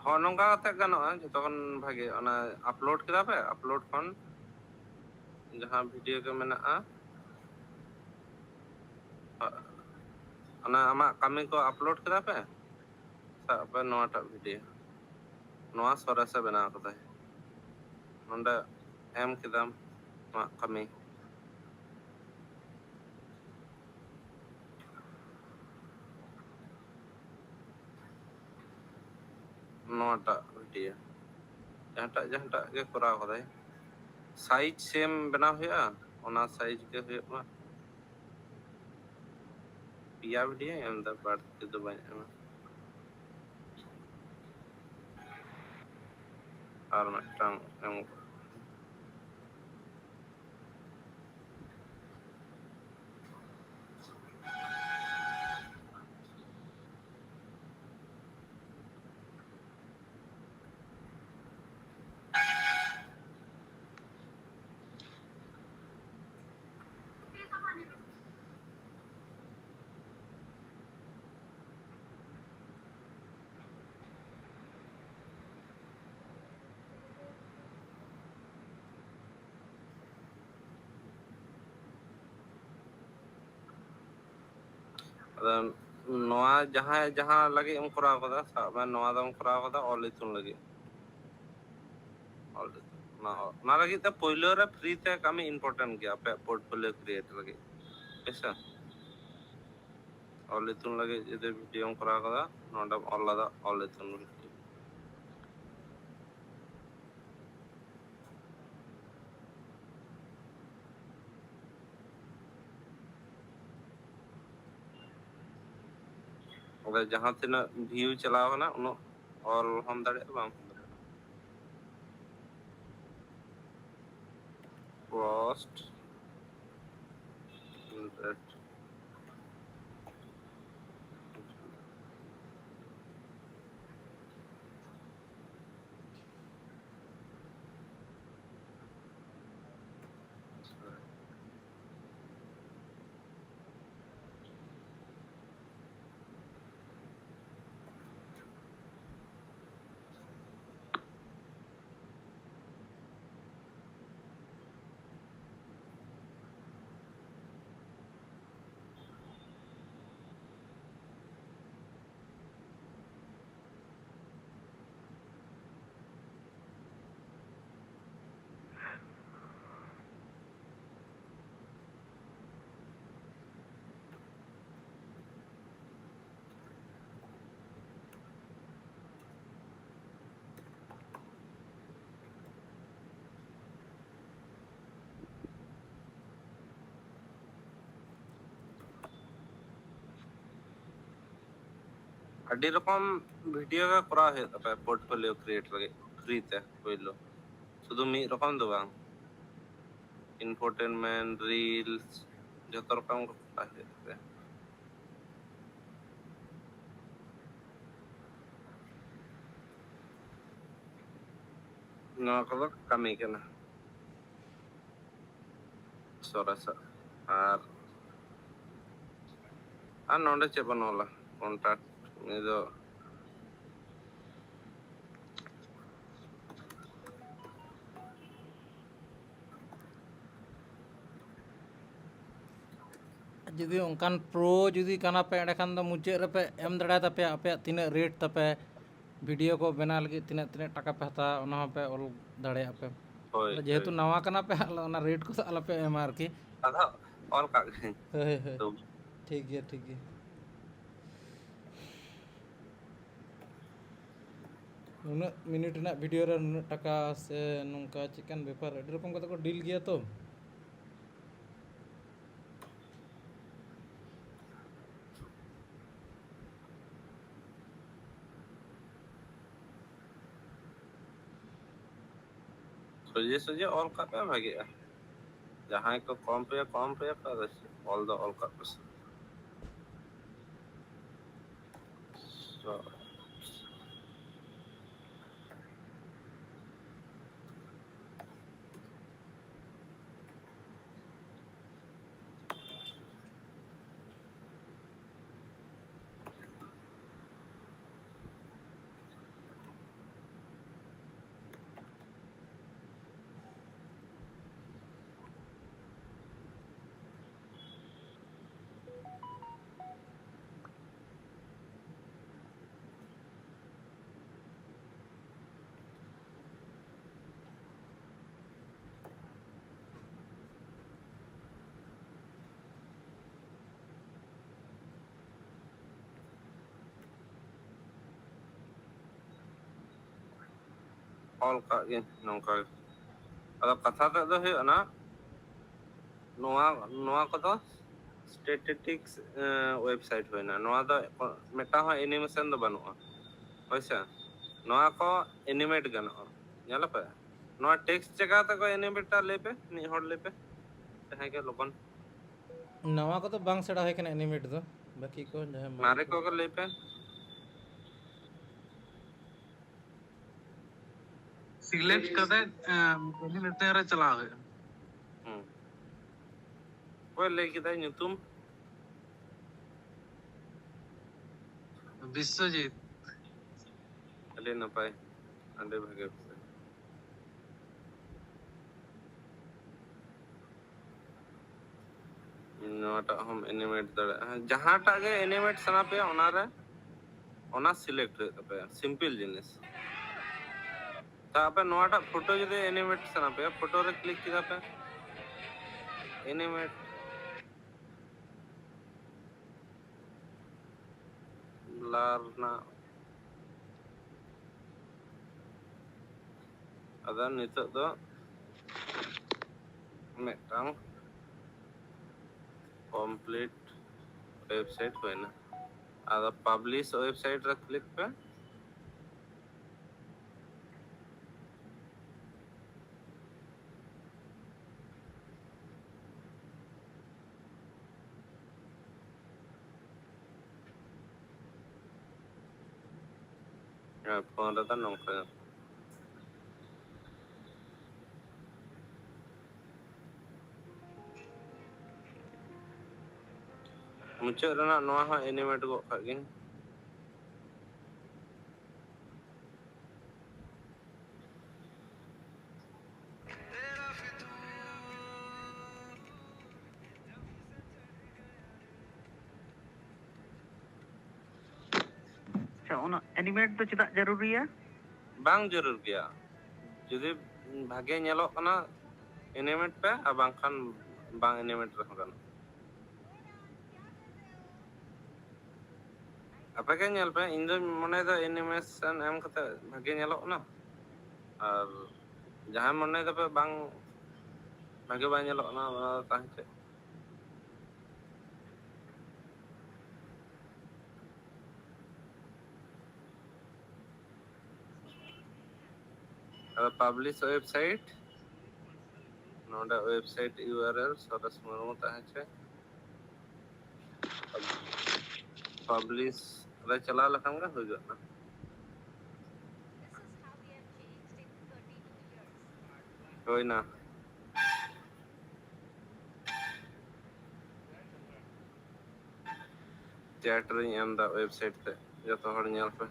ᱦᱚᱸ, ᱱᱚᱝᱠᱟ ᱠᱟᱛᱮ ᱜᱟᱱᱚᱜᱼᱟ, ᱡᱚᱛᱚ ᱠᱷᱚᱱ ᱵᱷᱟᱜᱮ᱾ ᱚᱱᱟ ᱟᱯᱞᱳᱰ ᱠᱮᱫᱟ ᱯᱮ, ᱟᱯᱞᱳᱰ ᱠᱷᱚᱱ ᱡᱟᱦᱟᱸ ᱵᱷᱤᱰᱤᱭᱳ ᱜᱮ ᱢᱮᱱᱟᱜᱼᱟ, ᱚᱱᱟ ᱟᱢᱟᱜ ᱠᱟᱹᱢᱤ ᱠᱚ ᱟᱯᱞᱳᱰ ᱠᱮᱫᱟ ᱯᱮ, ᱥᱟᱵ ᱯᱮ ᱱᱚᱣᱟᱴᱟᱜ ᱵᱷᱤᱰᱤᱭᱳ, ᱱᱚᱣᱟ ᱥᱚᱨᱮᱥᱮ ᱵᱮᱱᱟᱣ ᱠᱟᱫᱟᱭ, ᱱᱚᱰᱮ ᱮᱢ ᱠᱮᱫᱟᱢ ᱟᱢᱟᱜ ᱠᱟᱹᱢᱤ᱾ ᱱᱚᱣᱟᱴᱟᱜ ᱵᱷᱤᱰᱤᱭᱳ ᱡᱟᱦᱟᱸᱴᱟᱜ ᱡᱟᱦᱟᱸᱴᱟᱜ ᱜᱮ ᱠᱚᱨᱟᱣ ᱠᱟᱫᱟᱭ, ᱥᱟᱭᱤᱡᱽ ᱥᱮᱢ ᱵᱮᱱᱟᱣ ᱦᱩᱭᱩᱜᱼᱟ, ᱚᱱᱟ ᱥᱟᱭᱤᱡᱽ ᱜᱮ ᱦᱩᱭᱩᱜ ᱢᱟ᱾ ᱯᱮᱭᱟ ᱵᱷᱤᱰᱤᱭᱳ ᱮᱢ ᱮᱫᱟ, ᱵᱟᱹᱲᱛᱤ ᱫᱚ ᱵᱟᱹᱧ ᱮᱢᱟ᱾ ᱟᱨ ᱢᱤᱫᱴᱟᱝ ᱮᱢ ᱟᱫᱚ ᱱᱚᱣᱟ ᱡᱟᱦᱟᱸ, ᱡᱟᱦᱟᱸ ᱞᱟᱹᱜᱤᱫ ᱮᱢ ᱠᱚᱨᱟᱣ ᱠᱟᱫᱟ, ᱥᱟᱵ ᱢᱮ ᱱᱚᱣᱟ ᱫᱚᱢ ᱠᱚᱨᱟᱣ ᱠᱟᱫᱟ ᱚᱞ ᱤᱛᱩᱱ ᱞᱟᱹᱜᱤᱫ᱾ ᱚᱞ ᱤᱛᱩᱱ, ᱚᱱᱟ, ᱚᱱᱟ ᱞᱟᱹᱜᱤᱫ ᱛᱮ ᱯᱳᱭᱞᱳ ᱨᱮ ᱯᱷᱨᱤ ᱛᱮ ᱠᱟᱹᱢᱤ ᱤᱢᱯᱚᱨᱴᱮᱱᱴ ᱜᱮᱭᱟ ᱟᱯᱮᱭᱟᱜ ᱯᱳᱨᱴᱯᱷᱳᱞᱤᱭᱳ ᱠᱨᱤᱭᱮᱴ ᱞᱟᱹᱜᱤᱫ, ᱦᱮᱸ ᱥᱮ? ᱚᱞ ᱤᱛᱩᱱ ᱞᱟᱹᱜᱤᱫ ᱡᱩᱫᱤ ᱵᱷᱤᱰᱤᱭᱳᱢ ᱠᱚᱨᱟᱣ ᱠᱟᱫᱟ, ᱱᱚᱰᱮᱢ ᱚᱞ ᱞᱟᱫᱟ ᱚᱞ ᱤᱛᱩᱱ ᱵᱷᱤᱰᱤᱭᱳ᱾ ᱚᱸᱰᱮ ᱡᱟᱦᱟᱸ ᱛᱤᱱᱟᱹᱜ ᱵᱷᱤᱭᱩ ᱪᱟᱞᱟᱣ ᱠᱟᱱᱟ, ᱩᱱᱟᱹᱜ ᱚᱞ ᱦᱚᱸᱢ ᱫᱟᱲᱮᱭᱟᱜᱼᱟ, ᱵᱟᱝ ᱦᱚᱸᱢ ᱫᱟᱲᱮᱭᱟᱜᱼᱟ᱾ Post hundred. ᱟᱹᱰᱤ ᱨᱚᱠᱚᱢ ᱵᱷᱤᱰᱤᱭᱳ ᱜᱮ ᱠᱚᱨᱟᱣ ᱦᱩᱭᱩᱜ ᱛᱟᱯᱮᱭᱟ ᱯᱳᱨᱴᱯᱷᱳᱞᱤᱭᱳ ᱠᱨᱤᱭᱮᱴ ᱞᱟᱹᱜᱤᱫ, ᱯᱷᱨᱤ ᱛᱮ ᱯᱳᱭᱞᱳ᱾ ᱥᱩᱫᱷᱩ ᱢᱤᱫ ᱨᱚᱠᱚᱢ ᱫᱚ ᱵᱟᱝ, ᱤᱱᱯᱳᱨᱴᱮᱱᱢᱮᱱᱴ, ᱨᱤᱞᱥ, ᱡᱚᱛᱚ ᱨᱚᱠᱚᱢ ᱜᱮ ᱠᱚᱨᱟᱣ ᱦᱩᱭᱩᱜ ᱛᱟᱯᱮᱭᱟ᱾ ᱱᱚᱣᱟ ᱠᱚᱫᱚ ᱠᱟᱹᱢᱤ ᱠᱟᱱᱟ ᱥᱚᱨᱮᱥᱟᱜ᱾ ᱟᱨ ᱟᱨ ᱱᱚᱰᱮ ᱪᱮᱫ ᱵᱚᱱ ᱚᱞᱟ? ᱠᱚᱱᱴᱟᱠᱴ, ᱩᱱᱤ ᱫᱚ ᱡᱩᱫᱤ ᱚᱱᱠᱟᱱ ᱯᱨᱳ ᱡᱩᱫᱤ ᱠᱟᱱᱟ ᱯᱮ, ᱮᱸᱰᱮᱠᱷᱟᱱ ᱫᱚ ᱢᱩᱪᱟᱹᱫ ᱨᱮᱯᱮ ᱮᱢ ᱫᱟᱲᱮᱭᱟᱛᱟᱯᱮᱭᱟ ᱟᱯᱮᱭᱟᱜ ᱛᱤᱱᱟᱹᱜ ᱨᱮᱴ ᱛᱟᱯᱮ, ᱵᱷᱤᱰᱤᱭᱳ ᱠᱚ ᱵᱮᱱᱟᱣ ᱞᱟᱹᱜᱤᱫ ᱛᱤᱱᱟᱹᱜ ᱛᱤᱱᱟᱹᱜ ᱴᱟᱠᱟ ᱯᱮ ᱦᱟᱛᱟᱣᱟ, ᱚᱱᱟ ᱦᱚᱸᱯᱮ ᱚᱞ ᱫᱟᱲᱮᱭᱟᱜᱼᱟ ᱯᱮ᱾ ᱦᱳᱭ, ᱟᱫᱚ ᱡᱮᱦᱮᱛᱩ ᱦᱳᱭ᱾ ᱱᱟᱣᱟ ᱠᱟᱱᱟ ᱯᱮ, ᱟᱞᱚ, ᱚᱱᱟ ᱨᱮᱴ ᱠᱚᱫᱚ ᱟᱞᱚᱯᱮ ᱮᱢᱟ ᱟᱨᱠᱤ᱾ ᱟᱫᱚ ᱚᱞ ᱠᱟᱜ ᱜᱤᱧ᱾ ᱦᱳᱭ, ᱦᱳᱭ᱾ ᱛᱚ᱾ ᱴᱷᱤᱠ ᱜᱮᱭᱟ, ᱴᱷᱤᱠ ᱜᱮᱭᱟ᱾ ᱱᱩᱱᱟᱹᱜ ᱢᱤᱱᱤᱴ ᱨᱮᱱᱟᱜ ᱵᱷᱤᱰᱤᱭᱳ ᱨᱮ ᱱᱩᱱᱟᱹᱜ ᱴᱟᱠᱟ ᱥᱮ ᱱᱚᱝᱠᱟ ᱪᱮᱫᱠᱟᱱ ᱵᱮᱯᱟᱨ, ᱟᱹᱰᱤ ᱨᱚᱠᱚᱢ ᱠᱟᱛᱮ ᱠᱚ ᱰᱤᱞ ᱜᱮᱭᱟ ᱛᱚ᱾ ᱥᱚᱡᱷᱮ ᱥᱚᱡᱷᱮ ᱚᱞ ᱠᱟᱜ ᱯᱮ ᱵᱷᱟᱜᱮᱜᱼᱟ᱾ ᱡᱟᱦᱟᱸᱭ ᱠᱚ ᱠᱚᱢ ᱯᱮᱭᱟ, ᱠᱚᱢ ᱯᱮᱭᱟ ᱠᱚ, ᱟᱫᱚ ᱚᱞ ᱫᱚ ᱚᱞ ᱠᱟᱜ ᱯᱮ ᱥᱮ᱾ ᱛᱚ, ᱚᱞ ᱠᱟᱜ ᱜᱤᱧ ᱱᱚᱝᱠᱟ ᱜᱮ᱾ ᱟᱫᱚ ᱠᱟᱛᱷᱟ ᱛᱮᱫ ᱫᱚ ᱦᱩᱭᱩᱜ ᱠᱟᱱᱟ, ᱱᱚᱣᱟ, ᱱᱚᱣᱟ ᱠᱚᱫᱚ ᱥᱴᱮᱴᱤᱠᱥ ᱳᱭᱮᱵᱥᱟᱭᱤᱴ ᱦᱩᱭᱱᱟ᱾ ᱱᱚᱣᱟ ᱫᱚ ᱢᱤᱫᱴᱟᱝ ᱦᱚᱸ ᱮᱱᱤᱢᱮᱥᱚᱱ ᱫᱚ ᱵᱟᱹᱱᱩᱜᱼᱟ, ᱦᱳᱭᱥᱮ᱾ ᱱᱚᱣᱟ ᱠᱚ ᱮᱱᱤᱢᱮᱴ ᱜᱟᱱᱚᱜᱼᱟ, ᱧᱮᱞ ᱯᱮ᱾ ᱱᱚᱣᱟ ᱴᱮᱠᱥᱴ ᱡᱟᱭᱜᱟ ᱛᱮᱠᱚ ᱮᱱᱤᱢᱮᱴᱟ, ᱞᱟᱹᱭ ᱯᱮ, ᱢᱤᱫ ᱦᱚᱲ ᱞᱟᱹᱭ ᱯᱮ, ᱡᱟᱦᱟᱸᱭ ᱜᱮ ᱞᱚᱜᱚᱱ᱾ ᱱᱟᱣᱟ ᱠᱚᱫᱚ ᱵᱟᱝ ᱥᱮᱬᱟ ᱦᱩᱭ ᱠᱟᱱᱟ ᱮᱱᱤᱢᱮᱴ ᱫᱚ᱾ ᱵᱟᱹᱠᱤ ᱠᱚ ᱡᱟᱦᱟᱸ ᱢᱟᱨᱮ ᱠᱚᱜᱮ ᱞᱟᱹᱭ ᱯᱮ᱾ ᱥᱤᱞᱮᱠᱴ ᱠᱟᱛᱮ ᱮᱱᱤᱢᱮᱴ ᱨᱮ ᱪᱟᱞᱟᱣ ᱦᱩᱭᱩᱜᱼᱟ᱾ ᱦᱩᱸ᱾ ᱚᱠᱚᱭ ᱞᱟᱹᱭ ᱠᱮᱫᱟᱭ ᱧᱩᱛᱩᱢ? ᱵᱤᱥᱥᱚᱡᱤᱛ᱾ ᱟᱹᱰᱤ ᱱᱟᱯᱟᱭ, ᱟᱹᱰᱤ ᱵᱷᱟᱜᱮ᱾ ᱱᱚᱣᱟᱴᱟᱜ ᱦᱚᱸᱢ ᱮᱱᱤᱢᱮᱴ ᱫᱟᱲᱮᱭᱟᱜᱼᱟ, ᱡᱟᱦᱟᱸᱴᱟᱜ ᱜᱮ ᱮᱱᱤᱢᱮᱴ ᱥᱟᱱᱟ ᱯᱮᱭᱟ ᱚᱱᱟᱨᱮ, ᱚᱱᱟ ᱥᱤᱞᱮᱠᱴ ᱦᱩᱭᱩᱜ ᱛᱟᱯᱮᱭᱟ, ᱥᱤᱢᱯᱤᱞ ᱡᱤᱱᱤᱥ᱾ ᱛᱟ ᱟᱯᱮ ᱱᱚᱣᱟᱴᱟᱜ ᱯᱷᱳᱴᱳ ᱡᱩᱫᱤ ᱮᱱᱤᱢᱮᱴ ᱥᱟᱱᱟ ᱯᱮᱭᱟ, ᱯᱷᱳᱴᱳ ᱨᱮ ᱠᱞᱤᱠ ᱠᱮᱫᱟ ᱯᱮ, ᱮᱱᱤᱢᱮᱴ ᱵᱞᱟᱨ ᱨᱮᱱᱟᱜ᱾ ᱟᱫᱚ ᱱᱤᱛᱚᱜ ᱫᱚ ᱢᱤᱫᱴᱟᱝ ᱠᱚᱢᱯᱞᱤᱴ ᱳᱭᱮᱵᱥᱟᱭᱤᱴ ᱦᱩᱭᱱᱟ᱾ ᱟᱫᱚ ᱯᱟᱵᱽᱞᱤᱥ ᱳᱭᱮᱵᱥᱟᱭᱤᱴ ᱨᱮ ᱠᱞᱤᱠ ᱯᱮ᱾ ᱦᱮᱸ, ᱯᱷᱳᱱ ᱨᱮᱫᱚ ᱱᱚᱝᱠᱟ᱾ ᱢᱩᱪᱟᱹᱫ ᱨᱮᱱᱟᱜ ᱱᱚᱣᱟ ᱦᱚᱸ ᱮᱱᱤᱢᱮᱴ ᱜᱚᱫ ᱠᱟᱜ ᱜᱤᱧ᱾ ᱟᱪᱪᱷᱟ, ᱚᱱᱟ ᱮᱱᱤᱢᱮᱴ ᱫᱚ ᱪᱮᱫᱟᱜ ᱡᱟᱹᱨᱩᱨᱤᱭᱟ? ᱵᱟᱝ ᱡᱟᱹᱨᱩᱲ ᱜᱮᱭᱟ᱾ ᱡᱩᱫᱤ ᱵᱷᱟᱜᱮ ᱧᱮᱞᱚᱜ ᱠᱟᱱᱟ, ᱮᱱᱤᱢᱮᱴ ᱯᱮ, ᱟᱨ ᱵᱟᱝᱠᱷᱟᱱ ᱵᱟᱝ ᱮᱱᱤᱢᱮᱴ ᱨᱮᱦᱚᱸ ᱜᱟᱱᱚᱜᱼᱟ᱾ ᱟᱯᱮ ᱜᱮ ᱧᱮᱞ ᱯᱮ, ᱤᱧ ᱫᱚᱧ ᱢᱚᱱᱮᱭᱮᱫᱟ ᱮᱱᱤᱢᱮᱥᱚᱱ ᱮᱢ ᱠᱟᱛᱮ ᱵᱷᱟᱜᱮ ᱧᱮᱞᱚᱜ ᱠᱟᱱᱟ, ᱟᱨ ᱡᱟᱦᱟᱸᱭ ᱢᱚᱱᱮᱭ ᱫᱟᱯᱮ ᱵᱟᱝ ᱵᱷᱟᱜᱮ ᱵᱟᱭ ᱧᱮᱞᱚᱜ ᱠᱟᱱᱟ, ᱚᱱᱟ ᱫᱚ ᱛᱟᱦᱮᱸ ᱦᱚᱪᱚ᱾ ᱟᱫᱚ ᱯᱟᱵᱽᱞᱤᱥ ᱳᱭᱮᱵᱽᱥᱟᱭᱤᱴ, ᱱᱚᱰᱮ ᱳᱭᱮᱵᱽᱥᱟᱭᱤᱴ ᱤᱭᱩ ᱟᱨ ᱮᱞ ᱥᱚᱨᱮᱥ ᱢᱩᱨᱢᱩ ᱛᱟᱦᱮᱸ ᱦᱚᱪᱚᱭ᱾ ᱯᱟᱵᱽᱞᱤᱥ ᱨᱮ ᱪᱟᱞᱟᱣ ᱞᱮᱠᱷᱟᱱ ᱜᱮ ᱦᱩᱭ ᱜᱚᱫ ᱱᱟ᱾ ᱦᱩᱭᱱᱟ᱾ ᱪᱮᱴ ᱨᱤᱧ ᱮᱢ ᱫᱟ ᱳᱭᱮᱵᱽᱥᱟᱭᱤᱴ ᱛᱮ, ᱡᱚᱛᱚ ᱦᱚᱲ ᱧᱮᱞ ᱯᱮ᱾